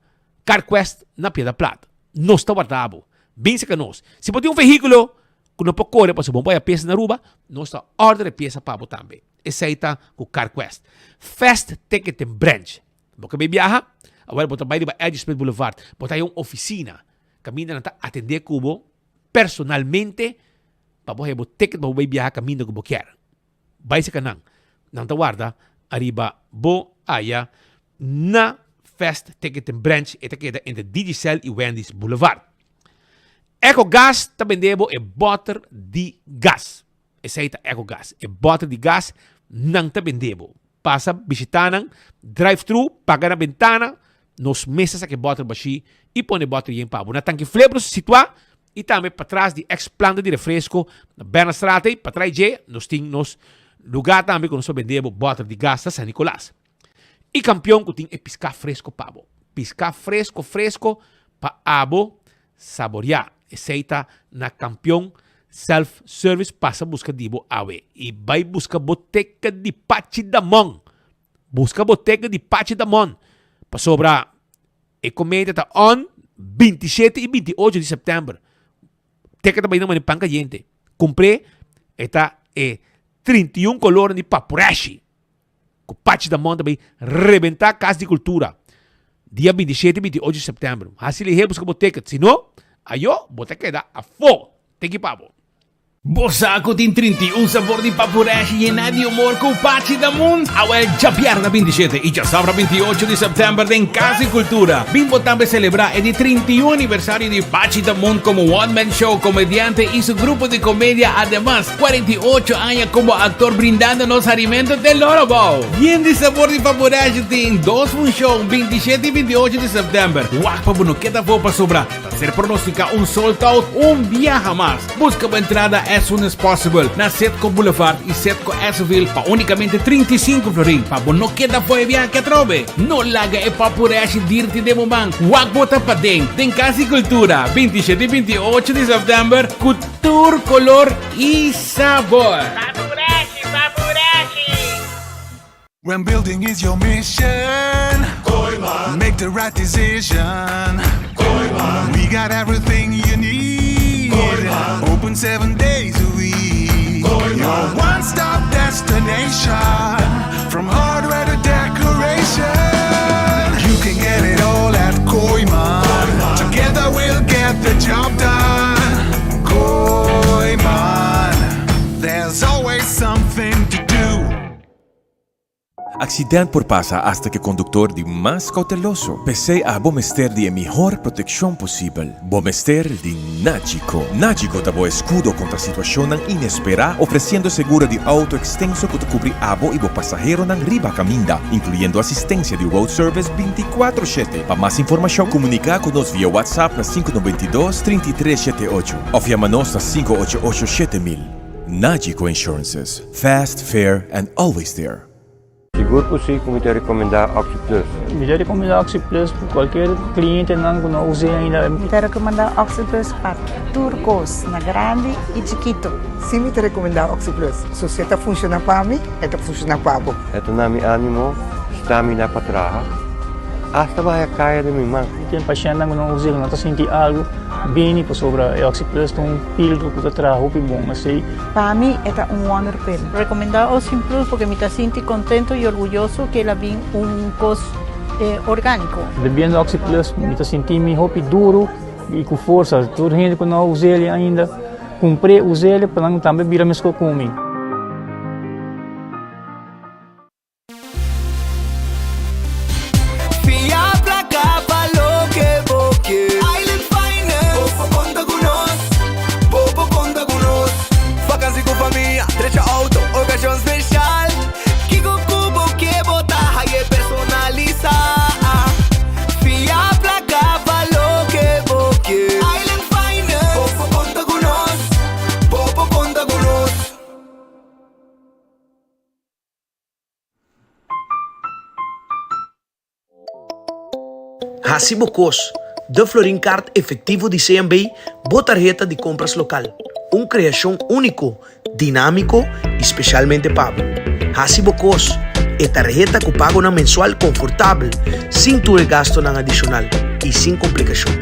Speaker 11: CarQuest na Piedra Plat. Nos ta warda bo. Bin serka nos. Si bo tin un vehíkulo ku no por kore pasobra bo no por haya piesa na Aruba, nos ta order e piesa pa bo tambe. Esei ta ku CarQuest. Fast Ticketing Branch. Bo ke bai biaha? Awor bo ta bai riba Edge Smith Boulevard. Bo ta haya un ofisina kaminda nan ta atendé ku bo personalmente pa bo haya bo ticket pa bo bai biaha kaminda ku bo kier. Bai serka nan. Nan ta warda ariba bo aya na Fast Ticketing Branch. E ta keda entre Digicel y Wendy's Boulevard. Ecogas ta bende bo e boter di gas. Esei ta Ecogas. E boter di gas nan ta bende bo. Pasa bishita nan, drive thru, paga na bentana. Nos mes ta saka e boter bashi y pone e boter yen pa bo. Na Tanki Flebros situa y tambe patras di ex planta di refresco na Bernardstraat ey, patras dje nos tin nos lugar tambe cu nos ta bende bo boter di gas na San Nicolas. Y Campeon cu tin e pisca fresco pa bo. Pisca fresco fresco pa abo saborea. Esey ta na Campeon Self Service pasa busca di bo awe. Y bay busca bo teken di Pachi Damon. Busca bo teken di Pachi Damon. Pasobra e comida ta on. 27 i 28 di sèptèmber. Teken ta bai na mane pan kayente. Kumpr'é e ta e 31 kolornan di papureshi ku Pachi Damon ta bai rebentá Kas di Kultura dia 27 i 28 di sèptèmber. Hasi lihé buska bo ticket, si no, ayo bo ta keda afó. Teki pa bo.
Speaker 9: Bo sa ku tin 31 sabor di papureshi yená di humor ku Pachi Damun? Awel djabièrnè 27 i djasabra 28 di sèptèmber den Kas di Kultura. Bin bo tambe selebrá e di 31 aniversario di Pachi Damun komo one man show, komediante i su grupo di komedia. Ademas, 48 aña komo aktor brindando nos harimentu te loro bou. Yen di sabor di papureshi tin dos funshon, 27 i 28 di sèptèmber. Wak pa bo no keda afó pasobra ta ser pronosticá un sold out un biaha mas. Busca bo entrada as soon as possible na Setco Boulevard y Setco Esseville pa unicamente 35 florin pa bo no keda fo'i viahe atrobe. No laga e papureshi dirti den bo man. Wak bo ta paden den Cas di Cultura 27 y 28 di september cu tur color y sabor.
Speaker 10: Papureshi, papureshi!
Speaker 19: When building is your mission Kooyman Make the right decision Kooyman We got everything you need Kooyman Open seven days a week Kooyman Your one-stop destination From hardware to decoration You can get it all at Kooyman Together we'll get the job done Kooyman There's always something to do
Speaker 20: Accident por pasa hasta cu e conductor di mas cauteloso. P'esey abo mester di e mihor proteccion posibel. Bo mester di Nagico. Nagico ta bo escudo contra situacionnan inespera, ofreciendo seguro di auto extenso cu ta cubri abo y bo pasaheronan riba caminda, incluyendo asistencia di road service binticuatro shete. Pa mas informacion, comunica cu nos via WhatsApp na sinku noventa i dos, trinta i tres shete ocho of yama nos na sinku ocho ocho shete mil. Nagico Insurances. Fast, fair and always there.
Speaker 21: Sigur ku si ku mi ta rekomendá OxyPlus.
Speaker 13: Mi ta rekomendá OxyPlus pa kualkier klientenan ku no us'é ainda.
Speaker 22: Mi ta rekomendá OxyPlus pa tur kos, na grandi i chikitu.
Speaker 23: Si mi ta rekomendá OxyPlus. So si e ta funshoná pa mi, e ta funshoná pa bo.
Speaker 21: E ta na mi ánimo, stamina pa traha, asta baha kaya den mi man.
Speaker 13: Tin pashèntnan ku no us'é ku no ta sinti algu, bini pasobra e OxyPlus ta un pildo ku ta traha hopi bon. Esei.
Speaker 22: Pa mi e ta un wonder pill.
Speaker 24: Recomenda Ocean Plus porque mi ta sinti contento y orguyoso que el a bin un cos organico.
Speaker 13: Bebiendo Oxy Plus mi ta sinti mi hopi duro y cu forsa. Tur hende cu no a us'el ainda cumpr'e us'el pa nan tambe bira mesco cu mi.
Speaker 2: Fia placa pa loke bo ke. Island Finance. Bo por conta cu nos. Bo por conta cu nos. Vakantie cu famia, drecha auto, ocasion special. Kico cu bo ke bo ta haye personalisa. Fia placa pa loke bo ke. Island Finance. Bo por conta cu nos. Bo por conta cu nos.
Speaker 25: Hasi bo kos, De Florin Card Efectivo di CMB, bo tarheta di kompras lokal. Un kreashon úniko, dinámiko i spesialmente pa bo. Hasi bo kos, E tarheta ku pagonan mensual konfortabel, sin tur e gastonan adishonal i sin komplikashon.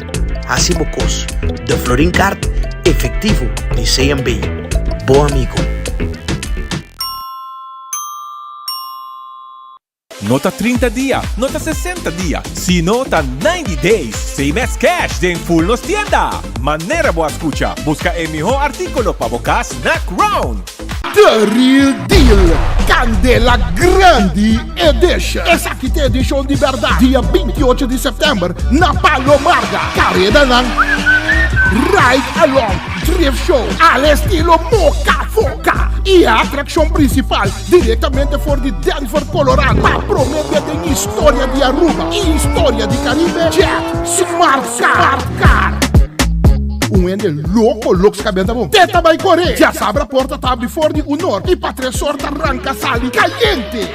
Speaker 25: Hasi bo kos, De Florin Card Efectivo di CMB, bo amigo.
Speaker 20: No ta 30 dia, no ta 60 dia, sino ta 90 days! Same as cash den full nos tienda! Manera bo a scucha, busca e miho articulo pa bo cas na Crown!
Speaker 26: The Real Deal, Candela Grandi Edition. Esaki ta edicion di berdad, dia 28 di september na Palo Marga. Caredanan Ride Along Drift Show al estilo Moca Foca y e atraccion principal directamente for di Denver, Colorado, pa prome bia den historia di Aruba y historia di Caribe, Jet Smart Car. Un hende loco lok skabenta bon. Te ta bai kore. Djasabra porta ta abri for di unor i pa tres or ta ranka sali kayente.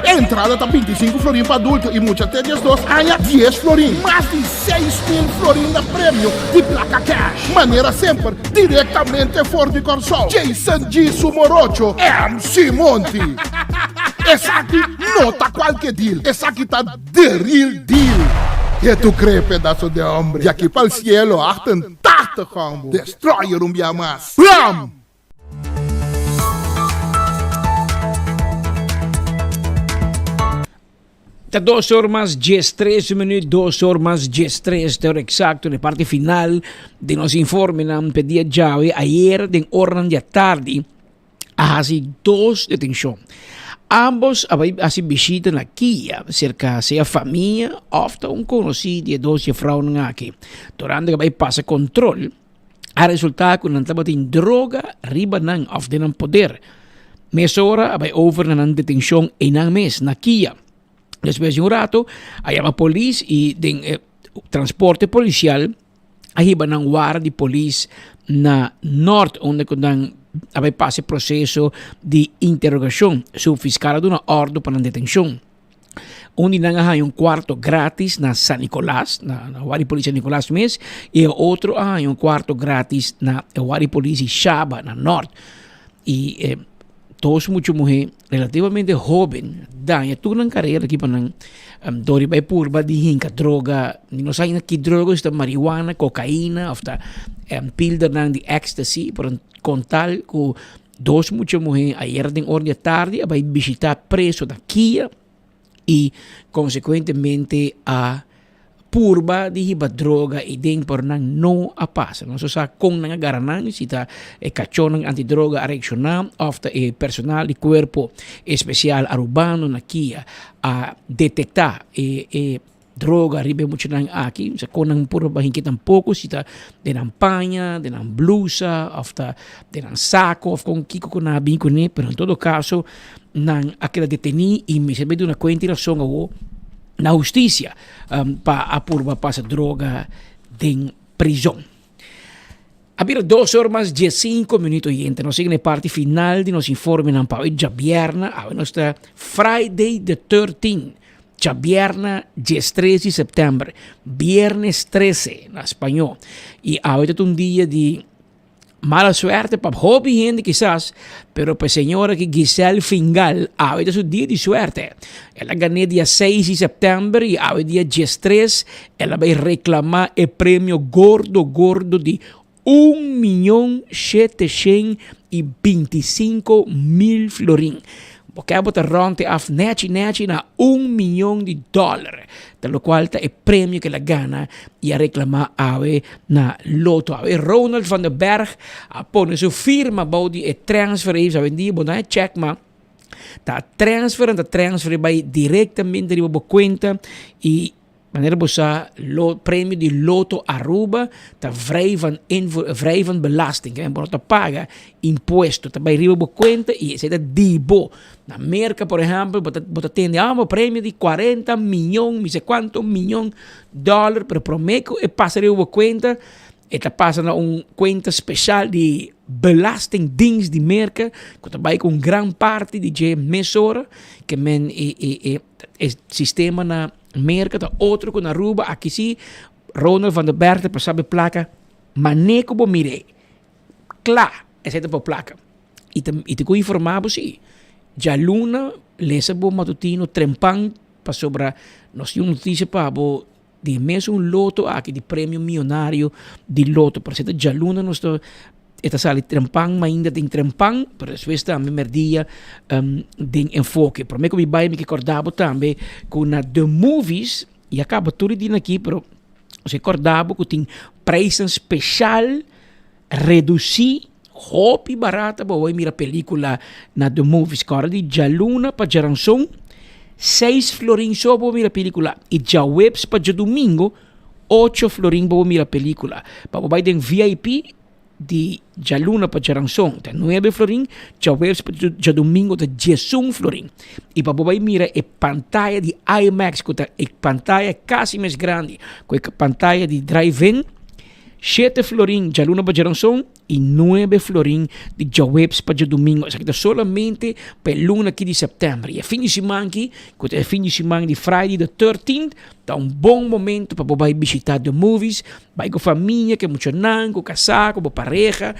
Speaker 26: Entrada ta 25 florin pa adulto i mucha te 12 aña 10 florin. Mas di 6.000 florin na premio di plaka cash. Manera semper direktamente for di Kòrsou, Jason G. Su Morocho, MC Monty. Esaki no ta kualke deal, esaki ta the real deal. Ke tu cree pedazo de hombre? Di aki pa'l cielo 88 hombo. Destroyer un bia mas. Blam!
Speaker 12: Ta dos or mas diestres minuut, dos or mas diestres, te ora exacto na e parti final di nos informenan p'e dia djawe. Ayer den oranan di atardi a hasi dos detencion. Ambos a bai hasi bishita na Kia cerca sea famia of ta un conoci di e dos jefrounan aki. Durante cu a bai pasa control a resulta cu nan tabatin droga riba nan of den nan poder. Mesora a bai over na nan detencion einan mes na Kia. Despues di un rato a yama polis y den e transporte policial a hiba nan warda di polis na Noord unda cu nan a bai pasa e proceso di interrogacion. Su fiscal a duna ordo pa nan detencion. Un di nan a haña un cuarto gratis na San Nicolas, na warda di polis San Nicolas mes, y e otro a haña un cuarto gratis na e warda di polis di Shaba na Noord. Y e dos mucha muhe relativamente hoben daña tur nan carera aki pa nan dor di bay purba di hinca droga, mi no sa ainda ki droga, si ta marihuana, cocaina of ta pildernan di ecstasy, pero con tal cu dos mucha muhe ayer den ora di atardi a bay bishita preso na Kia y consecuentemente a purba di hiba droga y den pero nan no a pasa. Nos no sa con nan a gara nan, si ta e cachonan antidroga a reacciona of ta e personal di cuerpo especial Arubano na Kia a detecta e e droga riba e muchanan aki. Sa con nan purba bahinki tampoco, si ta den nan paña, den nan blusa of ta den nan saco of con kico cu nan a bin cune, pero en todo caso nan a keda deteni y mester bay duna cuenta y razon awo na husticia pa a purba pasa droga den prizon. A bira dos or mas diescinco minuut oyente. Nos sigui na e parti final di nos informenan pa awe djabierna. Awe nos ta Friday the 13, djabierna diestres di september, biernes trece na spañó. Y awe ta un dia di Mala suerte pa hopi hende kisas, pero pa e señora aki Giselle Fingal awe ta su dia di suerte. El a gané dia seis di sèptèmber i awe dia diestres el a bai reklamá e premio gordo gordo di un miyon sheteshen i bintisinko mil florin. Bo ke bo ta rònt e af nèchi nèchi na un miyon di dòler, ta lokual ta e premio ku el a gana i a reklamá awe na Lotto. Awe Ronald van der Berg a pone su firma bou di e transfer ei, awendia bo no a chèk ma ta transfer, ta transfer bai direktamente riba bo kuenta i Manera bo sa, lo premio di Lotto Aruba ta vrij van invo vrij van belasting. Bo no ta paga impuesto, ta bai riba bo cuenta y esey ta di bo. Na Merca, por ehempel, bo ta bo ta tende, ah, bo premio di cuarenta miyon, mi sa cuanto miyon dollar, pero prome cu e pasa riba bo cuenta, e ta pasa na un cuenta special di belastingdienst di Merca, cu ta bai cu un gran parti di dje mesora, ke men e e e e sistema na Merca ta otro cu na Aruba, aki si Ronald van der Berg ta pasa bo placa mane cu bo mir'e, cla esey ta bo placa. Y ta y ta cu informa bo si, djaluna lesa bo matutino trempan pasobra nos tin un noticia pa bo di e mesun loto aki di premio miyonario di loto, pero esey ta djaluna nos ta E ta sali trempan, mainda den trempan, pero despues tambe merdia den enfoke. Prome ku mi bai mi ke korda bo tambe ku na The Movies, ya kaba tur e dia aki, pero nos ke korda bo ku tin prijsnan speshal redusí, hopi barata pa bo bai mira pelikula na The Movies. Kòrda di djaluna pa djaranson, seis florin so pa bo mira pelikula, i djaweps pa djadumingu, Ocho florin pa bo mira pelicula. Pa bo bai den VIP di djaluna pa djaranson ta nuebe florin, djaweps pa djadomingo ta diesun florin. I pa bo bai mira e pantaya di IMAX ku ta e pantaya kasi mes grandi ku e pantaya di drive-in, shete florin djaluna pa djaranson, i nuebe florin di djaweps pa djadumingo. Esaki ta solamente pa e luna aki di sèptèmber. I e fin di siman aki, ku ta e fin di siman di Friday the thirteenth, ta un bon momento pa bo bai bishitá The Movies, bai ku famia, ku e muchanan, ku kasá, ku bo pareha,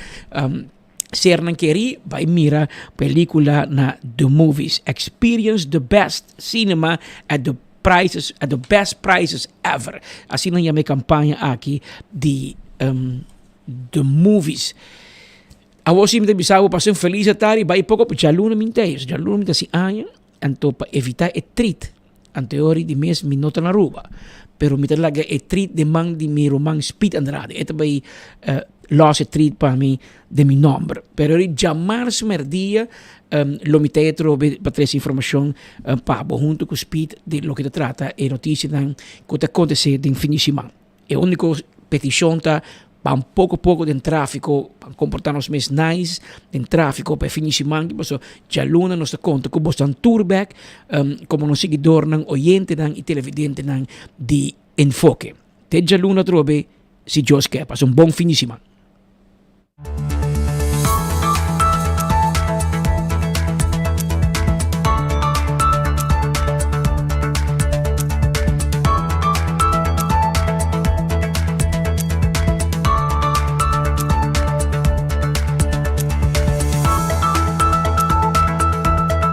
Speaker 12: sernan kerí, bai mira pelíkula na The Movies. Experience the best cinema at the. Prices at the best prices ever. Asina nan yama e campaña aki di um, The Movies. Awor si mi ta bisa bo pasa un feliz atari bai poco djaluna mi ta ei. Djaluna mi ta hasi aña anto pa evita e treat anteori di mes mi no ta na Aruba pero mi ta laga e treat den man di mi ruman Speed Andrade e ta bai los e treat pa mi den mi nomber pero ori djamars merdia lo mi ta ei atrobe pa trese informacion pa bo hunto cu Speed di loke ta trata e noticianan cu ta acontece den fin di siman. E úniko petishon ta ban poko poko den tráfiko, ban komportá nos mes nice den tráfiko pa e fin di siman aki pasobra djaluna nos ta konta ku bosnan tur bèk komo nos siguidornan, oyentenan i televidentenan di Enfoke. Te djaluna atrobe si Dios ke. Pasa un bon fin di siman.